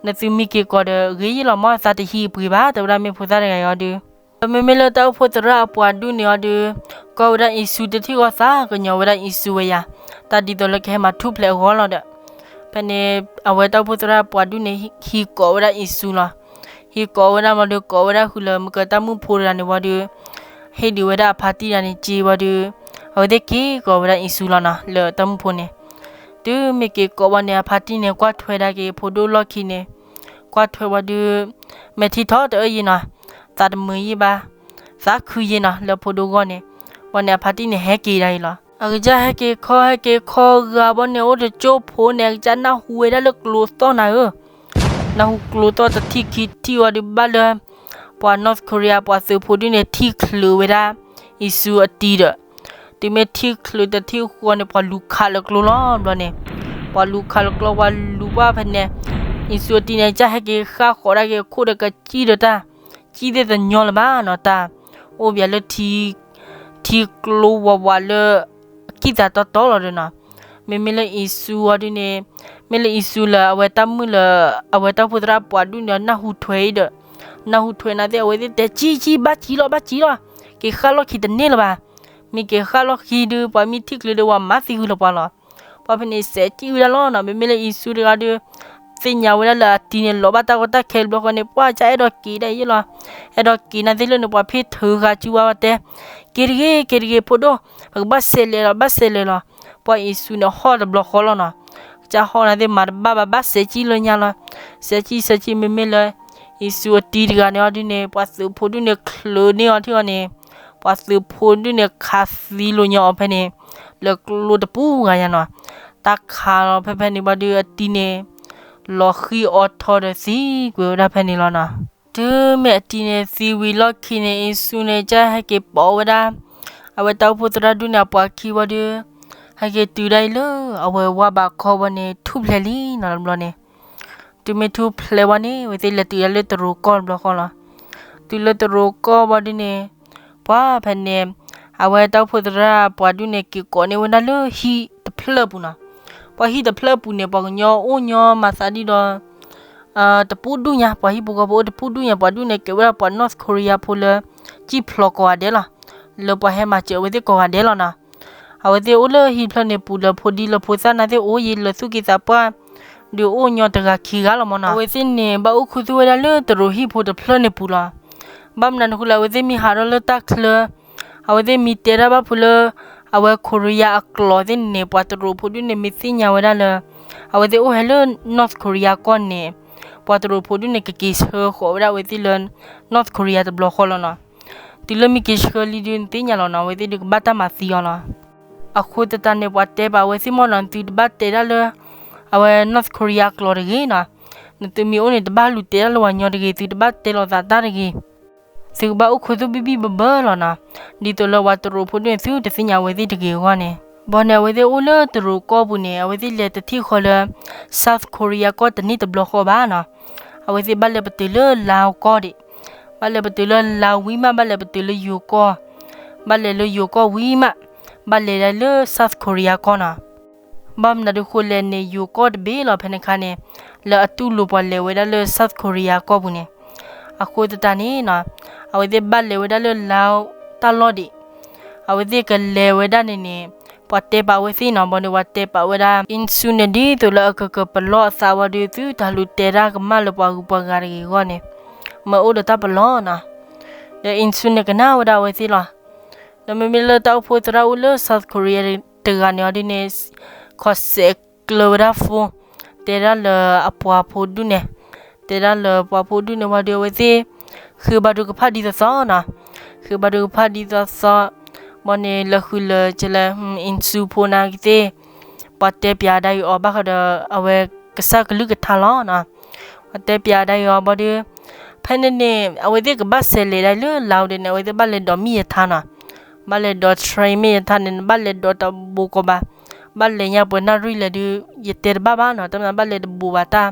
နသုမ့ၢ်က့ၤကိးဒီးဂ့ၤယံာ်လီၤမး သးတဟံးပှ့ၤဘၣ် တဲဝဲဒၣ်မ့ၢ်ဖိသၣ်တဂၤအံၤအီၤဒုး, ဒီးမ့မ့ၢ်လၢတၢ်အိၣ်ဖှိၣ်သရၣ်အပှၤဒူၣ်န့ၣ်အီၤဒုး ကွၢ်ဝဲဒၣ်အံၤစူတထံၣ်ဂီၢ်သးကညီၤဝဲဒၣ်အံၤစူဝဲယၤ, တၢ်ဒ်သိးလၢကဟဲမၤထူၣ်ဖျဲးအဂီၢ်လီၤဒီး, ဖဲန့ၣ် အဝဲတၢ်အိၣ်ဖှိၣ်သရၣ်အပှၤဒူၣ်န့ၣ် ဟံးကိးဝဲဒၣ်အံၤစူလီၤ. ဟံးကိးဝဲဒၣ်ဝံၤဒီး ကိးဝဲဒၣ်ဃုာ်လၢမုၢ်ကတၢ်မုၣ်ဖိတဂၤန့ၣ်ဝံၤဒီး ဟ့ၣ်ဒုးဝဲဒၣ်အဖါတံၢ်တဂၤန့ၣ်စ့ဝံၤဒီး အဝဲသ့ၣ်က့ၤကိးဝဲဒၣ်အံၤစူလီၤနီၤ လၢတၢ်မုၣ်ဖိန့ၣ်, တုၤမ့ၢ်က့ၤကိးဝံၤန့ၣ် အဖါတံၢ်န့ၣ် ကွၢ်ထွဲဒၣ်က့ၤဖိဒိၣ်လီၢ်ခံန့ၣ်, ကွၢ်ထွဲဝံၤဒီး မဲာ်ထံထီၣ်တအၢၣ်ယံၤနီၤ, သးတမုာ်ယံၤဘၣ်, သးခုယံၤနီၤ လၢဖိဒိၣ်ဂီၢ်န့ၣ်, ဝံၤန့ၣ် အဖါတံၢ်န့ၣ် ဟဲက့ၤဒၣ်အံၤလီၤ. အကစၢ်ဟဲက့ၤခီ ဟဲက့ၤခီဂာ်ဘီန့ၣ် အိၣ်တကၠိဖိန့ၣ် အကစၢ်နၢ်ဟူဝဲဒၣ်လၢကျိသီၣ်နၤဧၢ, နၢ်ဟူကျိသီၣ်တထံၣ်ခံထံၣ်ဝံၤဒီး ဘၣ်လၢ ပှၤ North Korea ပှၤသုးဖိဒူၣ်န့ၣ် ထံၣ်ချုးဝဲဒၣ် အံၤစူအတံၤဒီး, တုၤမ့ၢ်ထံၣ်ချုးတထံၣ်ဃီန့ၣ် ပှၤလူၤခးလၢကျိလီၤဘျီန့ၣ်, ပှၤလူၤခးလၢကျိ ပှၤလူၤဘၣ်ဖဲန့ၣ်, အံၤစူအတံၤန့ၣ် ကစၢ်ဟဲက့ၤဃၣ်ဃီးဒၣ်က့ၤအခိၣ်ဒီးကစံၣ်ဒီးတၢ်, ကံၣ်သ့ၣ်တညီလၢၤဘၣ်နီၤ တၢ်, အိၣ်ဘၣ်လၢ ထံကျိဝးဝးလၢ ကံၣ်သးတီတီလီၤဒီးနီၤ, မ့မ့ၢ်လၢအံၤစူအီၤဒုန့ၣ်, မ့ၢ်လၢအံၤစူလၢအဝဲတၢ်မုၣ်လၢ အဝဲတၢ်အိၣ်ဖှိၣ်သရၣ်ပှၤဒူၣ်န့ၣ် နၢ်ဟူထွဲအံၤဒီး, နၢ်ဟူထွဲနာ်သ့ၣ် အဝဲသ့ၣ်တဲ ကံၣ်ကံၣ် ဘၣ်ကံၣ်လီၤ ဘၣ်ကံၣ်လီၤ, က့ၤဃၣ်လီၢ်ခံတန့ၢ်လၢၤဘၣ်, မ့ၢ်က့ၤဃၣ်လီၢ်ခံဒုး ပှၤမ့ၢ်ထံၣ်ချုးဒီး ပှၤမၤသံဃုာ်လၢပှၤလီၤ. ပှၤဖဲန့ၣ်စဲးကံၣ်ဝဲဒၣ်လီၤနီၤ, မ့မ့ၢ်လၢအံၤစူတဂၤဒီး သ့ၣ်ညါဝဲဒၣ်လၢအတံၤန့ၣ် လီၤဘၣ်တၢ်ကီတၢ်ခဲတဘျီဃီန့ၣ် ပှၢ်ကစၢ်အဲၣ်ဒိးက့ၤဒၣ်အံၤလီၤ, အဲၣ်ဒိးက့ၤနာ်သ့ၣ်လၢန့ၣ် ပှၤဖ့ၣ်ထုးဃာ်စုဝါဝဲတဲ, က့ၤတဂ့ၤ က့ၤတဂ့ၤဖိဒိၣ်, ပကဘၣ်စဲးလဲၤလီၤ ဘၣ်စဲးလဲၤလီၤ. ပှၤအံၤစူန့ၣ်ဟီၣ်တဘျီဃီလီၤနီၤ, ကစၢ်ဟီၣ်နာ်သ့ၣ်မၤတဘၣ်ဘၣ် ဘၣ်စဲးကံၣ်လၢညါလီၤ, စဲးကံၣ် စဲးကံၣ် မ့မ့ၢ်လၢ အံၤစူအတံၤတဂၤန့ၣ်အီၤဒုန့ၣ် ပှၤသုးဖိဒူၣ်န့ၣ်ချုးန့ၢ်အီၤထံၣ်အီၤန့ၣ်, ပှၤသုးဖိဒူၣ်န့ၣ်ခးသံလိာ်ညီအီၤဖဲန့ၣ်, လၢကျိတပူၤဂၤညါနီၤ, တၢ်ခးလီၤဖဲဖဲန့ၣ်ဘၣ်ဒုးအတံၤန့ၣ် လီၤဃံအီၤထီဒီးသံကွံာ်ဝဲဒၣ်ဖဲန့ၣ်လီၤနီၤ. တုၤမ့ၢ်အတံၤန့ၣ်သံဝံၤလီၢ်ခံန့ၣ် အံၤစူန့ၣ် ကစၢ်ဟဲက့ၤပိာ်ဝဲဒၣ် အဝဲတၢ်အိၣ်ဖှိၣ်သရၣ်ဒူၣ်န့ၣ် အပှၤခံဝံၤဒီး ဟဲက့ၤတုၤဒၣ်အံၤလၢ အဝဲဝါဘးခီဝံၤန့ၣ် ထူၣ်ဖျဲးလံနီၤတဘျီန့ၣ်, တုၤမ့ၢ်ထူၣ်ဖျဲးဝံၤန့ၣ် အဝဲသ့ၣ်လဲၤတုၤဒၣ်လၢတရူးကီၢ်တဘျီဃီလီၤ. တုၤလၢတရူးကီၢ်ဝံၤဒုန့ၣ် ပှၤဖဲန့ၣ် အဝဲတၢ်အိၣ်ဖှိၣ်သရၣ်ပှၤဒူၣ်န့ၣ် က့ၤကိးန့ၢ်ဝဲဒၣ်လၢဟံၣ်တဖျၢၣ်ပူၤနီၤ. ပှၤဟံၣ်တဖျၢၣ်ပူၤန့ၣ် ပှၤကညီအိၣ်ညီမၤသးဒ်ဒီး တပူၤဒူၣ်ညါ, ပှၤဟံၣ်ဖိဃီဖိအိၣ်တပူၤဒူၣ်ညါ, ပှၤဒူၣ်န့ၣ် ကဲဝဲဒၣ်ပှၤ North Korea ဖိလၢ စံၣ်ဖျိးကိးဂၤဒဲးလီၤ. လၢပှၤဟဲမၤစၢၤအဝဲသ့ၣ်ကိးဂၤဒဲးလီၤနီၤ. အဝဲသ့ၣ်အိၣ်လၢဟံၣ်ဖျၢၣ်န့ၣ်ပူၤလၢဖိဒံလၢဖိသၣ်နာ်သ့ၣ်အိၣ်ယံၤလၢသူၣ်က့သးပှၢ် ဒုးအိၣ်ညီတဂၤခံဂၤလီၤမၢ်နီၤ. အဝဲသ့ၣ်န့ၣ် ဘၣ်အိၣ်ခူသူၣ်ဝဲဒၣ်လၢတရူးဟံၣ်ဖိတဖျၢၣ်န့ၣ်ပူၤလီၤ. ဘၣ်မနုၤအဃိလဲၣ် အဝဲသ့ၣ်မ့ၢ်ဟးထီၣ်လၢတၢ်ချၢ အဝဲသ့ၣ်မ့ၢ်တဲတၢ်ဘၣ်ဖုးလၢ အဝဲ Korea အကျိာ်သ့ၣ်န့ၣ် ပှၤတရူးဖိဒူၣ်န့ၣ် မ့ၢ်သ့ၣ်ညါဝဲဒၣ်လၢ အဝဲသ့ၣ်အိၣ်ဟဲလၢ North Korea ကီၢ်န့ၣ် ပှၤတရူးဖိဒူၣ်န့ၣ် ကက့ၤဆှၢဃီၤဝဲဒၣ်အဝဲသ့ၣ်လၢ North Korea တဘျီဃီလီၤနီၤ. တုၤလၢမ့ၢ်က့ၤဆှၢလံဒုး နသ့ၣ်ညါလီၤနီၤ အဝဲသ့ၣ်ဒုးကဘၣ်တၢ်မၤသံအီၤလီၤ. အဃိသတးန့ၣ် ပှၤတဲပာ်အဝဲသ့ၣ်မၢ်နီၤ သုတဘၣ်တဲဒၣ်လၢ အဝဲ North Korea အကျိာ်တဂ့ၤနီၤ. နသုမ့ၢ်အိၣ်န့ၣ် တဘၣ်လူၤတဲဒၣ်လၢပှၤကညီတဂ့ၤ, သုတဘၣ်တဲလိာ်သးတၢ်တဂ့ၤ. သုကဘၣ်အိၣ်ခူသူၣ်ဘံၣ်ဘံၣ်ဘၢဘၢလီၤနီၤ. ဒ်သိးလၢပှၤတရူးဖိဒူၣ်န့ၣ် သုတသ့ၣ်ညါအဝဲသ့ၣ်တဂ့ၤအဂီၢ်န့ၣ် ဘၣ်န့ၣ် အဝဲသ့ၣ်အိၣ်လၢတရူးကီၢ်ပူၤန့ၣ် အဝဲသ့ၣ်လဲၤတထံၣ်ဃီလၢ South Korea ကီၢ်တန့ၢ်တဘျီဃီဘၣ်နီၤ. အဝဲသ့ၣ်ဘၣ်လဲၤပတုာ်လၢ Laos ကီၢ်ဒံး, ဘၣ်လဲၤပတုာ်လၢ Laos ဝံၤမး ဘၣ်လဲၤပတုာ်လၢယိၤကီၢ်, ဘၣ်လဲၤလၢယိၤကီၢ်ဝံၤမး ဘၣ်လဲၤဒၣ်လၢ South Korea ကီၢ်နီၤ. ဘၣ်မနုၤဒုးဃိလဲၣ်န့ၣ် ယိၤကီၢ်တဘ့ၣ်လီၤ ဖဲန့ၣ်အခါန့ၣ် လၢအတူၢ်လိာ်ပှၤလဲၤဝဲဒၣ်လၢ South Korea ကီၢ်ပူၤန့ၣ်. အဃိသတးန့ၣ်နီၤ အဝဲသ့ၣ်ဘၣ်လဲၤဝဲဒၣ်လၢ Laos တၢ်လီၢ်ဒံး, အဝဲသ့ၣ်ကလဲၤဝဲဒၣ်န့ၣ်န့ၣ် ပှၤတဲပာ်ဝဲသ့ၣ်နီၤ ဘၣ်ဒီး ပှၤတဲပာ်ဝဲဒၣ် Insu န့ၣ် ဒ်သိးလၢအကကပလီၢ်အသးဝံၤဒီး သုတၢ်လူၤတဲတၢ်ကမၣ်လၢပှၤဂုၤပှၤဂၤတဂ့ၤအဂီၢ်န့ၣ် မ့ၢ်အိၣ်ဒီးတၢ်ပလီၢ်နီၤ. ဒီး Insu န့ၣ် ကနၣ်ဝဲဒၣ်အဝဲသ့ၣ်လီၤ. ဒီးမ့မ့ၢ်လၢတၢ်အိၣ်ဖှိၣ်သရၣ်အိၣ်လၢ South Korea တဂၤန့ၣ်အီၤဒ်န့ၣ် ခီၣ်စဲးကျၢၤဝဲဒၣ် phone တဲဒၣ်လၢအပှၤဖိဒူၣ်န့ၣ်, တဲဒၣ်လၢပှၤဖိဒူၣ်န့ၣ်ဝံၤဒီး အဝဲသ့ၣ် ဃ့ဘါထုကဖၣ်ဒ်သိးသိးနီၤ, ဃ့ဘါထုကဖၣ်ဒ်သိးသိး, ဘၣ်န့ၣ် လဲၤဃုလၢကလဲၣ် Insu ဖိန့ၣ်ကသ့ၣ်, ပှၤတဲပၠးဒၣ်အီၤဘၣ်ဃးဒီး အဝဲကစၢ်ကလုၢ်ကထါလီၤနီၤ. ပှၤတဲပၠးဒၣ်အီၤဘၣ်ဒီး ဖဲန့ၣ်န့ၣ် အဝဲသ့ၣ်ကဘၣ်ဆဲးလဲၤဒၣ်လၢ Laos ဒ်န့ၣ် အဝဲသ့ၣ်ဘၣ်လဲၤဒိးမ့ၢ်ရထားနီၤ, ဘၣ်လဲၤဒိး train မ့ၢ်ရထားန့ၣ် ဘၣ်လဲၤဒိးတဘိးကီးဘၣ်, ဘၣ်လဲၤညါပှဲၤနၣ်ရံၣ်လဲၣ်ဒီး ယတဲတဘၣ်ဘၣ်နီၤ, တမ့ၢ်ဘၣ်လဲၤတဘိးဘၣ်တၢ်,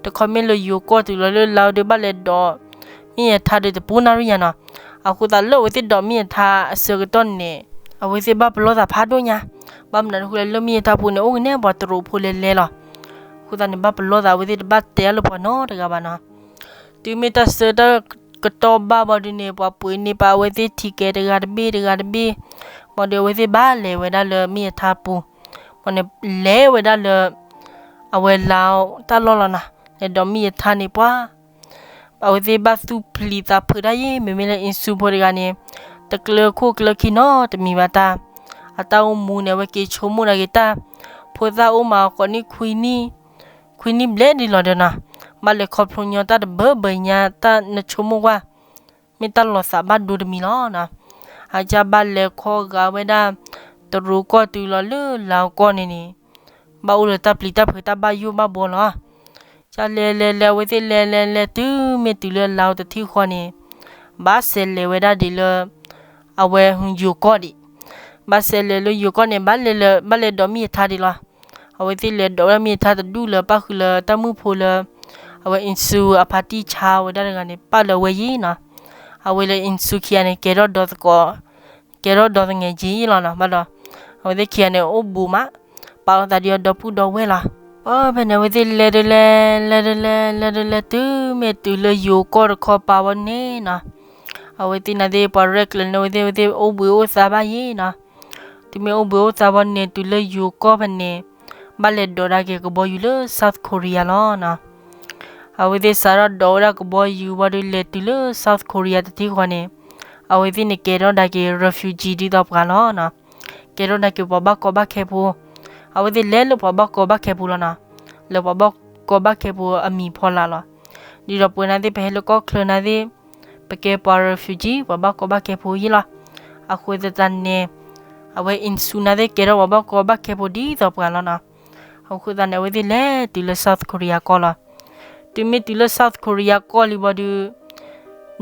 တခီမ့ၢ်လၢယိၤကီၢ်တုၤလီၤလၢ Laos ဒီး ဘၣ်လဲၤဒိးမ့ၢ်ရထားဒီးတပူၤနၣ်ရံၣ်ညါနီၤ. အဃိသတးလၢအဝဲသ့ၣ်ဒိးမ့ၢ်ရထားအဆၢကတီၢ်န့ၣ် အဝဲသ့ၣ်ဘၣ်ပလီၢ်သးဖးဒိၣ်ညါ, ဘၣ်မနုၤအဃိလဲၣ် လၢမ့ၢ်ရထားပူၤန့ၣ် အိၣ်ကနဲပှၤတရူးဖိလဲၤလဲၤလီၤ. အဃိသတးန့ၣ် ဘၣ်ပလီၢ်သး အဝဲသ့ၣ်တဘၣ်တဲအါလၢပှၤနီတဂၤဘၣ်နီၤ. တုၤမ့ၢ်တၢ်ဆၢကတီၢ်ဘၣ်ဘၣ်ဒီးန့ၣ် ပှၤပှ့ၤန့ၢ်ပာ်အဝဲသ့ၣ် ticket တဂၤတဘ့ၣ်တဂၤတဘ့ၣ်, ဘၣ်ဒီး အဝဲသ့ၣ်ဘၣ်လဲၤဝဲဒၣ်လၢမ့ၢ်ရထားပူၤ, ဘၣ်န့ၣ် လဲၤဝဲဒၣ်လၢ အဝဲ Laos တၢ်လီၢ်လီၤနီၤ, လဲၤဒိးမ့ၢ်ရထားန့ၣ်ပှၤ အဝဲသ့ၣ်ဘၣ်သူၣ်ပျံၤသးဖုးတၢ်ယဲၢ်, မ့မ့ၢ်လၢ Insu ဖိတဂၤန့ၣ် တကျၢၤခိၣ်ကျၢၤခံနီတမံၤဘၣ်တၢ်, အတၢ်အိၣ်မူန့ၣ် အဝဲက့ၤဆိကမိၣ်ဒၣ်က့ၤတၢ်, ဖိသၣ်အိၣ်မးအဃိန့ၣ် ခွံနံၣ်ဘျဲၣ်ဒ်လီၤဒီးနီၤ, ဘၣ်လဲၤခီဖျိညီတၢ်တဘၢဘၢညါ တၢ်နဆိကမိၣ်ကွၢ်, မ့ၢ်တၢ်လီၤသးဘၣ်ဒိတမံၤလီၤနီၤ. အကစၢ်ဘၣ်လဲၤခီဂာ်ဝဲဒၣ် တရူးကီၢ်တုၤလီၤလၢ Laos ကီၢ်န့ၣ်န့ၣ် ဘၣ်အိၣ်ဒီးတၢ်ပျံၤတၢ်ဖုးတၢ်ဘၣ်ယိၣ်ဘၣ်ဘှီလီၤ. ကလဲၤလဲၤလဲၤ အဝဲသ့ၣ်လဲၤလဲၤလဲၤ တုၤမ့ၢ်တုၤလၢ Laos တထံၣ်ဃီန့ၣ် ဘၣ်ဆဲးလဲၤဝဲဒၣ်ဒံးလၢ အဝဲယိၤကီၢ်ဒံး, ဘၣ်ဆဲးလဲၤလၢယိၤကီၢ်န့ၣ် ဘၣ်လဲၤလၢ ဘၣ်လဲၤဒိးမ့ၢ်ရထားဒံးလီၤ. အဝဲသ့ၣ်လဲၤဒိးဝဲဒၣ်မ့ၢ်ရထားတဒူၣ်လၢပၣ်ဃုာ်လၢတၢ်မုၣ်ဖိလၢ အဝဲ Insu အဖါတံၢ်ဆါဝဲဒၣ်တဂၤန့ၣ် ပာ်လၢအဝဲယံၤနီၤ. အဝဲလၢ Insu ခံဂၤန့ၣ် ကဲထီၣ်ဒီသကိး ကဲထီၣ်ဒီသငဲးက့ယံၤလီၤနီၤ, ဘၣ်ဒီး အဝဲသ့ၣ်ခံဂၤန့ၣ် အိၣ်ဘူးမး ပာ်အသးဒီးအဒီပုၢ်ဒီဝဲၢ်လီၤ. အဖဲန့ၣ် အဝဲသ့ၣ်လဲၤဒုးလဲၤ လဲၤဒုးလဲၤ လဲၤဒုးလဲၤ တုၤမ့ၢ်တုၤလၢယိၤကီၢ်တခီပၤဝဲန့ၣ်နီၤ, အဝဲသ့ၣ်န့ၣ်သ့ၣ် ပှၤရဲၣ်ကျဲၤန့ၣ် အဝဲသ့ၣ် အဝဲသ့ၣ်အိၣ်ဘှံးအိၣ်သါဘၣ်ယံၤနီၤ. တုၤမ့ၢ်အိၣ်ဘှံးအိၣ်သါဘၣ်န့ၣ် တုၤလၢယိၤကီၢ်ဖဲန့ၣ် ဘၣ်လဲၤဒိးဒၣ်က့ၤကဘီယူၤလၢ South Korea လီၤနီၤ. အဝဲသ့ၣ်စးထီၣ်ဒိးဝဲဒၣ်ကဘီယူၤဝံၤဒီး လဲၤတုၤလၢ South Korea တထံၣ်ဃီန့ၣ် အဝဲသ့ၣ်န့ၣ် ကဲထီၣ်ဒၣ်က့ၤ refugee ဒ်သိးပှၤလီၤနီၤ. ကဲထီၣ်ဒၣ်က့ၤပှၤဘၣ်ကီဘၣ်ခဲဖိ, အဝဲသ့ၣ်လဲၤလၢပှၤဘၣ်ကီဘၣ်ခဲဖိလီၤနီၤ. လၢပှၤဘၣ်ကီဘၣ်ခဲဖိအမံၤဖီလာ်လီၤ. ဒ်သိးပဝဲန့ၣ်သ့ၣ် ပဟဲလၢကီၢ်ချၢန့ၣ်သ့ၣ် ပကဲပှၤ refugee ပှၤဘၣ်ကီဘၣ်ခဲဖိယံၤလီၤ. အဃိသတးန့ၣ် အဝဲ Insu န့ၣ်သ့ၣ် ကဲထီၣ်ပှၤဘၣ်ကီဘၣ်ခဲဖိဒ်သိးပှၤလီၤနီၤ. အဃိသတးန့ၣ် အဝဲသ့ၣ်လဲၤတုၤလၢ South Korea ကီၢ်လီၤ. တုၤမ့ၢ်တုၤလၢ South Korea ကီၢ်လံဘၣ်ဒီး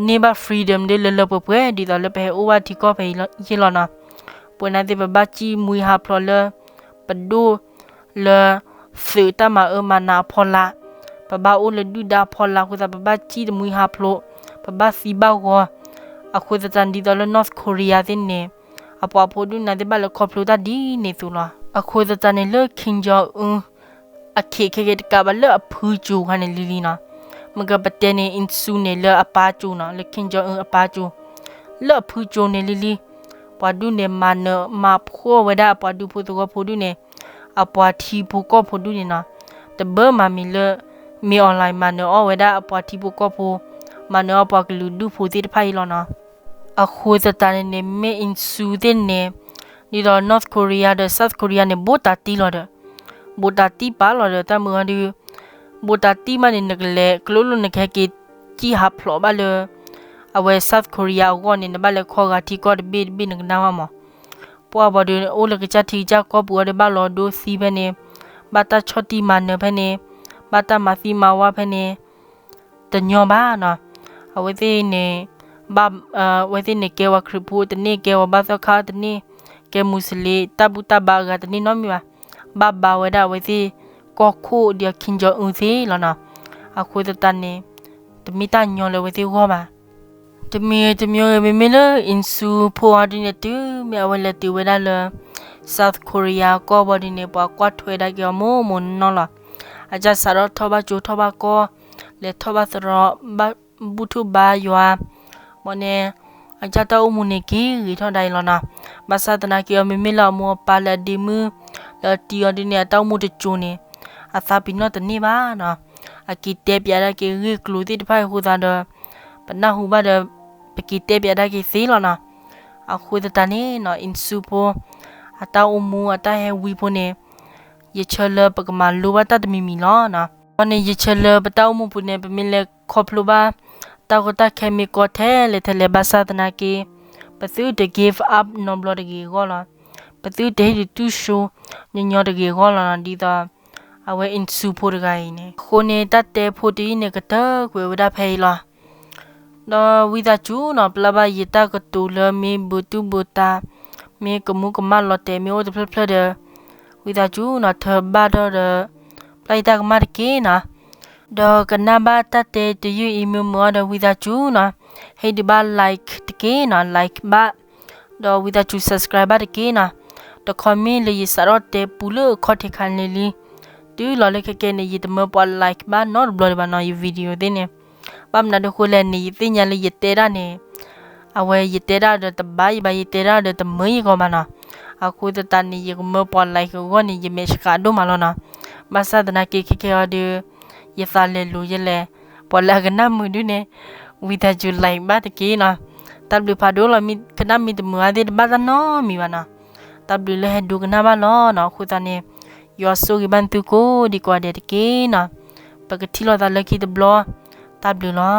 န့ၢ်ဘၣ် freedom ဒ်လၢလၢပှဲၤပှဲၤ ဒ်သိးလၢပဟဲအိၣ်ဘၣ်ထံကီၢ်ဖဲအံၤယ့ၢ်လီၤနီၤ. ပဝဲန့ၣ်သ့ၣ် ပဘၣ်စံၣ်မှံဟးဖျိးလၢ ပဒိၣ်လၢ သုးတၢ်မၤအၢမၤနးအဖီလာ်, ပဘၣ်အိၣ်လၢဒုၣ်ဒါအဖီလာ်အဃိသတး ပဘၣ်စံၣ်တမှံဟးဖျိး, ပဘၣ်သံဘၣ်ဂီၤ. အဃိသတးန့ၣ် ဒ်သိးလၢ North Korea သ့ၣ်န့ၣ် အပှၤဖိဒူၣ်န့ၣ်သ့ၣ် ဘၣ်လဲၤခီဖျိတၢ်ဒ်န့ၣ်အသိးလီၤ. အဃိသတးန့ၣ် လၢ Kim Jong Un အခ့ခဲက့ၤတကးဘၣ်လၢအဖုကၠိၤခါန့ၣ်လံလံနီၤ. မ့ၢ်ကပတဲန့ၣ် Insu န့ၣ်လၢအပၢ်ကၠိၤနီၤ, လၢ Kim Jong Un အပၢ်ကၠိၤ, လၢအဖုကၠိၤန့ၣ်လံလံ, ပှၤဒူၣ်န့ၣ် မၤနၢၤမၤဖှီၣ်ဝဲဒၣ်အပှၤဒူဖိသဝီဖိဒူၣ်န့ၣ်, အပှၤထံဖိကီၢ်ဖိဒူၣ်န့ၣ်နီၤ. တဘၣ်မၤမံၤလၢ မ့ၢ် online မၤနၢၤအီၣ်ဝဲဒၣ်အပှၤထံဖိကီၢ်ဖိ, မၤနၢၤအီၣ်ပှၤကလုာ်ဒူၣ်ဖိသ့ၣ်တဖၣ်အံၤလီၤနီၤ. အဃိသတးန့ၣ်န့ၣ် မ့ၢ် Insu သ့ၣ်န့ၣ် ဒ်သိး North Korea ဒီး South Korea န့ၣ် ဘူးတၢ်တံၢ်လီၤဒီး, ဘူးတၢ်တံၢ်ပာ်လီၤဒီး တၢ်မုၢ်ဟီဒုး, ဘူးတၢ်တံၢ်မးန့ၣ် နကလဲၤကျိလိာ် နကဟဲက့ၤစံၣ်ဟးဖျိးဘၣ်လၢ အဝဲ South Korea အဂီၢ်န့ၣ် နဘၣ်လဲၤခီဂာ်ထံကီၢ်တဘ့ၣ်တဘ့ၣ် နကနၣ်ဘၣ်မး. ပှၤဘၣ်ဒီး အိၣ်လၢကစၢ်ထံကစၢ်ကီၢ်ပူၤအီၤဒီး ဘၣ်လီၤဒိသံဖဲန့ၣ်, ဘၣ်တၢ်ဆီၣ်တံၢ်မၤနၢၤဖဲန့ၣ်, ဘၣ်တၢ်မၤသံမၤဝါဖဲန့ၣ် တညီဘၣ်နီၤ. အဝဲသ့ၣ်န့ၣ် ဘၣ်, အဝဲသ့ၣ်န့ၣ် ကဲဝဲခရံာ်ဖိတန့ၢ်, ကဲဝဲဘါသီခါတန့ၢ်, ကဲမူးစလ့ၣ်တၢ်ဘူၣ်တၢ်ဘါအဂၤတန့ၢ်နီတမံၤဘၣ်, ဘၣ်ဘါဝဲဒၣ်အဝဲသ့ၣ်ကီၢ်ခိၣ်ဒီး Kim Jong Un သ့လီၤနီၤ. အဃိသတးန့ၣ် တမ့ၢ်တၢ်ညီလၢအဝဲသ့ၣ်ဂီၢ်ဘၣ်. တမံၤတမံၤဂ့ၤ မ့မ့ၢ်လၢ Insu ဖိအီၤဒ်န့ၣ် တုၤမ့ၢ်အဝဲလဲၤတုၤဝဲဒၣ်လၢ South Korea ကီၢ်ဘီဒ်န့ၣ် ပှၤကွၢ်ထွဲဒၣ်က့ၤအီၤမိၢ်မိၢ်နီၢ်နီၢ်လီၤ. အကစၢ်စးထီၣ်ထီၣ်ဘၣ်ကၠိထီၣ်ဘၣ်ကီၢ်, လဲၤထီၣ်ဘၣ်သရီ, ဘၣ်ဘူၣ်ထူၣ်ဘါယွၤ, ဘီန့ၣ် အကစၢ်တၢ်အိၣ်မူန့ၣ်က့ၤဂ့ၤထီၣ်ဒၣ်အံၤလီၤနီၤ. ဘၣ်ဆၣ်သနာ်က့အီၤ မ့မ့ၢ်လၢအမိၢ်အပၢ်လၢအဒ့မုၣ် လၢအတံၤအီၤဒ်န့ၣ် အတၢ်အိၣ်မူတစိၤန့ၣ် အသးပ့ၤနီၣ်တန့ၢ်ဘၣ်နီၤ. အက့ၤတဲပၠးဒၣ်က့ၤဂ့ၢ်ကျိၤသ့ၣ်တဖၣ်အံၤအဃိသတးဒီး ပနၢ်ဟူဘၣ်ဒီး ပက့ၤတဲပၠးဒၣ်က့ၤသ့လီၤနီၤ. အဃိသတးန့ၣ်နီၤ Insu ဖိ အတၢ်အိၣ်မူအတၢ်ဟဲဝံဖိန့ၣ် ယဆၢလၢပကမၤလိဘၣ်တၢ်တမံၤမံၤလီၤနီၤ. အဃိန့ၣ် ယဆၢလၢပတၢ်အိၣ်မူပူၤန့ၣ် ပမ့ၢ်လဲၤခီဖျိဘၣ် တၢ်ကီတၢ်ခဲမ့ၢ်ကီထဲလဲၣ်ထဲလဲၣ် ဘၣ်ဆၣ်သနာ်က့ ပသုတ give up နီတဘျီတဂ့ၤအဂီၢ်လီၤ. ပသုတဟ့ၣ်ဒုးတူၢ်ဆူ ညီညီတဂ့ၤအဂီၢ်လီၤနီၤ. ဒ်သိး အဝဲ Insu ဖိတဂၤအံၤန့ၣ် အဃိန့ၣ် တၢ်တဲဖိတယုၢ်န့ၣ် ကတၢၢ်ကွံာ်ဝဲဒၣ်ဖဲအံၤလီၤ. ဒီးဝံသးစူၤနီၤ ပျၢ်ဘၣ်ယတၢ်ကတိၤလၢမ့ၢ်ဘုးတူၢ်ဘုးတၢ်, မ့ၢ်ကမူကမၣ်လီၤတဲာ် မ့ၢ်အိၣ်တဖျၢၣ်ဖျၢၣ်ဒီး ဝံသးစူၤနီၤ ထၢဘၣ်ထီၣ်ဒီး ပျၢ်ယတၢ်ကမၣ်တက့ၢ်နီၤ. ဒီးကနၣ်ဘၣ်တၢ်တဲတယုၢ်အံၤမုာ်မုာ်အီၤဒီး ဝံသးစူၤနီၤ ဟ့ၣ်ဒုးဘၣ် like တက့ၢ်နီၤ, like ဘၣ်, ဒီးဝံသးစူၤ subscribe ဘၣ်တက့ၢ်နီၤ. တခီမ့ၢ်လၢယစးထီၣ်တဲပူလၢအခီၣ်ထံးခါန့ၣ်လံ တုၤလီၤလၢခဲကဲန့ၣ် ယတမၢပှၤ like ဘၣ်နီတဘျီဒံးဘၣ်နီၤ ယ video သ့ၣ်န့ၣ်. ဘၣ်မနုၤဒ်ဃိလဲၣ်န့ၣ် ယသ့ၣ်ညါလၢယတဲဒၣ်န့ၣ် အဝဲယတဲဒၣ်ဒီးတဘၣ်ယဘၣ် ယတဲဒၣ်ဒီးတမၢယဂီၢ်ဘၣ်နီၤ. အဃိသတးန့ၣ် ယကမၢပှၤ like အဂီၢ်န့ၣ် ယမဲာ်ဆှးဒိၣ်မးလီၤနီၤ. ဘၣ်ဆၣ်သနာ်က့ခဲကဲအီၤဒီး ယသးလဲၤလိၤယဲလဲၣ်, ပှၤလၢအကနၣ်မုာ်ဒုးန့ၣ် ဝံသးစူၤ like ဘၣ်တက့ၢ်နီၤ. တၢ်ဘျုးဖးဒိၣ်လီၤ. မ့ၢ်ကနၣ်မ့ၢ်တမုာ်အါသ့ၣ်တဘၣ်တၢ်နီတမံၤဘၣ်နီၤ. တၢ်ဘျုးလၢဟဲဒိကနၣ်ဘၣ်လီၤနီၤ. အဃိသတးန့ၣ် ယွၤဆိၣ်ဂ့ၤဘၣ်သုကိးဒံကိးဂၤဒဲးတက့ၢ်နီၤ. ပကထံၣ်လိာ်သးလၢခံတဘျီ, တၢ်ဘျုးလီၤ.